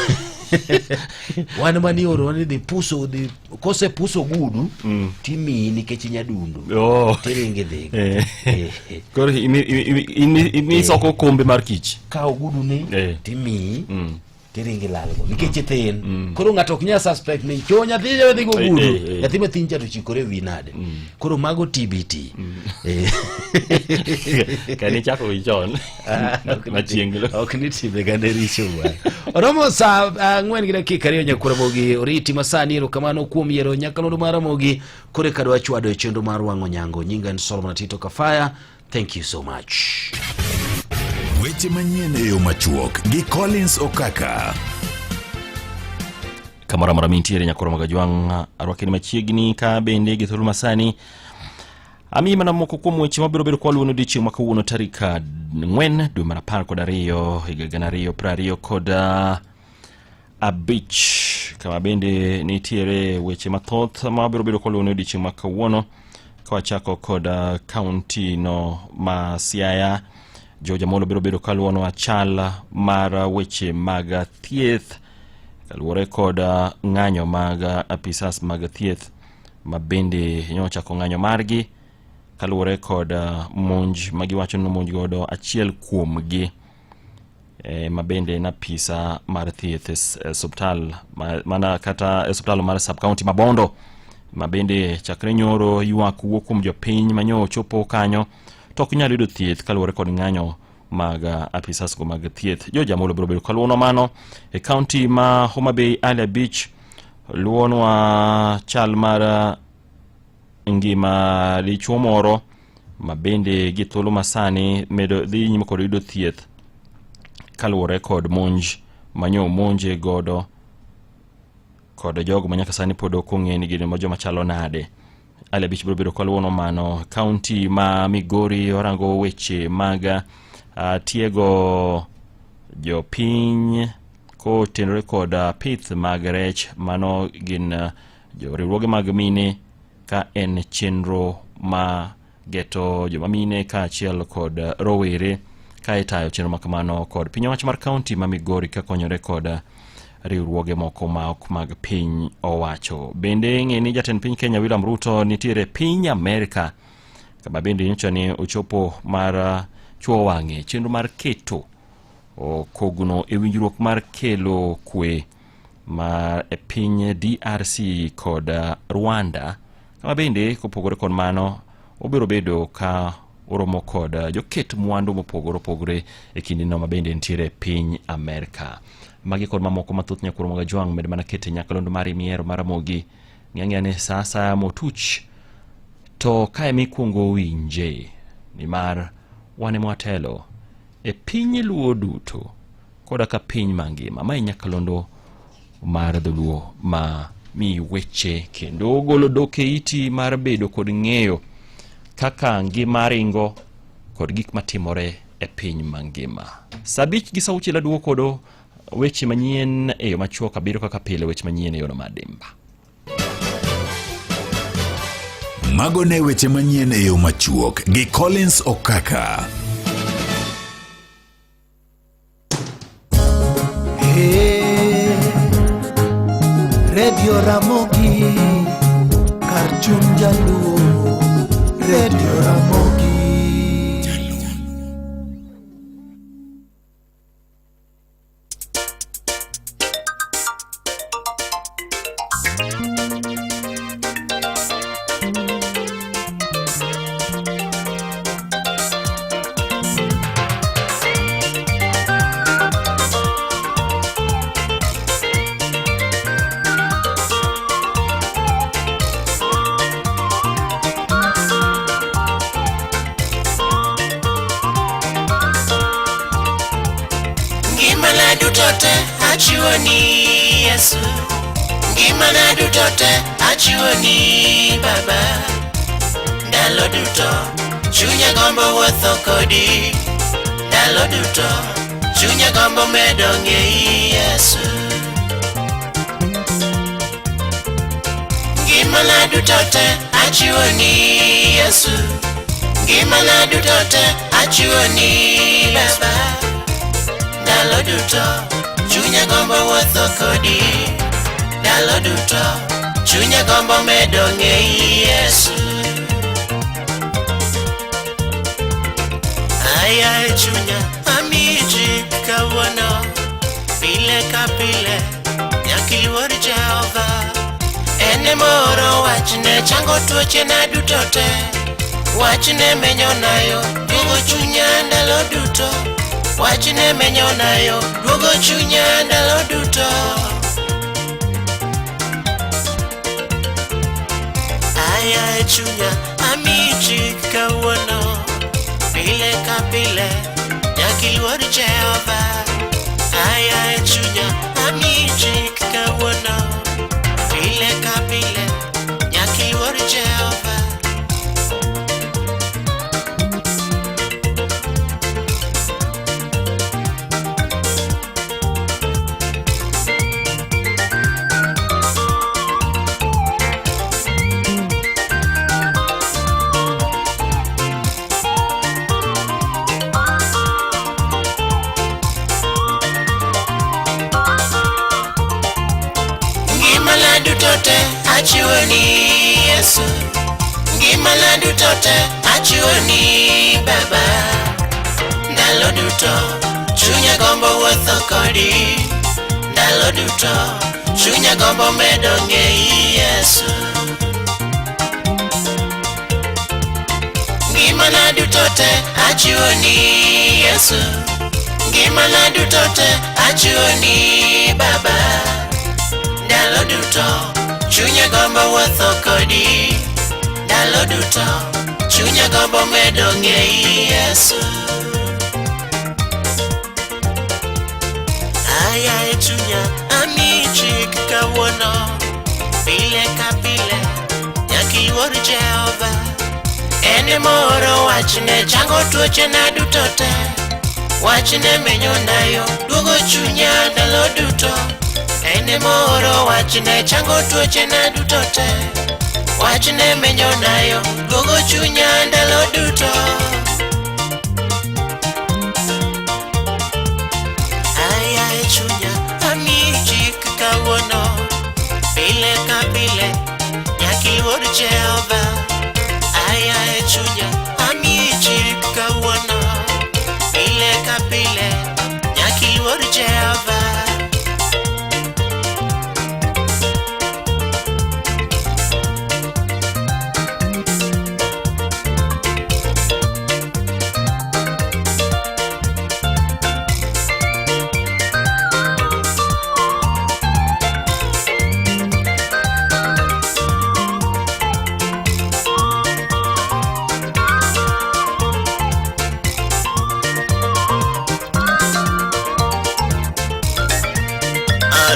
wan manioro ni dhi puso dhi kose puso gudu timiyi nikech inyadundo Oh. tiringi dhi Eh. Koro imi soko kombe mar kich. kawo gudu ni Eh. timiyi tiringi lalgo nikech ithin koro ng'ato ok nyal suspect ni cho nyathi ja dhi go Eh, gudu eh, eh. nyathi mathin cha to chikore e wi nade koro mago TBT Eh. Kane ichako gi chon. Ah, ok ni- Machienglo. ok ni timbe gane richo bwana oromo saa 4 gi dakika 2 nyakwar Ramogi oriti masani erokamano kuom yiero nyakalondo mar Ramogi koro eka dwa chwado e chenro mar wang'o nyango nyinga en Solomon Atito Kafaya thank you so much Weche manyien e yo machuok gi Collins Okaka. Kamoro amora mintiere nyakwar Magajwang' arwakeni machiegni ka bende gi thuolo masani amiyi mana moko kuom weche mabiro bedo kwaluwo ni odiechieng' ma kawuono tarik 4 dwe mar 12 higa 2025 kama bende nitiere weche mathoth mabiro bedo kwaluwo ni odiechieng' ma kawuono kawachako kod kaunti no ma Siaya George Amolo biro bedo kaluwonwa chal mar weche mag thieth kaluwore kod ng'anyo mag apisas mag thieth ma bende nyochako ng'anyo margi kaluwore kod monj ma giwacho ni nomonj godo achiel kuomgi ma bende en apisa mar thieth e osiptal mana kata e osiptal mar sub county ma Bondo ma bende chakre nyoro ywak wuok kuom jopiny manyo ochopo kanyo to ok nyal yudo thieth kaluwore kod ng'anyo mag apisas go mag thieth. George Amolo biro bedo kaluwonwa mano e kaunti ma Homa Bay Ali Abich luwonwa chal mar ngima dichuo moro ma bende gi thuolo masani medo dhi nyime kod yudo thieth kaluwore kod monj manyo omonje godo kod jogo ma nyaka sani pod ok ong'e ni gin joma chalo nade. Ali Abich biro bedo kaluwono mano. Kaunti ma Migori orango weche mag tiego jopiny kotenore kod pith mag rech mano gin joriwruoge mag mine ka en chenro ma geto joma mine kaachiel kod rowere ka itayo chenro ma kamano kod piny owacho mar kaunti ma Migori ka konyore kod riwruoge moko ma ok mag piny owacho. Bende ng'e ni jatend piny Kenya William Ruto nitiere piny Amerka kama bende nyocha ni ochopo mar chuo wang'e chenro mar keto kogno e winjruok mar kelo kwe ma e piny DRC kod Rwanda kama bende kopogore kod mano obiro bedo ka oromo kod joket mwandu mopogore opogore e kindeno ma bende nitiere e piny Amerka. Magi kod mamoko mathoth nyakwar Magajwang' med mana kete nyakalondo mari mihero mar Ramogi. Ng'e ang'eya ni sa asaya motuch to kae mikwongo winje nimar wan ema watelo e piny luo duto koda ka piny mangima. Mae nyakalondo mar dholuo ma mi weche kendo golo dok e iti mar bedo kod ng'eyo kaka ngima ringo kod gik matimore e piny mangima. Sa 5 gi sa 6 aduogo kodo weche manyien e yo machuok abiriyo kaka pile weche manyien e yono madimba. Mago ne weche manyien e yo machuok gi Collins Okaka. Hey, Radio Ramogi, kar chuny jaluo, Radio Ramogi. achiwo ni Yesu. Ngimana duto te achiwo ni Baba. Ndalo duto chunya gombo wuotho kodi. Ndalo duto chunya gombo medo ng'eyi Yesu. Ngimana duto te achiwo ni Yesu. Ngimana duto te achiwo ni Baba. Ndalo duto chunya gombo wuotho kodi. Ndalo duto chunya gombo medo ng'eyi Yesu. Aya chunya amiyi kawuono, pile ka pile nyaka iluor Jehova. En emoro wachne chango tuochena duto te. Wachne menyonayo duogo chunya ndalo duto. Wachne menyonayo duogo chunya ndalo duto. Aya chunya amiyi kawuono, pile ka pile nyaka iluor Jehova. Aya chunya amiyi kawuono, pile ka pile nyaka iluor Jehova. Ngimana duto te achiwo ni Yesu. Ngimana duto te achiwo ni Baba. Ndalo duto chunya gombo wuotho kodi. Ndalo duto chunya gombo medo ng'eyi Yesu. Ngimana duto te achiwo ni Yesu. Ngimana duto te achiwo ni Baba. Ndalo duto chunya gombo wuotho kodi. Ndalo duto chunya gombo medo ng'eyi Yesu. Aya chunya amiyi chik kawuono, pile ka pile nyaka iluor Jehova. En emoro wachne chango tuochena duto te. Wachne menyonayo duogo chunya ndalo duto. En emoro wachne chango tuochena duto te. Wachne menyonayo duogo chunya ndalo duto. Aya chunya amiyi chik kawuono, pile ka pile nyaka iluor Jehova. Aya chunya amiyi chik kawuono, pile ka pile nyaka iluor Jehova.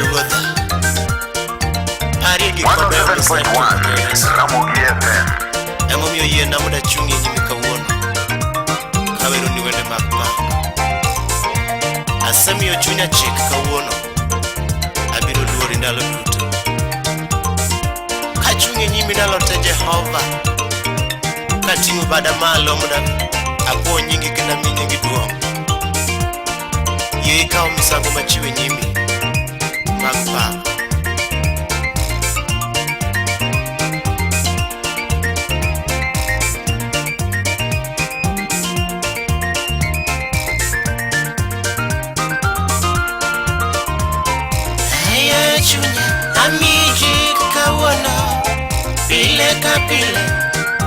Ruodha, parie gik mabeyo misetimo 107.1 Ramogi FM. Emomiyo yiena mondo achung' e nyimi kawuono kaweroni wende mag pak. Asemiyo chunya chik kawuono, abiro luori ndalo duto. Kachung' e nyimi ndalo te Jehova, kating'o bada malo mondo apuo nyingi kendo ami nyingi duong'. Yie ikaw misango machiwo e nyimi mag pak. Aya chunya amiyi chik kawuono, pile ka pile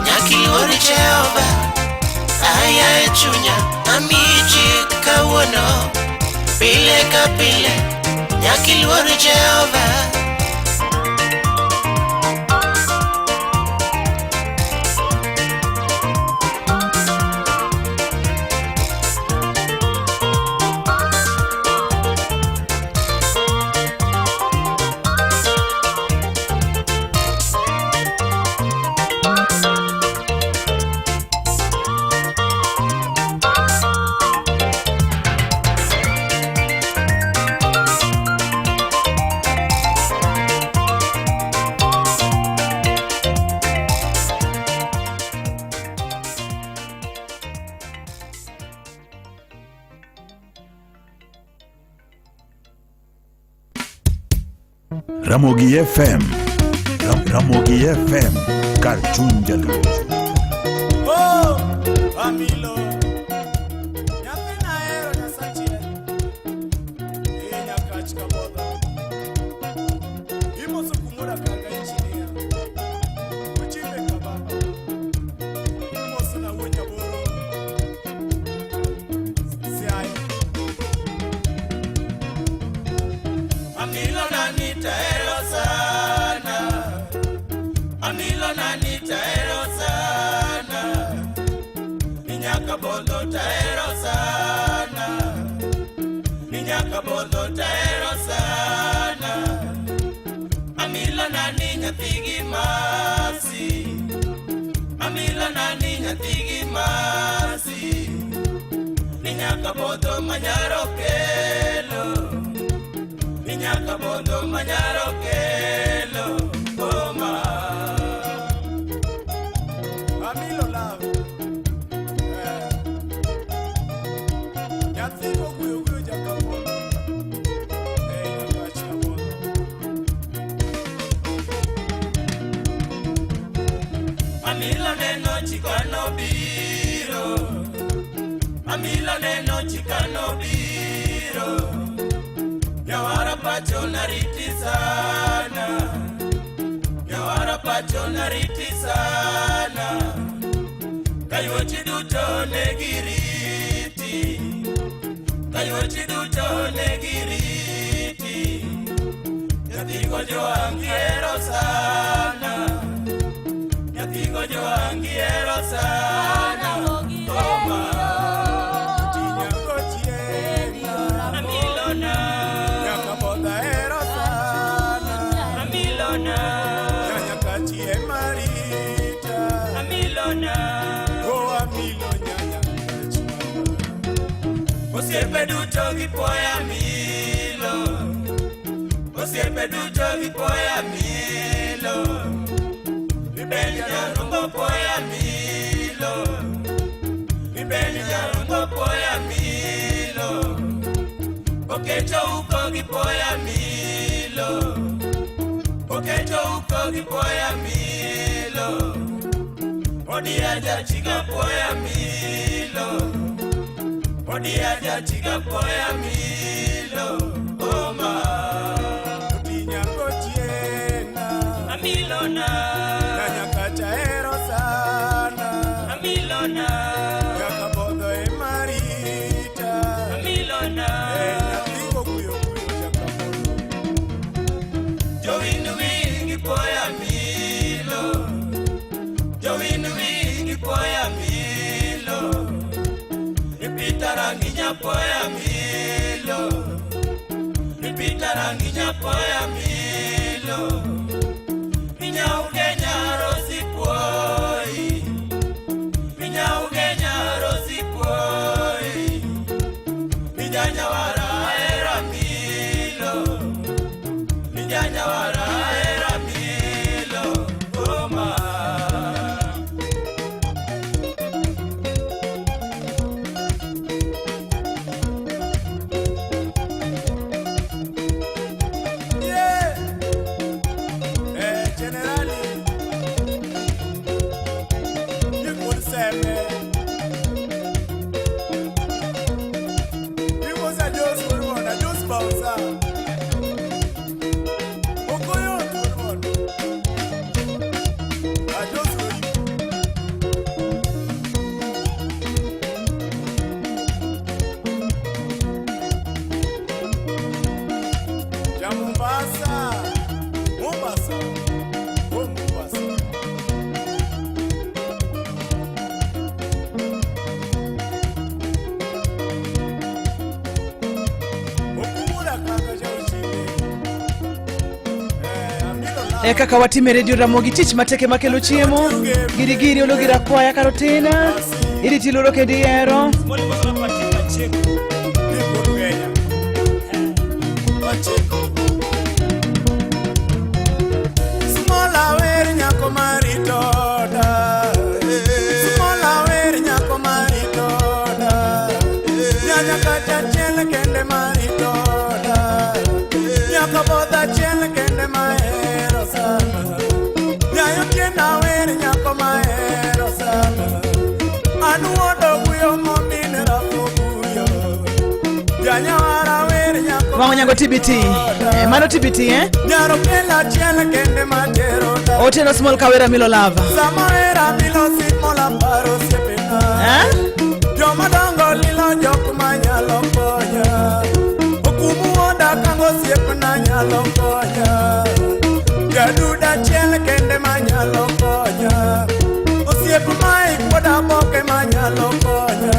nyaka iluor Jehova. Aya chunya amiyi chik kawuono, pile ka pile nyaka iluor Jehova. Ramogi FM. Ramogi FM kar chuny jaluo. Oh, Amilo. Nyathina ahero Nyasachi. Eh, Nyakach Kabodho. Imoso kumora kanga injinia. Uchimbe kababa. Imoso na wuo Nyaboro. Siaya. Amilo nani taero sana. Amilo nani taero sana. Inyaka bondo taero sana. Inyaka bondo taero sana. Amilo nani nyathigi masi. Amilo nani nyathigi masi. Inyaka bondo manyaro kelo. Inyaka bondo manyaro kelo. Oma. Amilo love. Eh. Nyathi moguyo guyo jakabodho. Eh, Nyakach Kabodho. Amilo neno chikano biro. Amilo neno chikano biro. Nyawara pacho nariti sana. Nyawara pacho nariti sana. Kayuochi duto ne giriti. Kayuochi duto ne giriti. Nyathigo joangiero sana. Nyathigo joangiero sana. Oma. Amilona. Nyakabodho ahero sana. Amilona. Nyanyakachi emarita. Amilona. Oh, Amilo nyanyakachi. Osiepe duto gipuoya Amilo. Osiepe duto gipuoya Amilo. Ibeni jarumbo puoya Amilo. Ibeni jarumbo puoya Amilo. Okecho uko gipuoya Amilo. Okecho uko gipuoya Amilo. Odia jachiga puoya Amilo. Odia jachiga puoya Amilo. Oma. Otinyango chiena. Amilona. Nyanyakachi ahero sana. Amilona. Nyakabodho emarita. Amilona. Eh, nyathigo guyo guyo jakabodho. Jowin wigi puoya Amilo. Jowin wigi puoya Amilo. Ipita rangi nyapuoya Amilo. Ipita rangi nyapuoya Amilo. Inyauge nyarosi puoi. Inyauge nyarosi puoi. Ijanyawara ahero Amilo. Ijanyawara ahero Amilo. Oma. Yeah. Eh, Generali. Yikun seme. Imosa Jos Urmona, Jos Bausa. Okoyo Urmona. A Jos Uri. Ja Mombasa. Mombasa. Oh, Mombasa. Okumura kaka ja uchinde. Eh, Amilo E kaka watime redio Ramogi tich mateke makelo chiemo girigiri olo gira kwaya karotina iriti loro kendo ihero Small awer nyako maritoda. Small awer nyako maritoda. Nyanya kata achiel kende maritoda. Nyaka Jaruoth achiel kende mahero sana. Nyayo tienda wer nyako mahero sana. An wuod Oguyo momin Rafoguyo. Janyawara wer nyako Wang'o nyango TBT. Eh, mano TBT eh? Nyaro kela achiel kende matero da. Otieno Small Kawera Milo Lava. Sama hera milo simola paro osiepena. Eh? Joma dongo lilo jok manyalo konya. Okumu wuoda kango osiepna nyalo konya. Jaduda achiel kende manyalo konya. Osiep Mike wuoda boke manyalo konya.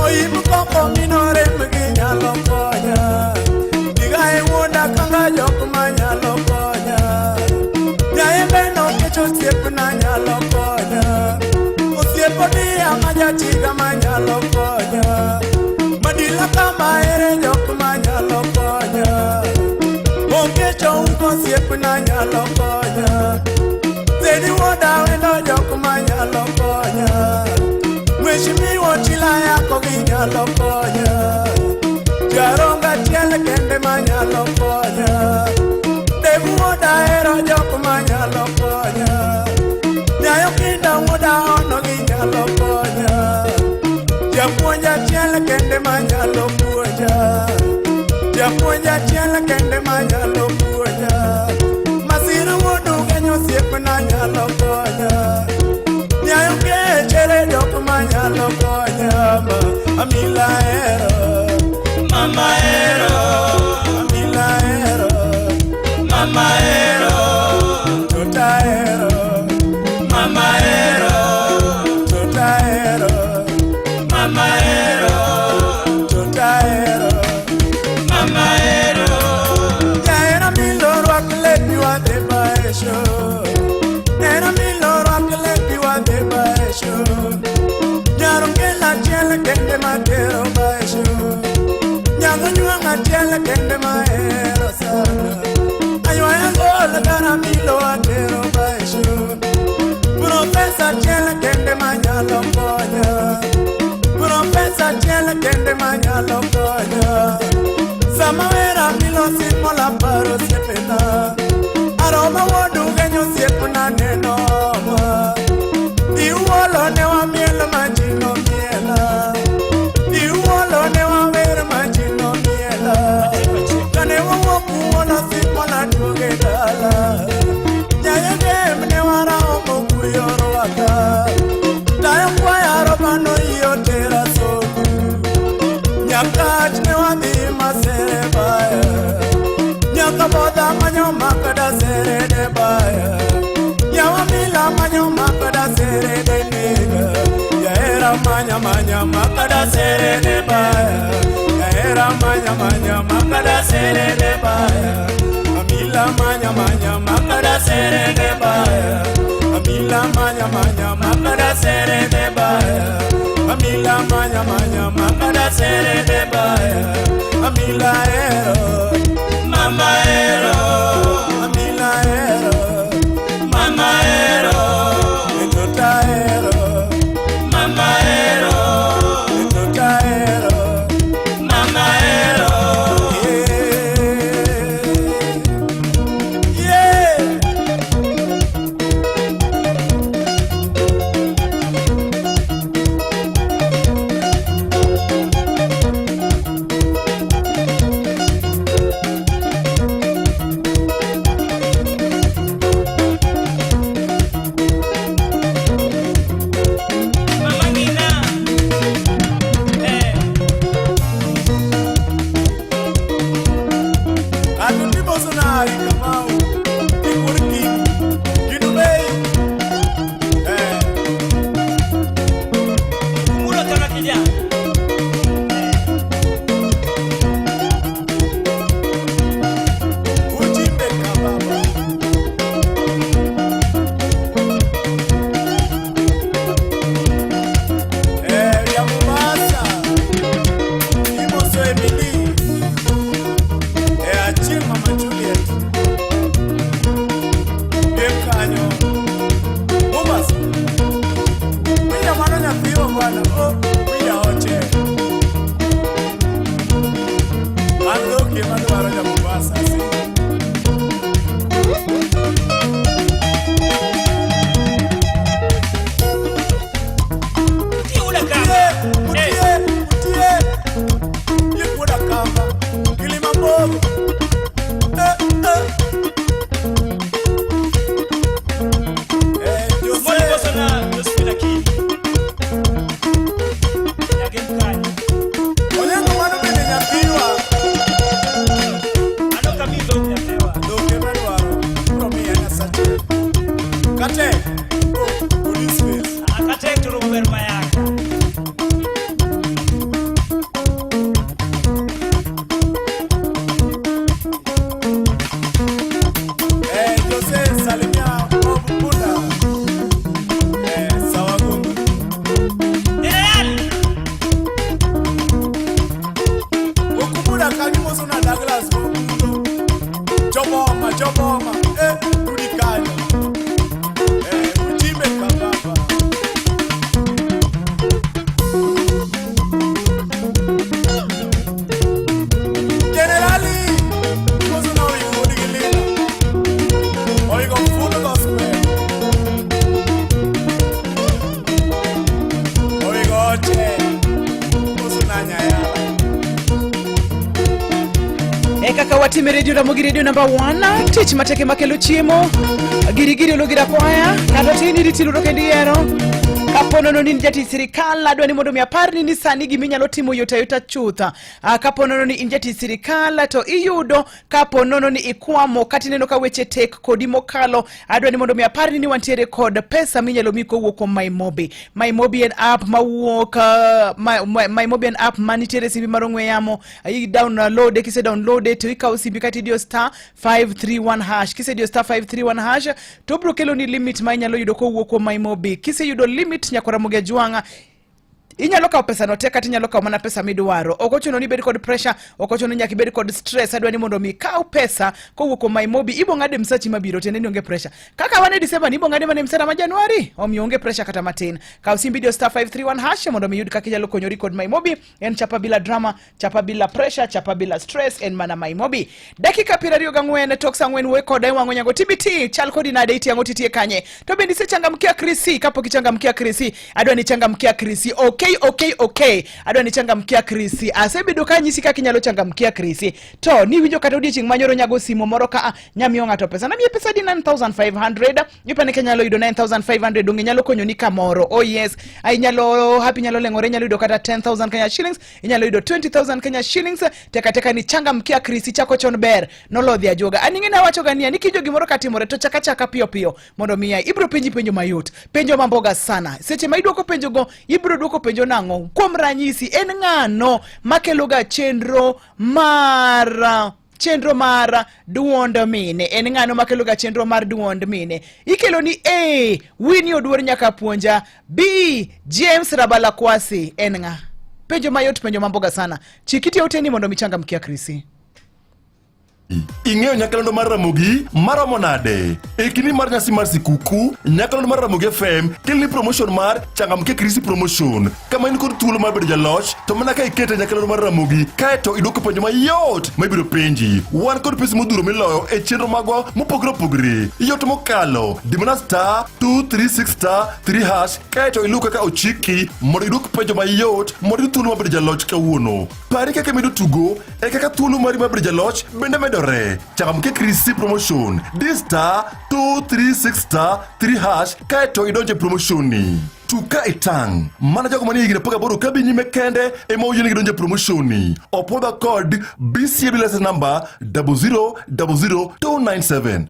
Oim koko minorem gi nyalo konya. Digae wuoda kanga jok manyalo konya. Nyaembe nokech osiepna nyalo konya. Osiep Odia ma jachiga manyalo konya. Madila kama ere jok manyalo konya. Onge chouko osiepna nyalo konya. Zedi wuoda wendo jok manyalo konya. Mheshimiwa Chila yako gi nyalo konya. Jaronga achiel kende manyalo konya. Devu wuoda hero jok manyalo konya. Nyayo kinda wuoda ono gi nyalo konya. Japuonj achiel kende manyalo puonja. Japuonj achiel kende manyalo puonja. Masira wuod Ugenya osiepna nyalo konya. Nyayo kechere jok manyalo konya. Ma Amila hero. Mama hero. Amila hero. Mama hero. Tota hero. Mama hero. Tota hero. Mama hero. Tota hero. Mama hero. Jahera milo rwak lepi wadhi baesho. Jahera milo rwak lepi wadhi baesho. Nyaro kel achiel kende matero baesho. Nyago nywang' achiel kende mahero sana. Aywaya gol kara milo atero baesho. Profesa achiel kende manyalo konya. Profesa achiel kende manyalo konya. Sama wera milo simola paro osiepena. Aroma wuod Ugenya osiepna neno ma. Iwuolo ne wamiel ma ji nomiela. Iwuolo ne wawer ma ji nomiela. Kane wawuok wuono simola duoge dala. Nyayo dem ne waraomo kuyo rwaka. Tayo kwaya robano iyo tera soku. Nyakach ne wadhi masere baya. Nyaka bodha manyo makada sere de baya. Yawa mila manyo makada sere de nega. Yaera manya manya makada sere de baya. Yaera manya manya makada sere de baya. Amila manya manya makada sere de baya. Amila manya manya makada sere de baya. Amila manya manya makada sere de baya. Amila ero, mama ero, amila ero, mama ero, etota ero, mama ero, etota ero, mama ero. Yeah, yeah. Atutibosonari Kamau, Kikurki, Kidubei. Eh. Muro kama kijana. Ujimbe kababa. Eh, ya Mombasa. Imoso Emily. Eh, Achille Mama Juliet. Salimia Bob Bunda. Sawa Gungu. Okumuda kanyo moso na Douglas Bobundo. Joboma, Joboma, rudi kanyo. Ujime kababa. Generali, moso na oigo digilina. Oigo full gospel. Oigo oche. Moso na nyaya. E kaka watime redio Ramogi redio namba 1 tich mateke makelo chiemo girigiri ologira kwaya kata tin iriti luro kendo ihero kapo nono ni in jatich sirikal adwa ni mondo mi aparni ni sani gima inyalo timo yot ayota chutha. Kapo nono ni in jatich sirikal to iyudo kapo nono ni ikwamo kata ineno ka weche tek kodi mokalo adwa ni mondo mi aparni ni wantiere kod pesa minyalo mi kowuok kuom MyMobi. MyMobi en app mawuok MyMobi en app manitiere e simbi mar ong'we yamo i download kise download to ikawo simbi kata idiyo star 531 hash kisediyo star 531 hash to obiro keloni limit ma inyalo yudo kowuok kuom MyMobi. Kiseyudo limit nyakora Ramogi Ajwang'a inyalo kawo pesa no te kata inyalo kawo mana pesa midwaro. Ok ochuno ni ibed kod pressure, ok ochuno ni nyaka ibed kod stress. Adwa ni mondo mi ikaw pesa kowuok kuom MyMobi, ibo ng'ade msachi mabiro, tiende ni onge pressure. Kaka wan e December ni ibo ng'ade mana e msara ma Januari, omiyo onge pressure kata matin. Kaw simbi idiyo star 531 hash mondo mi iyud kaka inyalo konyori kod MyMobi. En chapa bila drama, chapa bila pressure, chapa bila stress, en mana MyMobi. Dakika 24 tok saa 4 wuoyo koda e wang'o nyango TBT, chal kodi nade itiang'o titie kanye? To bende isechangamkia Krisi? Kapok ichangamkia Krisi, adwa ni changamkia Krisi. Okay, okay, okay. Adwa ni changamkia Krisi. Asebedo ka anyisi kaka inyalo changamkia Krisi. To niwinjo kata odiechieng' manyoro nyago simo moro ka nyamiyo ng'ato pesa. Namiye pesa di 9500. Ipani ka inyalo yudo 9500 donge nyalo konyoni kamoro. Oh yes. Ai nyalo happy nyalo leng'ore inyalo yudo kata 10000 Kenya shillings, inyalo yudo 20000 Kenya shillings. Teka teka ni changamkia Krisi chako chon ber. Nolodhi ajuoga. An ing'e nawacho ga niya ni kijo gimoro katimore to chaka chaka piyo piyo mondo miya ibro penji penjo mayot, penjo mamboga sana. Seche ma idwoko penjo go, ibro dwoko penjo nang'o? Kuom ranyisi, en ng'ano makeloga chenro mar chenro mar duond mine? En ng'ano makeloga chenro mar duond mine? Ikelo ni A, Winnie Oduor nyaka puonja, B, James Rabala Kwasi. En ng'a? Penjo mayot, penjo mamboga sana. Chikiti uteni mondo michangamkia Krisi. Ing'eyo nyakalondo mar Ramogi maromo nade? E kinde mar nyasi mar sikuku, nyakalondo mar Ramogi FM keloni promotion mar Changamke Krisi Promotion, kama in kod thuolo mar bedo jaloch to mana ka ikete nyakalondo mar Ramogi kaeto idwoko penjo mayot ma ibiro penji. Wan kod pesa modhuro miloyo e chenro magwa mopogore opogore. Yot mokalo, di mana star 236 star 3 hash kaeto iluw kaka ochiki mondo idwok penjo mayot mondo iyud thuolo mar bedo jaloch kawuono. Pari kaka imedo tugo e kaka thuolo mari mar bedo jaloch bende medore. Changamke Krisi Promotion. Di star 236 star 3 hash kaeto idonje promotion ni. Tug ka itang'. Mana jogo manie higni 18 kadhi nyime kende ema oyienegi donjo e promotion ni. Opwodhwa kod BCA license number 0000297.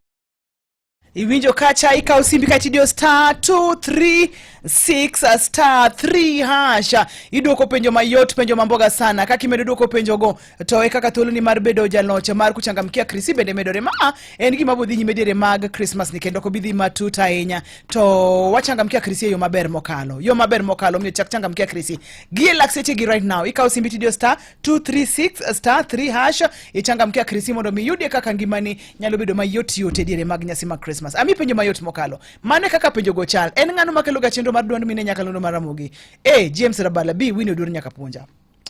Iwinjo kacha ikawo simbi kacha idiyo star 236 star 3 hash. Idwoko penjo mayot, penjo mamboga sana. Kaka imedo dwoko penjogo to e kaka thuoloni mar bedo jaloch mar kuchangamkia Krisi bende medore. Ma en gima bodhi nyime diere mag Christmas ni kendo ok obi dhi matut ahinya. To wachangamkia Krisi e yo maber mokalo. Yo maber mokalo omiyo chak changamkia Krisi. Gi e lak seche gi right now. Ikawo simbi tidiyo star 236 star 3 hash ichangamkia Krisi mondo mi iyudie kaka ngimani nyalo bedo mayot yot e diere mag nyasi mag Christmas. Ami penjo mayot mokalo. Mano e kaka penjo go chal. En ng'ano makelo ga chenro mar duond mine nyakalondo mar Ramogi? A. James Rabala, B. Winnie Oduor nyaka puonja.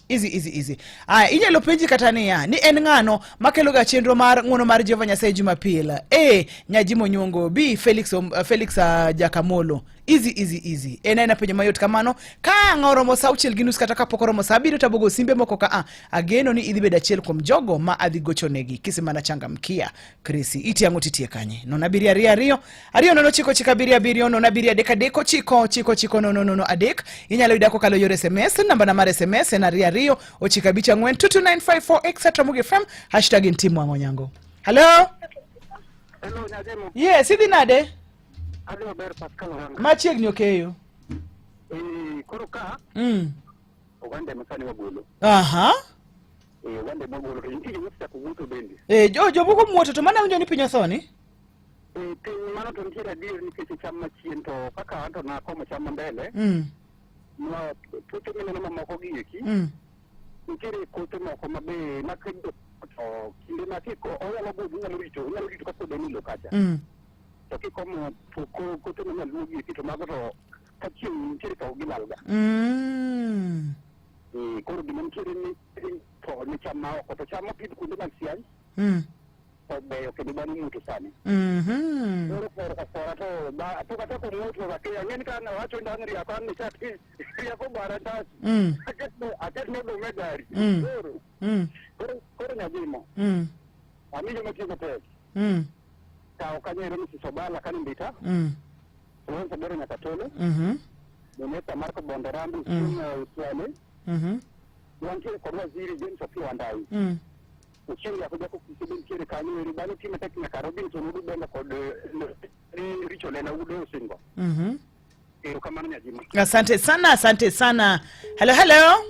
Easy, easy, easy. Aya, inyalo penji kata niya, ni en ng'ano makelo ga chenro mar ng'uono mar Jehova Nyasaye Jumapil? A. Nyajimo Nyongo, B. Felix, Felix Jakamolo. Easy, easy, easy. En aena penjo mayot kamano. Ka ang' oromo saa 6:30 kata kapok oromo saa 7 tabogo simbe moko ka a. Ageno ni idhi bedo achiel kuom jogo ma adhi gochonegi kisemana changamkia Krisi. Iti ang'o titie kanye? 0 7 2 2 2 0 9 9 7 7 0 7 3 3 9 9 9 0 0 3. Inyalo yuda kokalo yor SMS, namba na mar SMS en 2 2 9 5 4 22954 etc. Ramogi FM hashtag en Tim Wang'o Nyango. Hello? Hello, Nyademo. Yes, idhi nade? Adhi maber Pascal Wanga. Machiegni okeyo. Koro ka oganda ema sani wagolo. Aha. Oganda ema wagolo to nitie joma osechako wuotho bende. Jomoko muoto to mana winjo ni piny otho ni. Piny mano Mano to nitiere adier nikech cham machien to kaka an to nakomo cham ma mbele. Ma puothe mineno mamoko gi eki. Nitiere kothe moko ma be ma kendo to kinde ma kiko onyalo budho inyalo rito inyalo rito kapod en e lowo kacha. To kikomo kothe ma nyaluo gi eki to mago to ka chieng' nitiere to gilal ga. Koro gima nitiere ni to ni cham ma oko to cham mopidh kuonde mag siany to beyo kendo dhano muto sani. Koro kor ka kora to ba pok achako muto ga ang'e ni ka nawacho ni ang' riako an ni chak riako bara tas. Aketne oduma e gari. Koro koro nyadhimo. Ami joma tiyo matek. Kaw kanyo ero Mrs. Obala kanyo Mbita. Florence Abero Nyakatolo. Mineta Marco Bondorambi Usieno Uswale. Wantiere kod waziri James Opiyo Wandayi. Ochieng' Yako Jako Kise be nitiere kanyo ero dhano tiyo matek nyaka Robinson Udu Benga kod Richo Lela Udo Osingo. Erokamano Nyajima. Asante sana, asante sana. Hello, hello.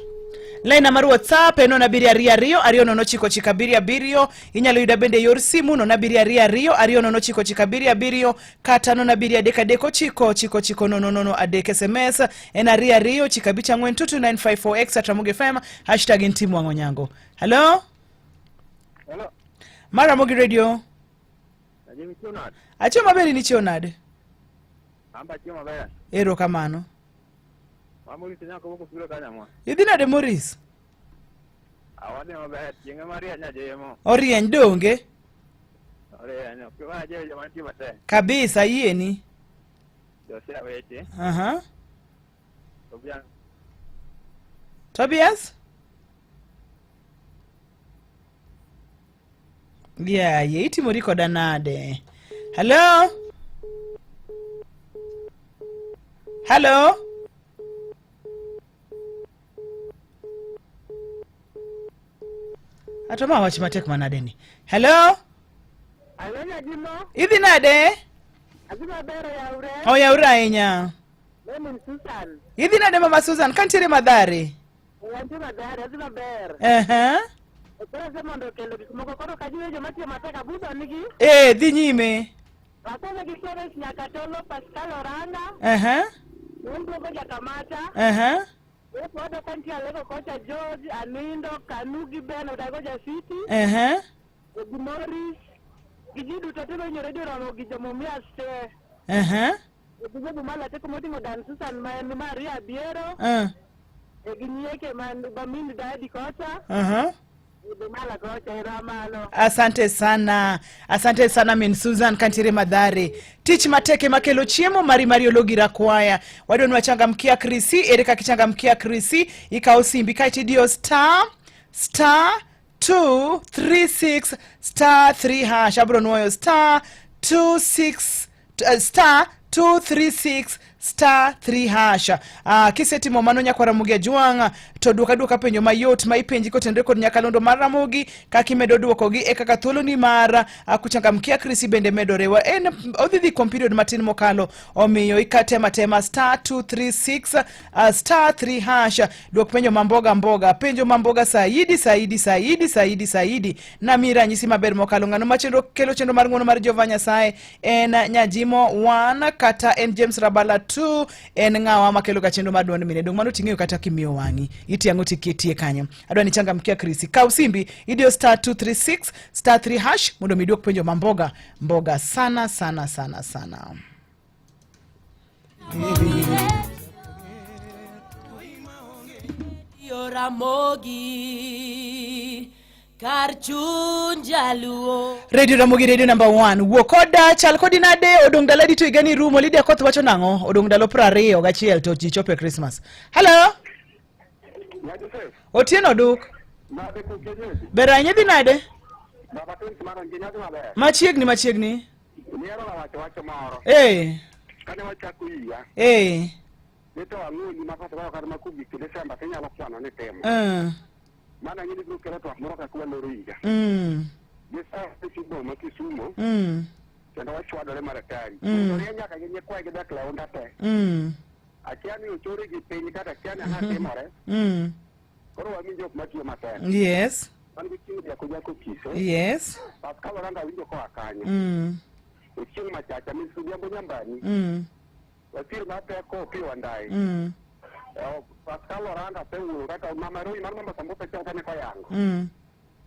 Laina mar WhatsApp en 072 20997 inyalo yuda bende e yor simu 072 20997 kata 073399993 SMS en 22 954 x @Ramogi FM hashtag en Tim Wang'o Nyango. Hello? Hello. Mar Ramogi Radio. Nyajima ichiew nade? Achiew maber in ichiew nade? An be achiew maber. Erokamano. Maurice nyako moko siro kanyo mwa. Idhi nade Maurice? Awadhi maber, chieng' ema rieny ajemo. Orieny donge? Orieny, ok iwa ajeyo joma nitie matek. Kabisa yieni. Josia weche. Aha. Tobias. Tobias? Yaye, itimori koda nade? Hello? Hello? Ato ma wach matek manade ni. Hello? Alo Nyajimo. Idhi nade? Adhi maber oyawre. Oyawre ahinya. Lemin Susan. Idhi nade mama Susan? Kantiere Madhare? Wantie maber, adhi maber. Ehe. Koro asemondo okelo gik moko koro kajiwo joma tiyo matek abudho nigi. Eh, dhi nyime. Waseme gi Florence Nyakatolo, Pascal Oranga. Ehe. Wuon Jakamata. Ehe. Wado kantie Alego kocha George, Anindo, Kanu gi Ben Odago ja City. Ehe. Gi Morris. Gi ji duto te winjo redio Ramogi jomumias te. Ehe. Gi jobumala te kumoting'o Dan Susan ma en Maria Abiero. E gi nyieke man Bamin Dadi kocha. E Bumala kocha erokamano. Asante sana, asante sana min Susan kantiere Madhare. Tich matek ema kelo chiemo mari mari ologi rakwaya. Wadwa ni wachangamkia Krisi, ere kaka ichangamkia Krisi? Ikawo simbi kaeto idiyo star star 236 star 3 hash. Abro nuoyo star 26 star 236 star 3 hash. Kisetimo mano nyakwa Ramogi Ajwang' to duoka duoka penjo mayot ma ipenji kotenore kod nyakalondo mar Ramogi kaka imedo duokogi e kaka thuoloni mar kuchangamkia Krisi bende medore. En odhi dhi kuom period matin mokalo, omiyo ikatema tema star 236 star 3 hash. Duok penjo ma mboga mboga, penjo ma mboga saidi saidi saidi saidi saidi. Nami ranyisi maber mokalo. Ng'ano ma chenro kelo chenro mar ng'uono mar Jehova Nyasaye en Nyajimo 1 kata en James Rabala 2 en ng'awa makelo ga chenro mar duond mine. Dong mano ting'eyo kata kimiyo wang'i itiang'o tiketie kanyo. Adwa ni changamkia Krisi. Kaw simbi idiyo star 236 star 3 hash mondo mi duok penjo ma mboga mboga sana sana sana sana. Ramogi kar chuny jaluo. Radio Ramogi Radio number 1. Wuo koda chal kodi nade odong' ndalo adi to higa ni rumo. Lydia Koth wacho nang'o? Odong' ndalo 21 to ji chopo e Christmas. Hello. Otieno Duk. Ber ahinya idhi nade? Machiegni machiegni. Nyiero na wacho wacho moro. Kane wachako higa. Ni to ang'oni ma kosebayo kata ma kogik e Desemba to inyalo kwano ni timo. Mana ng'ini biro kelo twak moro kaka waloro higa. Gi sa e boma Kisumo. Kendo wachwadore maratari. Orie nyaka gi nyikwaye gi dak launda te. Akia ni ochore gi piny kata akia ni ang'o timore. Koro wami jok matiyo matek. Wan gi chieng' jako jako kise. Pascal Oranga winjo koa kanyo. Ochieng' Machacha, Mrs. Odhiambo Nyambani, Wasir Mapeko Opiyo Wandayi, Pascal Oranda asewuoyo kata Mama Roy mar Mama Sambusa chieng' kane koyango.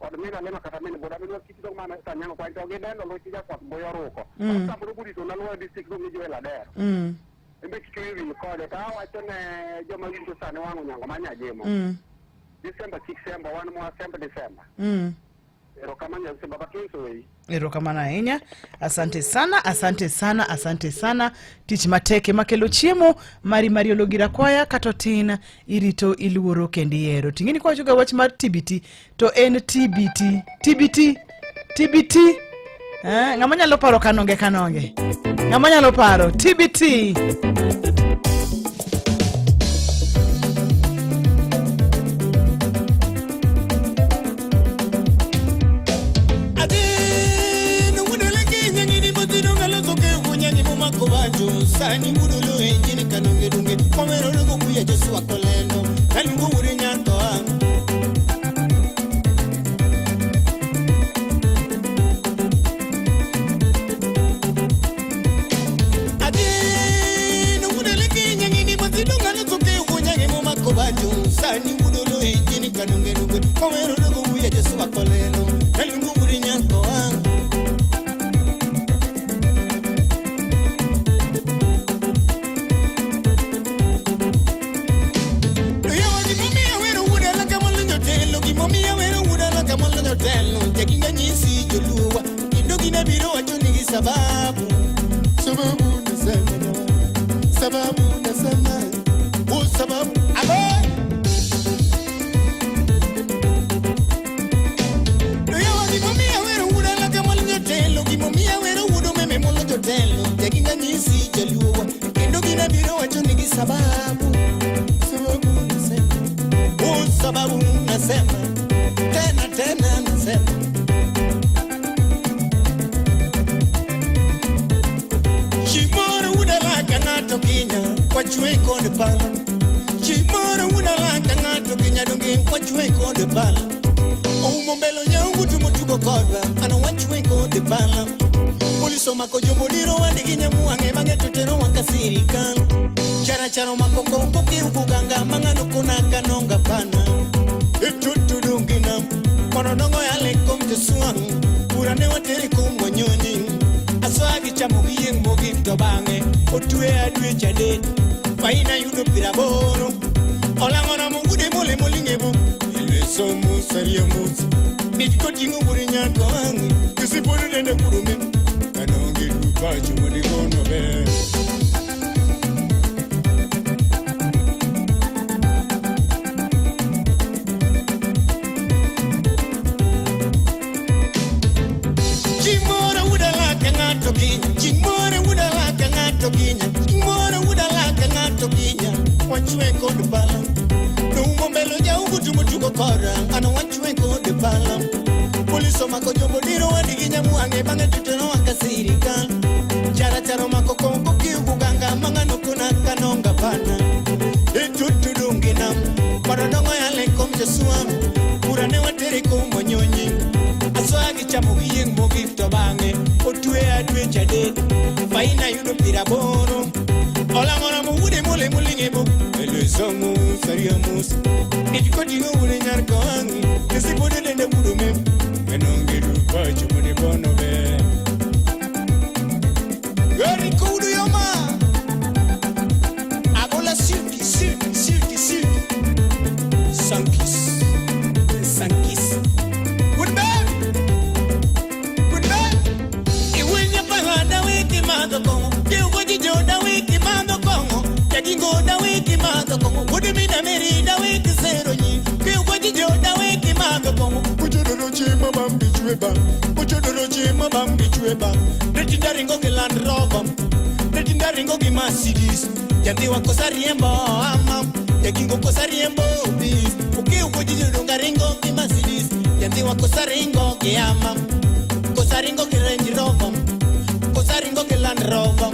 Od min alema kata min boda minwa kit dong mana tanyango kwa to gidendo luchi jakwath boyo ruko. Samoro budi to naluwa district dong ni Joel Adero. Embe kik wiyi wil kode to awacho ne joma winjo sani wang' onyango ma Nyajimo. December kik semba wan mwasemb December. Erokamano Nyasaye Baba Kings oweyi. Erokamano ahinya, asante sana, asante sana, asante sana. Tich matek ema kelo chiemo mari mariolo gira kwaya kata otin irito iluoro kendo ihero. Ting'eni kwawachoga wach mar TBT to en TBT, TBT, TBT. Ng'ama nyalo paro kanonge kanonge? Ng'ama nyalo paro TBT? Sani mudolo engine kanonge dunge komero lugo kuya Joshua kolendo kalungu wuri nyanto ang Adino wudele kinyangi ni bazidonga luzuke unyangi mumako banjo sani mudolo engine kanonge dunge komero lugo kuya Joshua kolendo kalungu wuri nyanto ang Sababu, sababu nasema, sababu nasema, oh sababu, abo. Yowa gimomia wero wuda la kamol jotelo, gimomia wero wudo meme molo jotelo, jaginga nyisi jaluowa, kendo gina biro wacho nigi sababu, sababu nasema, oh sababu nasema, tena tena nasema. Wachwe kod pala Chimoro unalaka ng'ato kinya donge wachwe kod pala Oumo mbelo nyangu tumutugo kodwa ano wachwe kod pala Poliso mako jomodiro wandigi nyamuang'e mang'e totero waka sirikal Chara charo mako koko kiukuganga mang'ano kunaka nonga pana Itutu dungina kono nongo yale kom josuang Pura ne watere kum wanyonyi Aswagi chamo gieng' mogik to bang'e otwe adwe chadek Faina yudo piraboro Olang'o mungude mole moling'ebo Ilweso musa rie musa Mit koting'o buri nyako wang'e Kisipodo dende kurume Kanonge dupacho modigono ber Chimoro udalaka ng'ato kinya Chimoro udalaka ng'ato kinya Chimoro udalaka ng'ato kinya Wachwe kod pala Noumo mbelo jaugu tumutugo kora Ano wachwe kod pala Poliso mako jombo diro wandigi nyamuang'e Bang'e tuteno waka sirikal Chara charo mako kongo kiugu ganga Mang'ano kuna kanonga pana Itutu dungina Marodongo yale kom Joshua Pura ne watere kum wanyonyi Aswagi chamo gieng' mogik to bang'e otwe adwe chadek Faina yudo piraboro Olang'o mowude mole moling'ebo Eleso musa ria musa Nitikoting'o wude nyar kowang'e Kisipode dende budo me Enonge dupacho mone bono be Eriko udu yoma Agola silki silki silki silki Sankis Sankis Jagingo da wiki madho kong'o Wuod mina meri da wiki zero nyi Kiugo jijo da wiki madho kong'o Uchodoro chiemo bambi chwe bam Uchodoro chiemo bambi chwe bam Retinda ringo gi Land Rover Retinda ringo gi Mercedes Jandhiwa kosa riembo ama Jagingo kosa riembo bis Ukiugo jijo donga ringo gi Mercedes Jandhiwa kosa ringo gi ama Kosa ringo gi Range Rover Kosa ringo gi Land Rover